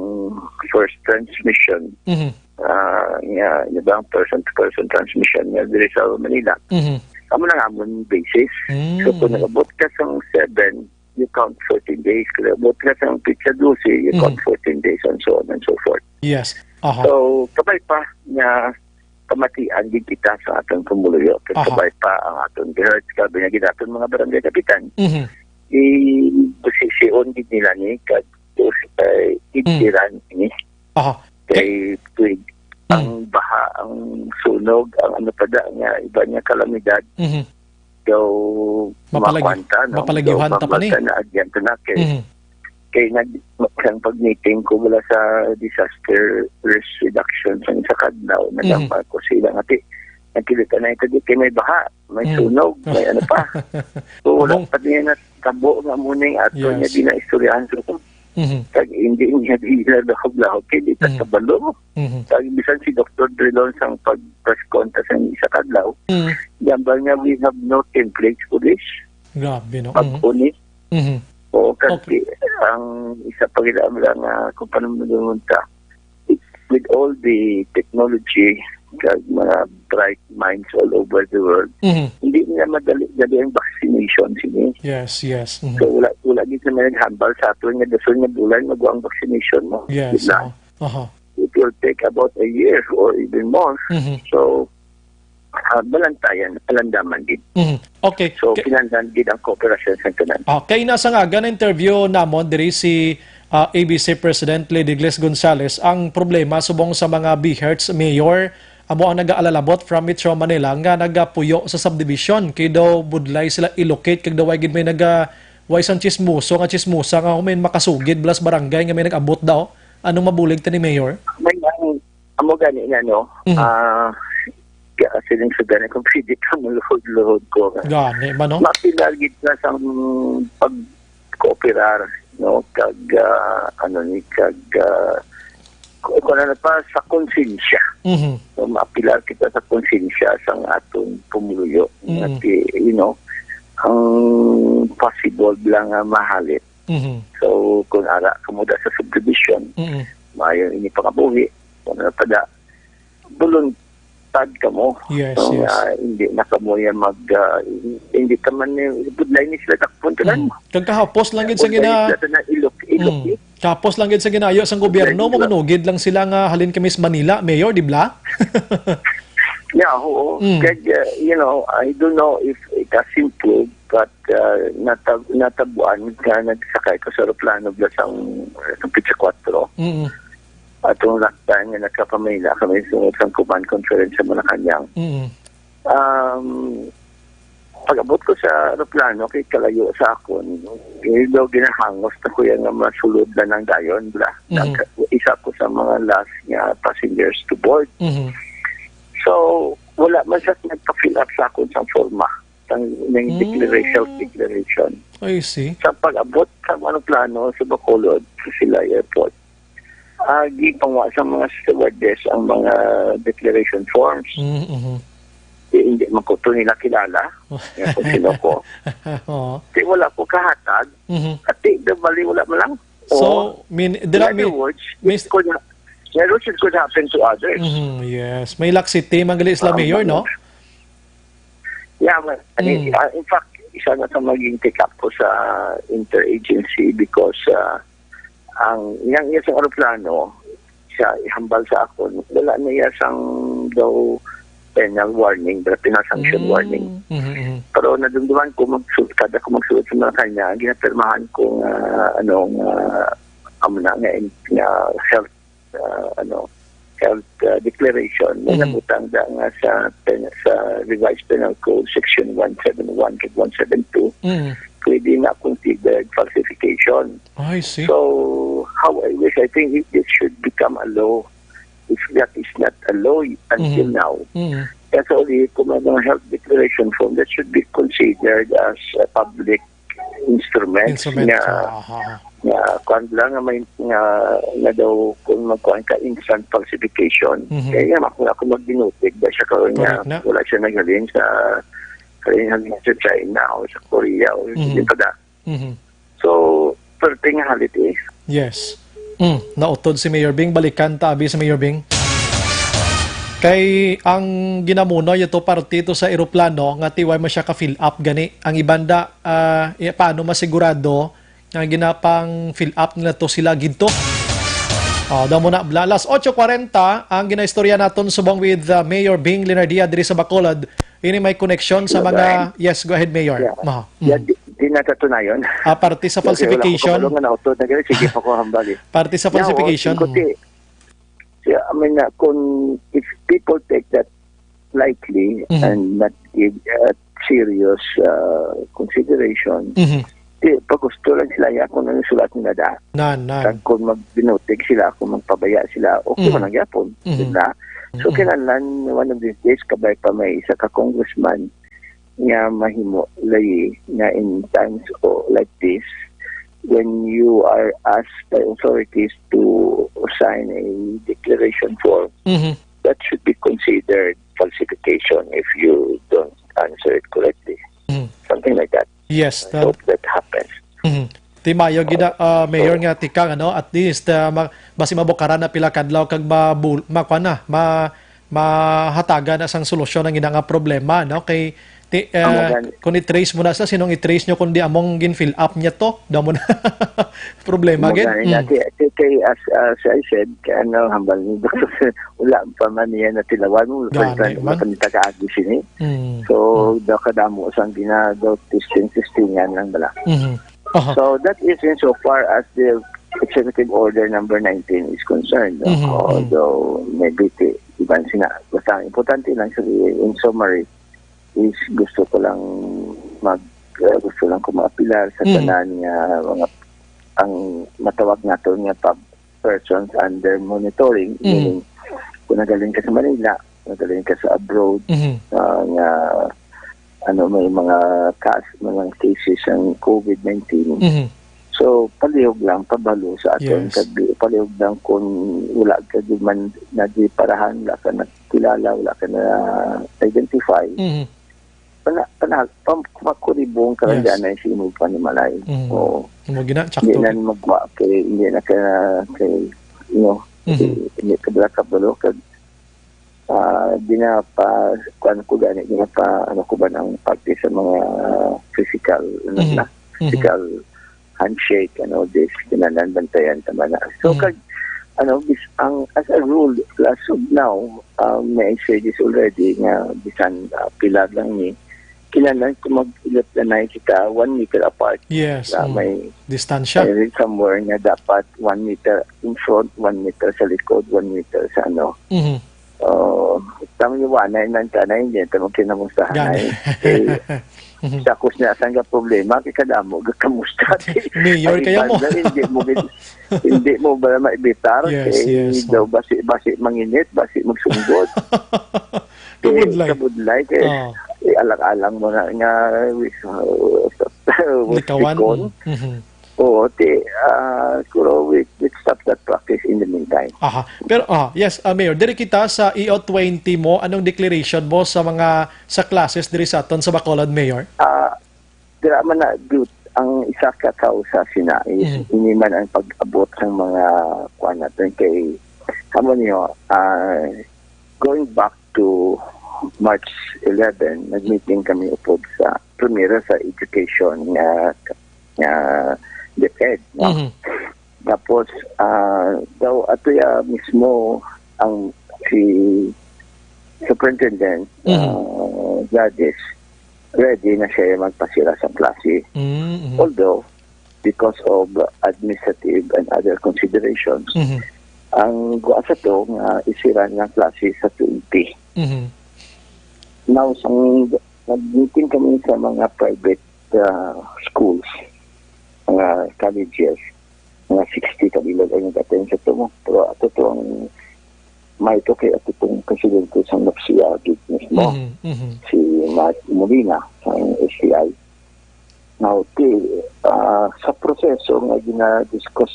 first transmission, Mhm. ah, nga, nga ba ang person-to-person transmission nga diri sa Manila. Mhm. Amo na nga amon basis. Mm. So, kung nag-abot ka sa seven, you count fourteen days. Kung nag-abot ka sa pitsa dose, you count Mm. fourteen days, and so on and so forth. Yes. Aha. So, kabay pa nga kamatian gid kita sa aton pumuluyo. Kay Aha. kabay pa ang aton rehearse, grabe nga gid aton mga barangay kapitan. Mhm. I-, posision gid nila ni, kag, eh, Mm. itiran ni. Aha. Kay, Kay, tuig, Mm. ang baha, ang sunog, ang ano pa da, nga iba nga kalamidad, Mhm. daw Mapalagi-, makuan ta, no? mapalagihan Daw ta pa ni. makuan ta na, agyan ta na, kay Mhm. kay nag-, ang pag-meeting ko wala sa disaster risk reduction sa, sa Kadlaw, Mhm. nagambal ko sila nga, "Ti, nagkilita na ito, di kay may baha, may Mhm. sunog, may ano pa." So, wala Abong. pa niya natabo nga mo ning ato niya Yes. ginaistoryahan. So, Mhm. kag hindi niya gila lahog-lahog, kay di ta Mhm. kabalo. Mhm. Kag bisan si Doktor Drilon sang pag-press con ta sa isa ka adlaw, Mhm. gambal nga, "We have no templates for this." Grabe, no? Pag Mhm. uni. Mhm. O, kag Okay. ang isa pa gid ang lang, ah, kung paano mo doon ta, with all the technology, kag mga bright minds all over the world, Mhm. hindi nila madali-dali ang vaccination sini. Yes, yes. Mhm. So, wala, wala gid na may naghambal sa aton nga dason nga bulan, magwa ang vaccination mo. Yes, Di ba? Oo. Aha. It will take about a year or even more. Mhm. So, ah, balantayan, alandaman gid. Mhm. Okay. So, K- kinahanglan gid ang kooperasyon sa tanan. Ah, kay nasa nga, gana interview namon diri si, ah, A B C President Lady Gles Gonzales, ang problema subong sa mga BHERTs, Mayor, amo ang nagaalalabot from Metro Manila nga nagapuyo sa subdivision. Kay daw budlay sila i-locate, kag daw ay gid may naga-, way sang chismoso nga chismosa nga may makasugid bala sa barangay nga may nag-abot daw. Anong mabulig ta ni Mayor? May ang, amo gani nga, no? Mhm. Ah, kaya siling sa gani kung pwede ka maluhod-luhod ko. Gani man, no? Mapilar gid na sa pag-cooperar, no? Kag, ah, ano ni, kag, ah, kung, kung ano pa, sa konsensya. Mhm. So, mapilar kita sa konsensya sa atong pumuluyo. Mm. Nga ti-, you know, ang possible lang nga mahalit. Mhm. So, kung ara ka mo da sa subdivision, Mm. maayo ini pangabuhi, kung ano pa da, voluntad ka mo. Yes, So, yes. ah, hindi na ka mo yan mag, ah, hindi ka man, eh, budlay ni sila dakpon ka Mm. lang. Kag kahapos lang gid sa Budlay gina- ni sila na ilok-, Mm. Kapos lang gid sa ginayo sang gobyerno, Kaya, manunugid lang sila nga halin kami sa Manila, Mayor, di bla? Yeah, oo. Mm. Kag, uh, you know, I don't know if it has improved, but, uh, natab-, natabuan nga nagsakay ko sa aeroplano bla sang, uh, twenty-four. Mm. Atong last time nga nagka-Manila kami sa, sa command conference sa Malacañang. Mm. Um, pag-abot ko sa aeroplano, kay kalayo sa akon, eh, daw ginahangos na ko yan nga masulod na lang dayon, bla. Mhm. Nag-, isa ko sa mga last nga passengers to board. Mhm. So, wala man siya nagpa-fill up sa akon sa forma, sang, ng Mm. declaration, declaration. I see. Sa pag-abot sa aeroplano sa Bacolod, sa Silay Airport, ah, gipangwa sa mga stewardess ang mga declaration forms. Mm, mhm. Di, hindi man ko to nila kilala. Nga kung sino ko. Oo. Di, wala ko kahatag. Mhm. At di, di, bali, wala man lang. So, Oo. mean, In dira, other mi-, words, mis- it could ha-, in other words, it could happen to others. Mhm, yes. May laxity, man gali sila, Ah, Mayor, no? Yeah, man. Ani, Mm. ah, in fact, isa na sa maging take-up ko sa interagency because, ah, ang, yang iya sa aeroplano, siya ihambal sa akon, wala na iya sang daw penal warning, pero penal sanction Mm. warning. Mhm, mhm. Pero nadumduman ko, magsu-, kada ko magsulat sa Malacañang, ang ginapirmahan ko nga, ano, nga, amo na nga, nga health, ah, ano, health, ah, declaration, may Mhm. nabutang da nga sa pen-, sa Revised Penal Code, Section one seven one kag one seven two, Mhm. pwede na considered falsification. I see. So, how I wish, I think it, it should become a law. If that is not a law until Mhm. now, Mhm. kaya sa uli, kung may mga health declaration form, that should be considered as a public instrument Instrument. nga, Aha. nga, kuwan lang nga may, nga, nga daw kung magkuhan ka instant falsification, Mhm. kaya nga, kung ako magbinutig, ba siya karon nga, Correct na. wala siya naghalin sa, kaya nga sa China o sa Korea o Mhm. hindi pa da. Mhm. So, perting halit eh. Yes. Mm, nautod si Mayor Bing. Balikan ta, abi, si Mayor Bing. Kay ang ginamuno, ito parte ito sa eroplano nga tiway mo siya ka-fill up gani. Ang ibanda, ah, eh, paano masigurado nga ginapang-fill up nila to sila gidto? Oh, daw mo na, bla-, alas otso kwarenta ang ginaistorya naton subong with, ah, Mayor Bing Leonardia diri sa Bacolod. Ini may connection sa Hello, mga, Brian. Yes, go ahead, Mayor. Yeah. Maha. Yeah, Mm. di, di na tatunayon. Ah, parte sa Kasi wala ko falsification. kabalo nga nautod na gani. Sige pa ko hambal eh. Parte sa Yeah, falsification. oo, singko ti. Yeah, I mean, uh, kung if people take that lightly Mhm. and not give, uh, serious, uh, consideration, Mhm. di, pag gusto lang sila, ya, kung ano yung sulat nila da. Nan, nan. Kag kung magbinutig sila, kung magpabaya sila, okay Mhm. man ang yapon, Mhm. di ba? So, Mhm. kinahanglan, one of these days, kabay pa may isa ka congressman nga mahimo lagi nga in times o like this, when you are asked by authorities to sign a declaration form, Mhm. that should be considered falsification if you don't answer it correctly. Mhm. Something like that. Yes, I that hope that happens. Mhm. Ti mayo gid, ah, Mayor, nga tikang, ano, at least, ah, ma-, basi mabukaran na pila kadlaw kag mabul-, makuha na, ma-, mahatagan na sang solusyon ang ina nga problema, no? Kay, ti-, Amo ah, gani. Kung i-trace mo na sa, sinong i-trace nyo kundi among gin-fill up niya to? Daw mo na problema Amo gid. gani na. Mm. Kay, kay, kay as, as I said, kay ano, hambal ni Doktor, wala pa man niya natilawan mo, Gani wala pa man. Nitag-agi sini. Mm. So, Mm. daw kadamo sang ginagaw, testing-testingan lang bala. Mhm. Aha. So, that is insofar as the Executive Order number nineteen is concerned, no? Mhm, mhm. Although, maybe, ti-, iban sina, basta ang importante lang sa, in summary, is gusto ko lang mag, uh, gusto lang ko maapilar sa Mm. tanan nga mga, ang matawag nato nga pub-, persons under monitoring, Mm. meaning, kung nagaling ka sa Manila, nagaling ka sa abroad, Mhm. ah, nga, ano, may mga kas-, mga cases ang covid nineteen. Mhm. So, palihog lang, pabalo sa aton, Yes. kag palihog lang kung wala ka di man nagiparahan, wala ka nakilala, wala ka na-identify. Mhm. Pana-, pana-, pam-, makuribong ka lang Yes. dyan ay sa imong panimalay. Mhm. Oo. Amo gina, Hindi tsakto. na magwa kay, hindi na ka, kay, you know, Mhm. hindi ka bala kabalo, kag, ah, di na pa, kuwan ko gani, di na pa, ano ko ba, ang parte sa mga physical, ano Mhm. na, Mhm. physical handshake and all this, kinahanglan bantayan ta man na. So, Mm. kag, ano, bis-, ang, as a rule, as of now, uh, may I say this already, nga bisan, uh, pila lang ni, kinahanglan kung mag-ilot na na kita one meter apart. Yes, Sa mm. may, Distansya. may somewhere nga dapat one meter in front, one meter sa likod, one meter sa ano. Mhm. Oh, tama yung wanay nang tanay, hindi tamo kinamustahan Gani. ay. Eh, Mhm. sa kus na sang problema, kay kadamo, kamusta? Mayor Ay, kaya mo. banda, hindi mo gid-, hindi mo ba maibitar? Yes, Kay yes, daw oh. basi, basi manginit, basi magsunggod. Kabudlay. Kay kabudlay, kay Oh. eh, alang-alang mo na nga, with, uh, with Likawan. Pikon. Mhm. Oo, ti, ah, siguro we, we stop that practice in the meantime. Aha. Pero, ah, yes, ah, Mayor, diri kita sa E O twenty mo, anong declaration mo sa mga, sa classes diri sa aton sa Bacolod, Mayor? Ah, dira man na, Dut, ang isa ka kausa sina is Mm. ini man ang pag-abot sang mga kuan natin kay, kamo niyo, ah, going back to March eleven, nag-meeting kami upod sa primero sa education nga, nga DepEd, no? Mhm. Tapos, ah, daw ato ya mismo ang si Superintendent, Mhm. ah, Gladys, ready na siya magpasira sa klase. Mm, mhm. Although, because of administrative and other considerations, Mhm. ang guwa sa to nga isira nga klase sa twenty. Mhm. Now, sang nag-meeting kami sa mga private, ah, schools, mga colleges, mga sixty ka bilog ang nag-attend sa to mo. Pero ato to ang may to kay ato tong presidente sa NAFSEA gid mismo, Mhm, mhm. si Matt Molina, sa S T I. Now, ti, ah, sa proseso nga gina-discuss,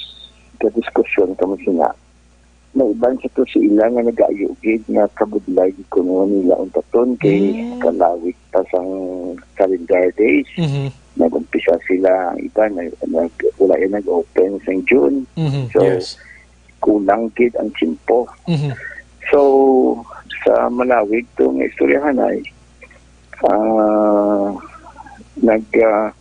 ga-diskusyon kamo sina, may iban sa to si ila nga nag-aayo gid nga kabudlay gid kuno nila untaton kay Mm. kalawig pa sang calendar days. Mhm. Nag-umpisa sila, ang iba nag, nag, wala yan nag-open sang June. Mhm, So, yes. kulang gid ang tiyempo. Mhm. So, sa malawig to nga istoryahanay, ah, nag, ah,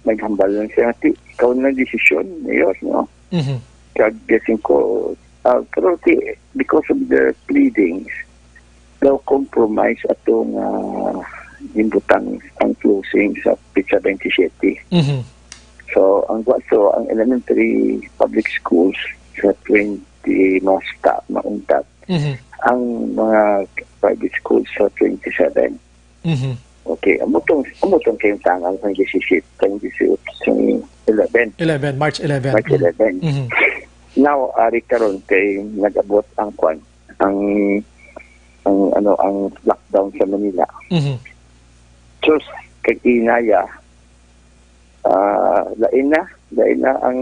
naghambal lang siya, "Ti, ikaw na desisyon, Mayor, no?" Mhm. Kag guessing ko, ah, pero ti, because of the pleadings, daw compromise ato nga ginbutang ang closing sa petsa twenty-seven. Mhm. So, ang, so, ang elementary public schools sa twenty mas ta-, mauntat, Mhm. ang mga private schools sa twenty-seven. Mhm. Okay, amo tong, amo tong kayong tangang sang disisyete, sang disisyete, sang eleven. Eleven, March eleven. March Mm. eleven. Mhm. Now, ari karon kay nag-abot ang kwan, ang, ang, ano, ang lockdown sa Manila. Mhm. Sus, kag inaya, ah, lain na, lain na ang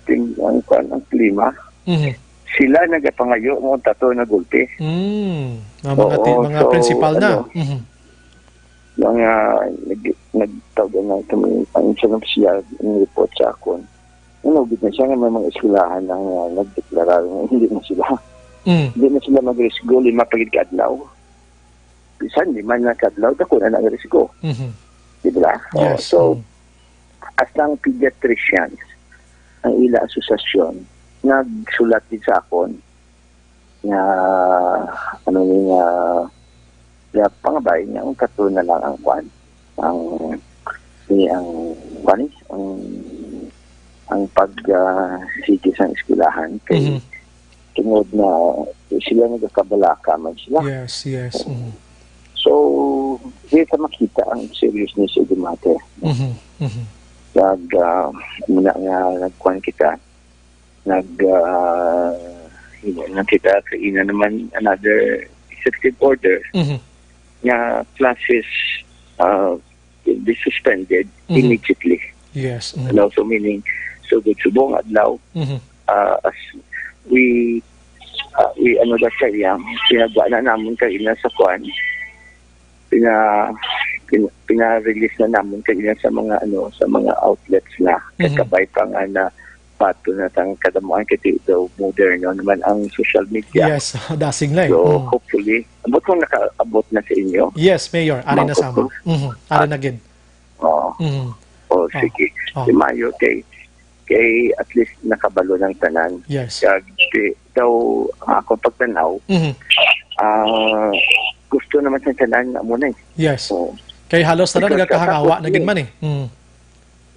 tim-, ang kwan, ang klima. Mhm. Sila nagapangayo mo tato na gulpi. Mm. Ang mga Oo, ti-, mga so, principal na. ano, Mhm. mga nag-, nagtawag na kami, ang siya, ang report sa akon. Ano, gid na siya nga may mga eskwelahan na nga nagdeklarar nga hindi na sila. Mm. Hindi na sila magrisgo, lima pa gid ka adlaw. Bisan lima na ka adlaw, dako na nagrisgo. Mhm. Di ba? Oh, Yes. so, Mm. as ang pediatricians, ang ila asosasyon, nagsulat din sa akon nga, ano ni nga, nga pangabay nga ang kato na lang ang kwan, ang, ni ang, kwan ni, ang, ang pag, ah, sige sa eskwelahan kay Mhm. tungod na sila nagakabalaka man sila. Yes, yes. Mhm. So, di ta makita ang seriousness of the matter. Mhm, mhm. Nag, ah, muna nga nagkuhan kita, nag, ah, ina na kita, kaina naman another executive order Mhm. nga classes, ah, will be suspended Mhm. immediately. Yes, mhm. And also meaning, so good subong adlaw, Mhm. ah, as we, ah, we, ano ba siya, yang pinagwa na namun kaina sa kwan, pina-, pina-, pina-release na namun kaina sa mga, ano, sa mga outlets na Mhm. kakabay pa nga na bato na tang kadamuan kay daw moderno naman ang social media. Yes, dasing na eh. So, Mm. hopefully, ambot kung nakaabot na sa inyo. Yes, Mayor, ari na Ma'am sa amo. Coco? Mhm, ari Ah. na gid. Oo. Mhm. O, ah, sige. Ah. Di maayo kay, kay at least nakabalo ng tanan. Yes. Kag, di, daw, ang akong pagtanaw, mhm, ah, gusto naman sa tanan nga muna eh. Yes. Oo. Kay halos tanan nagakahangawa na gid man eh. Mm.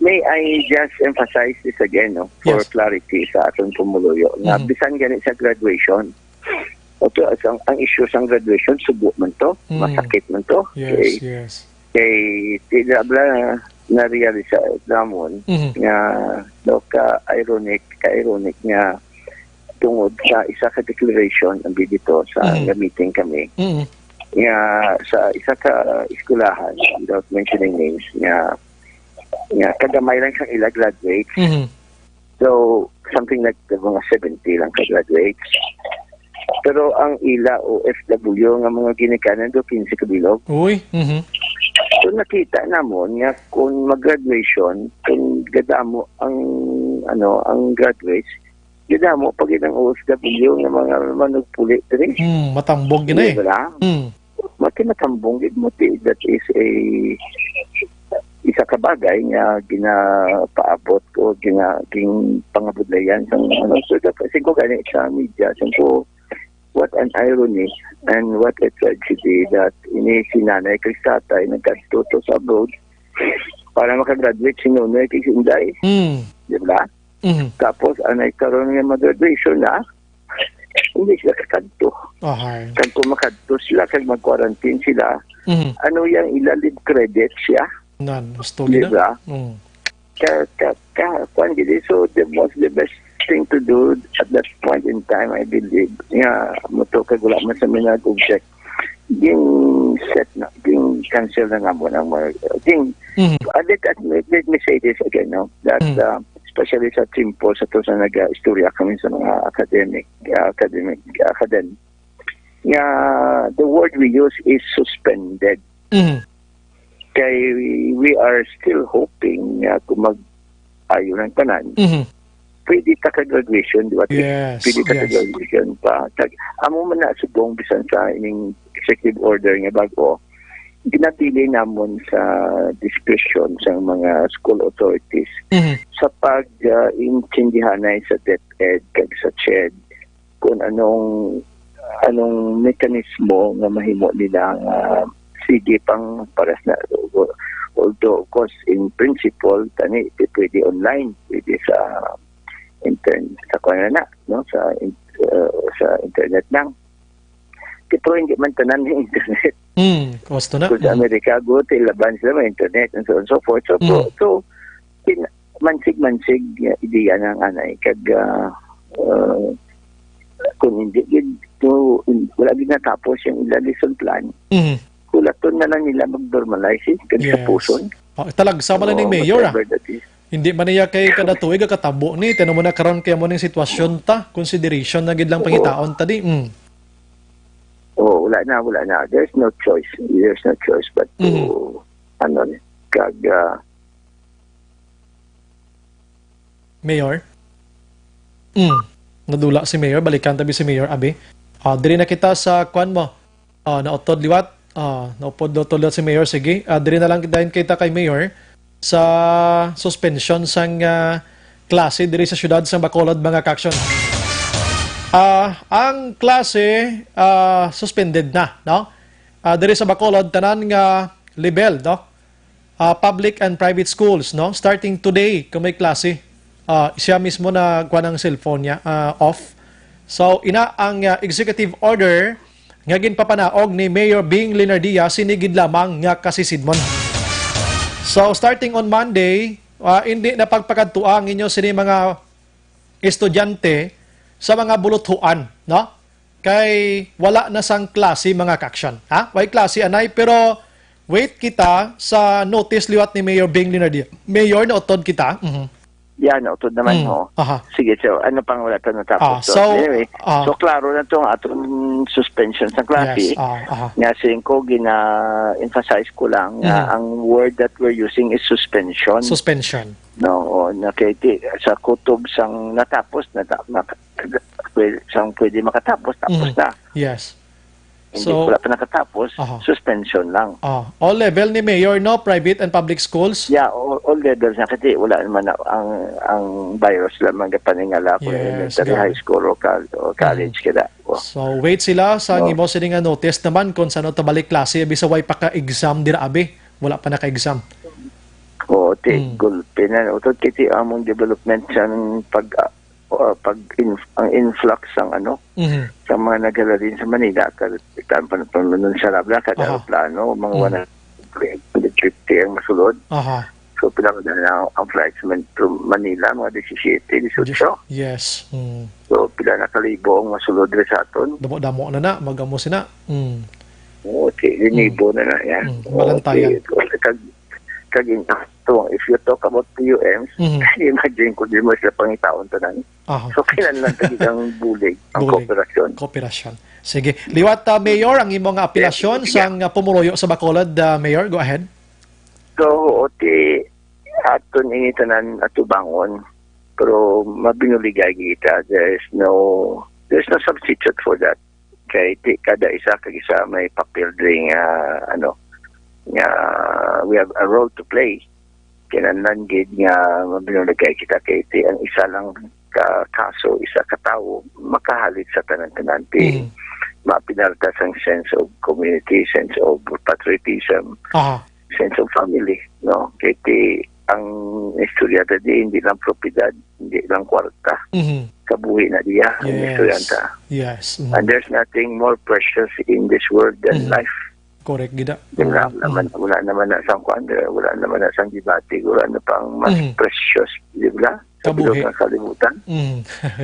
May I just emphasize this again, no, for, yes, clarity sa aton pumuluyo, na, mm, bisan gani sa graduation, okay, ang, ang issue sa graduation, subo man to, mm, masakit man to. Yes, okay, yes. Kay, di na bala na-realize sa namon, mhm, nga, no, ka-ironic, ka-ironic nga tungod sa isa ka declaration ang dito sa, mhm, nga meeting kami, mhm, nga sa isa ka eskwelahan, without mentioning names, nga, nga kagamay lang sang ila graduates. Mhm. So, something like the mga seventy lang ka graduates. Pero ang ila O F W nga mga ginikanan do quince ka bilog. Uy, mhm. So, nakita namon nga kung mag-graduation, kung gadamo ang, ano, ang graduates, gadamo pa gid ang O F W nga mga manugpuli diri. Hmm, matambong gid na eh. Di ba? Hmm. Mati matambong gid mo ti, that is a isa ka bagay nga ginapaabot o gina-, ginpangabudlayan sang, ano, so dapat singko gani sa media, singko, what an irony and what a tragedy that ini si nanay kag tatay nagkadto to sa abroad para makagraduate si Nonoy kag si Inday. Mm. Di ba? Mhm. Tapos, anay karon nga mag-graduation na, hindi sila kakadto. Ahay. Kag kung makadto sila, kag mag-quarantine sila, mhm, ano yang ila leave credit siya? Nan, gusto Di nila. Ba? Mm. Ka, ka, ka, kuwan gid, eh. So, the most, the best thing to do at that point in time, I believe, nga, mo to, kag wala man sa mga object, ging set na, ging cancel na nga mo ng mga, ging, mhm, ah, let, let, let me say this again, no, that, mhm, uh, especially sa simple, sa to sa nag-istorya kami sa mga academic, uh, academic, academic, nga the word we use is suspended. Mhm. Kay we are still hoping nga kung mag-ayo ng tanan, mhm, pwede ta ka graduation, di ba? Yes, pwede ta ka, yes, graduation pa. Tag, amo man na subong bisan sa ining executive order nga bago, ginapili namon sa discretion sa mga school authorities, mhm, sa pag, ah, intindihanay sa DepEd kag sa CHED kung anong, anong mekanismo nga mahimo nila nga sige pang pares na. Although, of course, in principle, tani, di pwede online, pwede sa intern-, sa kuwan na, no? Sa in-, uh, sa internet lang. Di, pero hindi man tanan may internet. Hmm, gusto na. Kung sa, mm, Amerika, go, ti laban sila may internet, and so on and so forth. So, mm, so, kin-, mansig-mansig nga ideya na ang anay. Kag, ah, ah, kung hindi gid, to, wala gid natapos yung ila lesson plan, mhm, hulaton na lang nila mag-normalize, eh, kag, yes, tapuson. Oh, talagsa man lang ni, oh, mayor, ah, whatever that is. Hindi man niya kay kada tuig ang katabo ni, tinan mo na karon kay mo ning sitwasyon ta, consideration na gid lang, oo, pangitaon ta di. Mm. Oh, wala na, wala na. There's no choice. There's no choice but to, mm, ano, kag, ah, Mayor? Mm. Nadula si Mayor. Balikan tabi si Mayor, abi. Ah, diri na kita sa kwan mo. Ah, nautod liwat. Ah, naupod, nautod liwat si Mayor. Sige. Ah, diri na lang dayon kita kay Mayor sa suspension sang, ah, klase diri sa siyudad sang Bacolod, mga ka-aksyon. Ah, ang klase, ah, suspended na, no? Ah, diri sa Bacolod, tanan nga level, no? Ah, public and private schools, no? Starting today, kung may klase, ah, siya mismo na kuha ng cellphone niya, ah, off. So, ina ang, ah, executive order nga ginpapanaog ni Mayor Bing Leonardia, sini gid lamang nga kasisidmon. So, starting on Monday, ah, hindi na pagpakadtua ang inyo sini mga estudyante sa mga buluthuan, no? Kay wala na sang klase, mga ka-aksyon. Ha? Way klase anay, pero wait kita sa notice liwat ni Mayor Bing Leonardia. Mayor, nautod kita. Mhm. Yan, nautod naman, mm, ho. Aha. Sige, so, ano pang wala pa natapos? Ah, so, so, anyway, ah, so, klaro na to ang atong suspension sa klase. Yes, ah, aha. Nga, singko, gina-emphasize ko lang nga, mhm, ang word that we're using is suspension. Suspension. No, o, na kay ti-, sa kutob sang natapos, nata-, na, pwede, sang pwede makatapos, tapos, mhm, na. Yes. Hindi, so, wala pa nakatapos, aha, suspension lang. Ah, all level ni Mayor, no? Private and public schools? Yeah, oo. all levels na kasi wala naman na, ang ang virus lang man gapaningala kung Yes, elementary, God. high school, or, col- or college Mm. ka na. Oh. So, wait sila sa Oh. imo sini nga notice naman kung sano ta balik klase, abi sa way pa ka-exam dira, abi. Wala pa naka-exam. Oo, ti, Mm. gulpi na. Utod kiti among development sa pag, ah, uh, pag in, ang influx sang ano, Mhm. sa mga naghalin sa Manila, kag tan pan pan sa Rabla, kada Aha. aeroplano, mga Mhm. one hundred fifty ang masulod. Aha. So, pila na ang, ang flights man to Manila, mga disisiyete, disotso. Yes. Mm. So, pila na kalibo ang masulod rin sa aton. Damo-damo na na, magamo sina. Mm. Oo, ti, linibo Mm. na na yan. Mm. Oo, Malantayan. ti, kag, kag in, so, if you talk about P U Ms, Mhm. imagine ko, di mo sila pangitaon tanan. Aha. So, kinahanglan talagang bulig ang Bulig. kooperasyon. Kooperasyon. Sige. Liwat, ah, Mayor, ang imo nga apelasyon Yes, yeah. sang, ah, pumuloyo sa Bacolod, ah, Mayor, go ahead. So, oti, aton ini tanan atubangon, pero mabinuligay kita. There is no, there's no substitute for that. Kay ti, kada isa kag isa may papel diri nga, ano, nga we have a role to play. Kinahanglan gid nga mabinuligay kita kay ti ang isa lang ka kaso, isa ka tawo, makahalit sa tanan-tanan. Ti, Mm. mapinalta sang sense of community, sense of patriotism, Aha. sense of family, no? Kay ti, ang istorya ta di, hindi lang propiedad, hindi lang kwarta. Mhm. Kabuhi na diya ang Yes. istorya ta. Yes. Mhm. And there's nothing more precious in this world than Mhm. life. Correct, gid na. Di ba? Mhm. Wala naman, Mhm. wala naman na sang kwan, wala naman na sang debate, wala na pang mas Mhm. precious, di ba? Sa Kabuhi. bilog ng kalibutan. Mhm.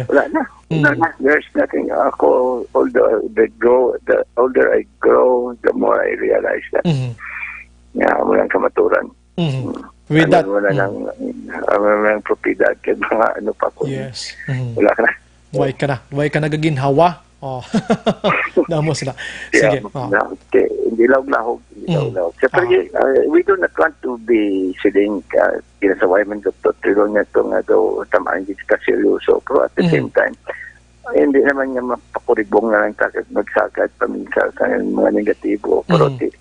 Wala na. Wala Mhm. na. There's nothing. Ako, although the grow, the older I grow, the more I realize that Mhm. nga walang kamaturan. Mhm. Mm. With Ano that, mo na mm. ng, ano mo ng propiedad kay mga ano pa ko. Yes. Mhm. Wala ka na. Way ka na. Way ka na gaginhawa. Oh. Damos na. Yeah, Sige. Oh. na, okay. Hindi lang lahog. Hindi lang Mm. lahog. Sa Ah. pag-, uh, we do not want to be siling, uh, kinasaway man Doktor Trilon nga to nga daw tamaan gid ka seryoso. Pero at the Mm. same time, ay, hindi naman nga mapakuribong na lang ta kag magsagad paminsan sa mga negatibo. Pero Mm. ti-,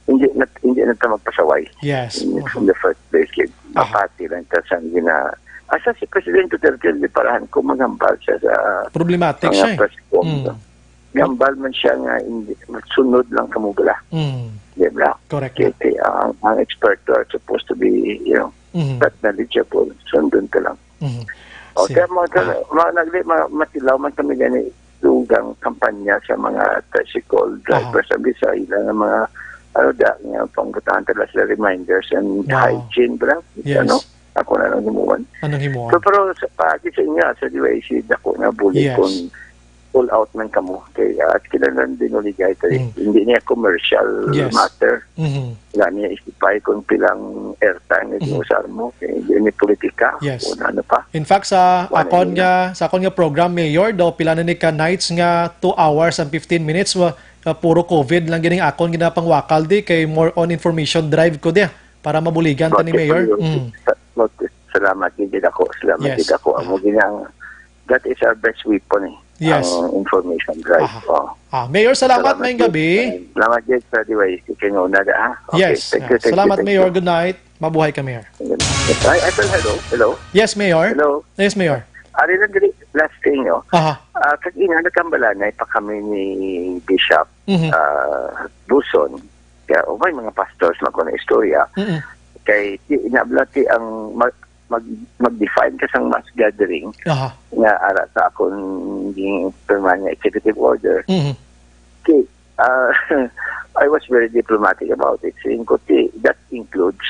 hindi na, hindi na ta magpasaway Yes. in, Mhm. in the first place. Kay Aha. mapati lang ta sa gina-, asa si President Duterte, di parahan ko maghambal siya sa Problematic mga siya eh. press con. Mm. Gambal man siya nga hindi, magsunod lang kamo bala. Mm. Di ba? Correct. Kay, kay ang, ang eksperto are supposed to be, you know, Mhm. but knowledgeable. Sundon ka lang. Mhm. O, Sige. kaya mga, Ah. mga nagli-, mga matilaw man kami gani dugang kampanya sa mga tricycle Aha. drivers. Sabi sa ila nga mga, ano da, nga pangbutangan talaga sila reminders and Wow. hygiene, bala. Yes. Ano? Ako na lang himuon. Anong himuon? So, pero sa, paagi sa inyo, sa D Y C, dako na bulig Yes. kung pull out man kamo. Kay, ah, at kinahanglan binuligay tayo. Mm. Hindi niya commercial Yes. matter. Mhm. Wala niya isipay kung pilang airtime na Mhm. giusar mo. Kay hindi niya politika. Yes. O ano pa. In fact, sa Wala akon niya. nga, sa akon nga program, Mayor, daw pila na ni ka nights nga two hours and fifteen minutes, wa-, ah, puro COVID lang gining akon ginapangwakal di, kay more on information drive ko di, para mabuligan ta But ni Mayor. Mm. sa-, but salamat gid ako. Salamat Yes. gid ako. Amo Ah. gid ang, that is our best weapon eh. Yes. Ang information drive. Aha. Oh. Ah, Mayor, salamat, Salamat maayong gid. gabi. Salamat gid sa D Y C. Kay una da, ha? Okay, Yes. thank you, Ah, thank you, salamat, thank Mayor. you. Good night. Mabuhay ka, Mayor. Ay, ay, hello, hello. Yes, Mayor. Hello. Yes, Mayor. Ari lang diri, last thing, no? Aha. Ah, kag ina, nagkambalanay pa kami ni Bishop, Mhm. ah, Buson. Kaya, o may mga pastors man ko na istorya. Mm-mm. Kay, di, inabla, ti, ang mag, mag, mag-define ka sang mass gathering Aha. nga ara sa akong gi-, pirmahan nga executive order. Mhm. Kay, ah, I was very diplomatic about it. Siling ko, ti, that includes,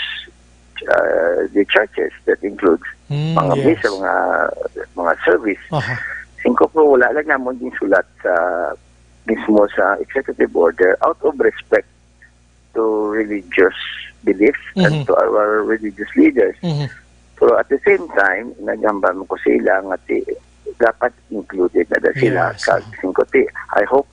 ah, the churches, that includes Mm, mga yes. misa, mga, mga service. Aha. Siling ko, pero wala lang namon ginsulat sa mismo sa executive order out of respect to religious beliefs and Mhm. to our religious leaders. Mhm. Pero at the same time, naghambal man ko sila nga ti-, dapat included na da sila. Yes. Kag siling ko, ti, I hope,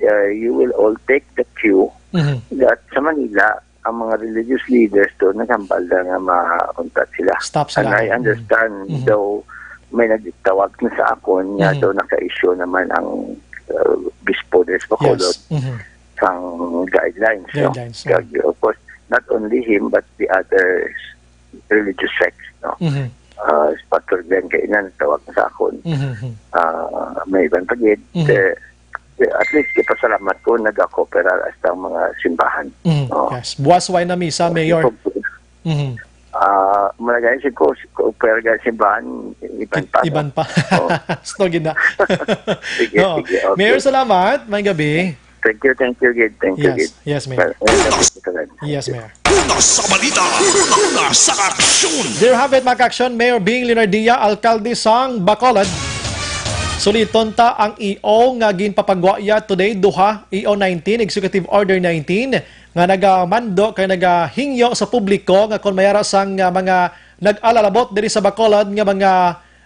uh, you will all take the cue Mhm. that sa Manila, ang mga religious leaders doon naghambal na nga mauntat sila. Stop sila. And I understand, Mhm. though may nagtawag na sa akon nga Mhm. daw naka-issue naman ang, uh, Bispo de Bacolod Yes. Mhm. sang guidelines, no? Guidelines, Kag, mhm. of course, not only him, but the others, religious sects, no? Mhm. Ah, si Pastor Glenn kay ina nagtawag sa akon. Mhm. Ah, may iban pa gid. Mhm. Eh, eh, at least ipasalamat ko, nagakooperar hasta ang mga simbahan. Mhm. Oo. Yes. Buwas way na misa, Mayor. Mhm. Ah, malagay si ko, si ko, pero gani simbahan, iban I-, pa, no? Iban pa. Oo. Gusto gid na. Sige, Oo. sige, okay. Mayor, salamat. May gabi. Thank you, thank you, gid. Thank you, Yes, gid. yes, Mayor. Well, well, Yes, Mayor. Una sa balita, una sa aksyon. There have it, mga ka-aksyon, Mayor Bing Leonardia, alkalde sang Bacolod. Suliton ta ang E O nga ginpapagwa iya today, duha, E O nineteen, Executive Order nineteen, nga nagamando kay nagahingyo sa publiko nga kon may ara sang, ah, mga nag-alalabot diri sa Bacolod nga mga,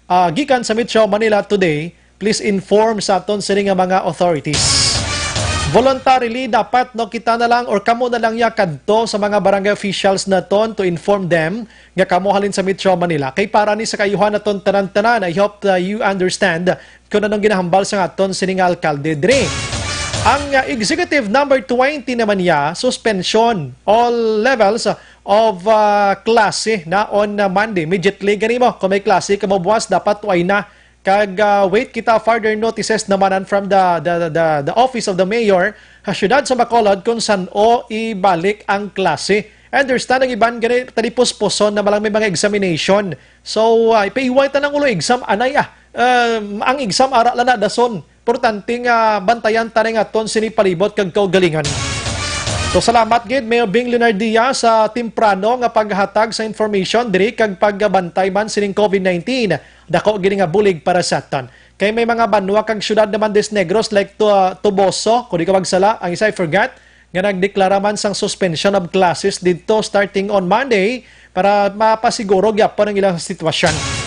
ah, gikan sa Metro Manila today, please inform sa aton sini nga mga authorities. Voluntarily, dapat, no, kita na lang or kamo na lang ya kadto sa mga barangay officials naton to inform them nga kamo halin sa Metro Manila. Kay para ni sa kaayuhan naton tanan-tanan, I hope, uh, you understand kung anong ginahambal sa aton sini nga alkalde diri. Ang, uh, Executive Number twenty naman niya, suspension, all levels of, uh, klase na on, uh, Monday. Immediately gani mo, kung may klase ka mo buwas, dapat way na. Kag, uh, wait kita further notices naman from the, the, the, the office of the mayor ha siyudad sa Bacolod kung san-o ibalik ang klase. I understand ang iban gani talipos-puson na malang may mga examination. So, uh, ipaiway ta ng ulo exam, anay ah. Um, ang exam ara lang na dason. Importante nga bantayan ta rin aton sini palibot kag kaugalingon. So, salamat gid, Mayor Bing Leonardia, sa temprano nga paghatag sa information diri kag pagbantay man sining COVID nineteen. Dako gid nga bulig para sa aton. Kay may mga banwa kag syudad naman dis Negros like to, uh, Toboso, kung di ka magsala, ang isa I forgot, nga nagdeklara man sang suspension of classes didto starting on Monday para mapasiguro gyapon ang ilang sitwasyon.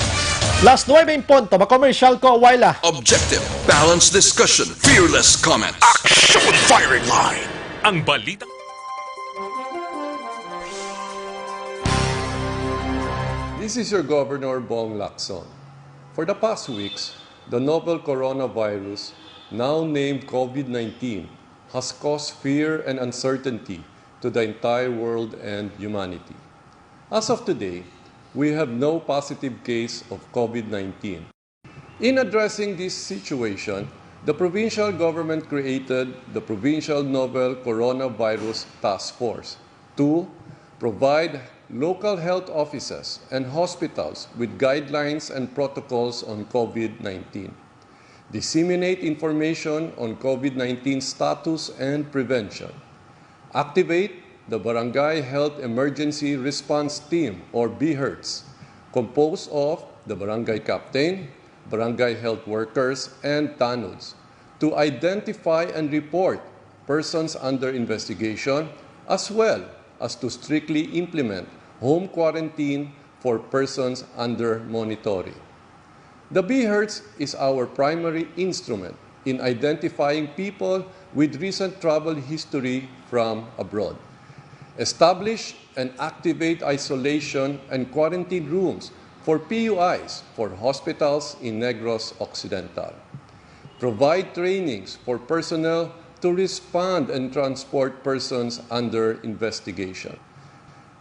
Last nuebe en punto, ma-commercial ko, Waila. Objective, balanced discussion, fearless comments. Action Firing Line. Ang balita. This is your Governor Bong Lacson. For the past weeks, the novel coronavirus, now named COVID nineteen, has caused fear and uncertainty to the entire world and humanity. As of today, we have no positive case of COVID nineteen. In addressing this situation, the provincial government created the Provincial Novel Coronavirus Task Force to provide local health offices and hospitals with guidelines and protocols on COVID nineteen. Disseminate information on COVID nineteen status and prevention. Activate the Barangay Health Emergency Response Team, or BHERTs, composed of the barangay captain, barangay health workers, and tanods, to identify and report persons under investigation, as well as to strictly implement home quarantine for persons under monitoring. The BHERTs is our primary instrument in identifying people with recent travel history from abroad. Establish and activate isolation and quarantine rooms for P U Is for hospitals in Negros Occidental. Provide trainings for personnel to respond and transport persons under investigation.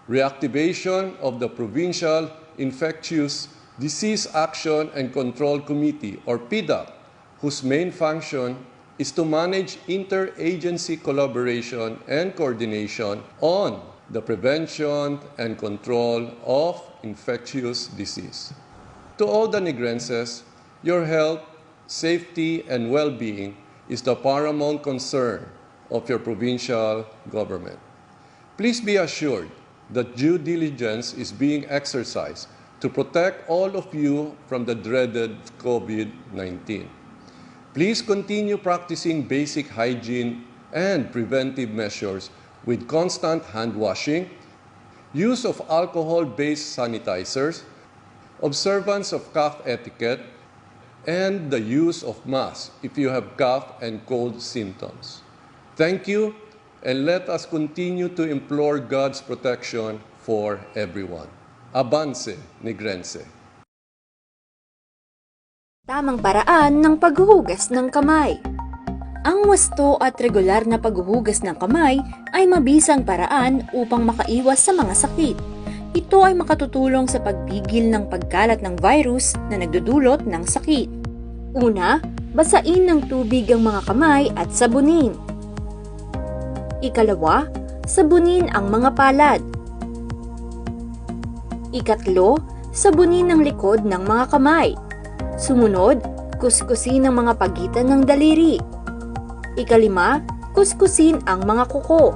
Reactivation of the Provincial Infectious Disease Action and Control Committee, or PDAC, whose main function is to manage interagency collaboration and coordination on the prevention and control of infectious disease. To all the Negrenses, your health, safety, and well-being is the paramount concern of your provincial government. Please be assured that due diligence is being exercised to protect all of you from the dreaded COVID nineteen. Please continue practicing basic hygiene and preventive measures with constant hand washing, use of alcohol-based sanitizers, observance of cough etiquette, and the use of masks if you have cough and cold symptoms. Thank you, and let us continue to implore God's protection for everyone. Avance, Negrense. Tamang paraan ng paghuhugas ng kamay. Ang wasto at regular na paghuhugas ng kamay ay mabisang paraan upang makaiwas sa mga sakit. Ito ay makatutulong sa pagpigil ng pagkalat ng virus na nagdudulot ng sakit. Una, basain ng tubig ang mga kamay at sabunin. Ikalawa, sabunin ang mga palad. Ikatlo, sabunin ang likod ng mga kamay. Sumunod, kuskusin ang mga pagitan ng daliri. Ikalima, kuskusin ang mga kuko.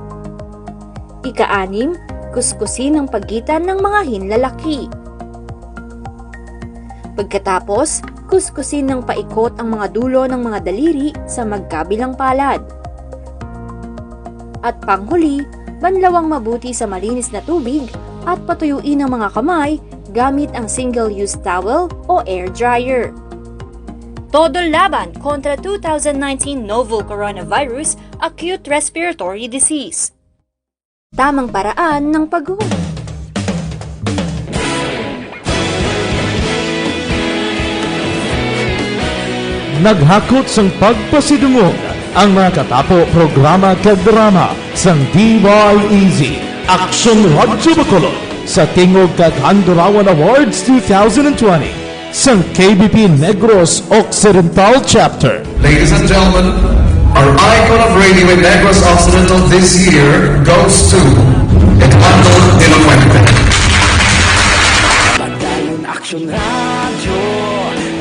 Ikaanim, kuskusin ang pagitan ng mga hinlalaki. Pagkatapos, kuskusin ng paikot ang mga dulo ng mga daliri sa magkabilang palad. At panghuli, banlawang mabuti sa malinis na tubig at patuyuin ang mga kamay gamit ang single-use towel o air dryer. Todo laban kontra two thousand nineteen novel coronavirus acute respiratory disease. Tamang paraan ng paghugas. Naghakot sang pagpasidungog ang mga katapo programa kag drama sang D Y E Z Aksyon Radyo Bacolod sa Tingog kag Handurawan Awards two thousand twenty sang K B P Negros Occidental Chapter. Ladies and gentlemen, our icon of radio in Negros Occidental this year goes to Eduardo de la Fuente. Padayon Aksyon Radyo,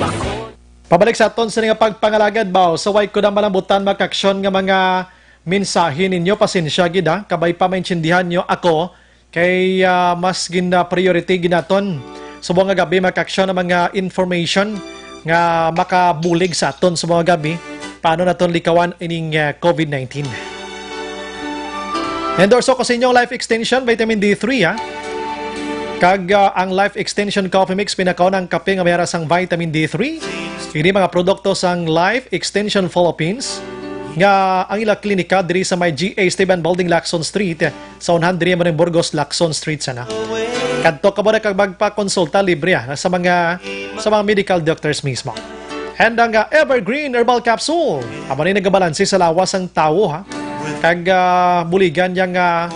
Bacolod. Pabalik sa aton sini nga pagpangalagad, baw, sa way ko na malambutan makaaksyon nga mga mensahe ninyo. Pasensya gid, ha, kabay pa maintindihan nyo ako kay, ah, mas gin-, ah, priority ginaton subong nga gabi makaaksyon ang mga information nga makabulig sa aton subong nga gabi. Paano naton likawan ining, ah, COVID nineteen? Endorso ko sa inyo ang Life Extension Vitamin D three, ha? Kag, ah, ang Life Extension Coffee Mix, pinakaunang kape nga may ara sang vitamin D three. Ini mga produkto sang Life Extension Philippines, nga ang ila klinika diri sa may G A Esteban Building, Lacson Street, sa unahan diri mo ning Burgos, Lacson Street sana. Kadto ka mo na kag magpakonsulta libre, ah, sa mga, sa mga medical doctors mismo. And ang, ah, Evergreen Herbal Capsule, amo ni nagabalanse sa lawas sang tawo, ha. Kag, ah, buligan niya nga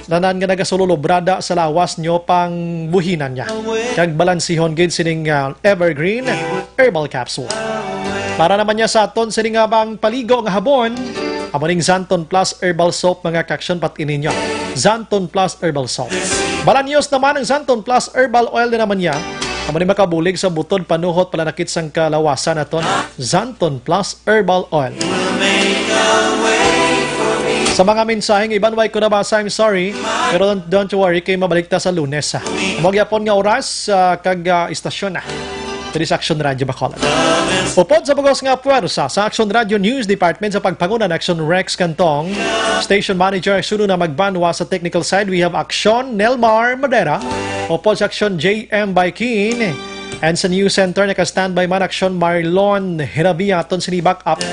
tanan nga nagasulolobrada sa lawas nyo pang buhinan niya. Kag balansihon gid sining, ah, Evergreen Herbal Capsule. Para naman niya sa aton sini nga bang paligo nga habon, amo ning Xanthone Plus Herbal Soap, mga kaaksyon, pat-i ninyo. Xanthone Plus Herbal Soap. Balanyos naman ang Xanthone Plus Herbal Oil na naman niya. Amo ni makabulig sa butod, panuhot, palanakit sang kalawasan naton. Xanthone Plus Herbal Oil. Sa mga mensaheng iban way ko nabasa, I'm sorry. Pero don't, don't worry, kay mabalik ta sa Lunes, ha. Amo gyapon nga oras, ah, kag, ah, istasyon na. Diri sa Aksyon Radyo Bacolod. Upod sa bugos nga puwersa sa Aksyon Radyo News Department sa pagpanguna ni Aksyon Rex Cantong, Station Manager Aksyon Una Magbanwa, sa technical side, we have Aksyon Nelmar Madera, upod sa Aksyon J M Baikin, and sa News Center, naka-standby man Aksyon Marlon Hirabia, aton sini backup.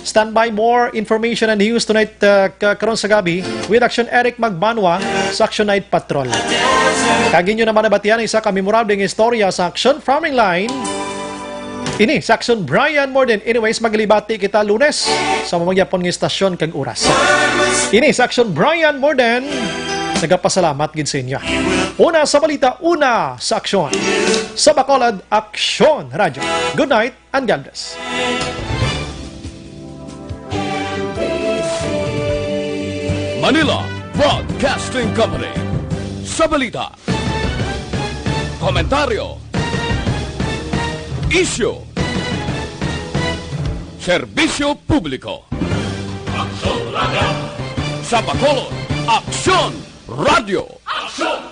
Standby, more information and news tonight, uh, ka-, karon sa gabi with Aksyon Eric Magbanwa sa Aksyon Night Patrol. Kag inyo naman nabatian isa ka memorable nga istorya sa Aksyon Farming Line. Ini sa Aksyon Brian Morden. Anyways, maglibati kita Lunes sa mga gyapon nga istasyon kag oras. Ini sa Aksyon Brian Morden. Nagapasalamat gid sa inyo. Una sa balita, una sa aksyon. Sa Bacolod, Aksyon Radyo. Good night and God bless. Manila Broadcasting Company. Sa balita, komentaryo, isyu, serbisyo publiko. Aksyon Radyo. Sa Bacolod, Aksyon Radyo. Aksyon!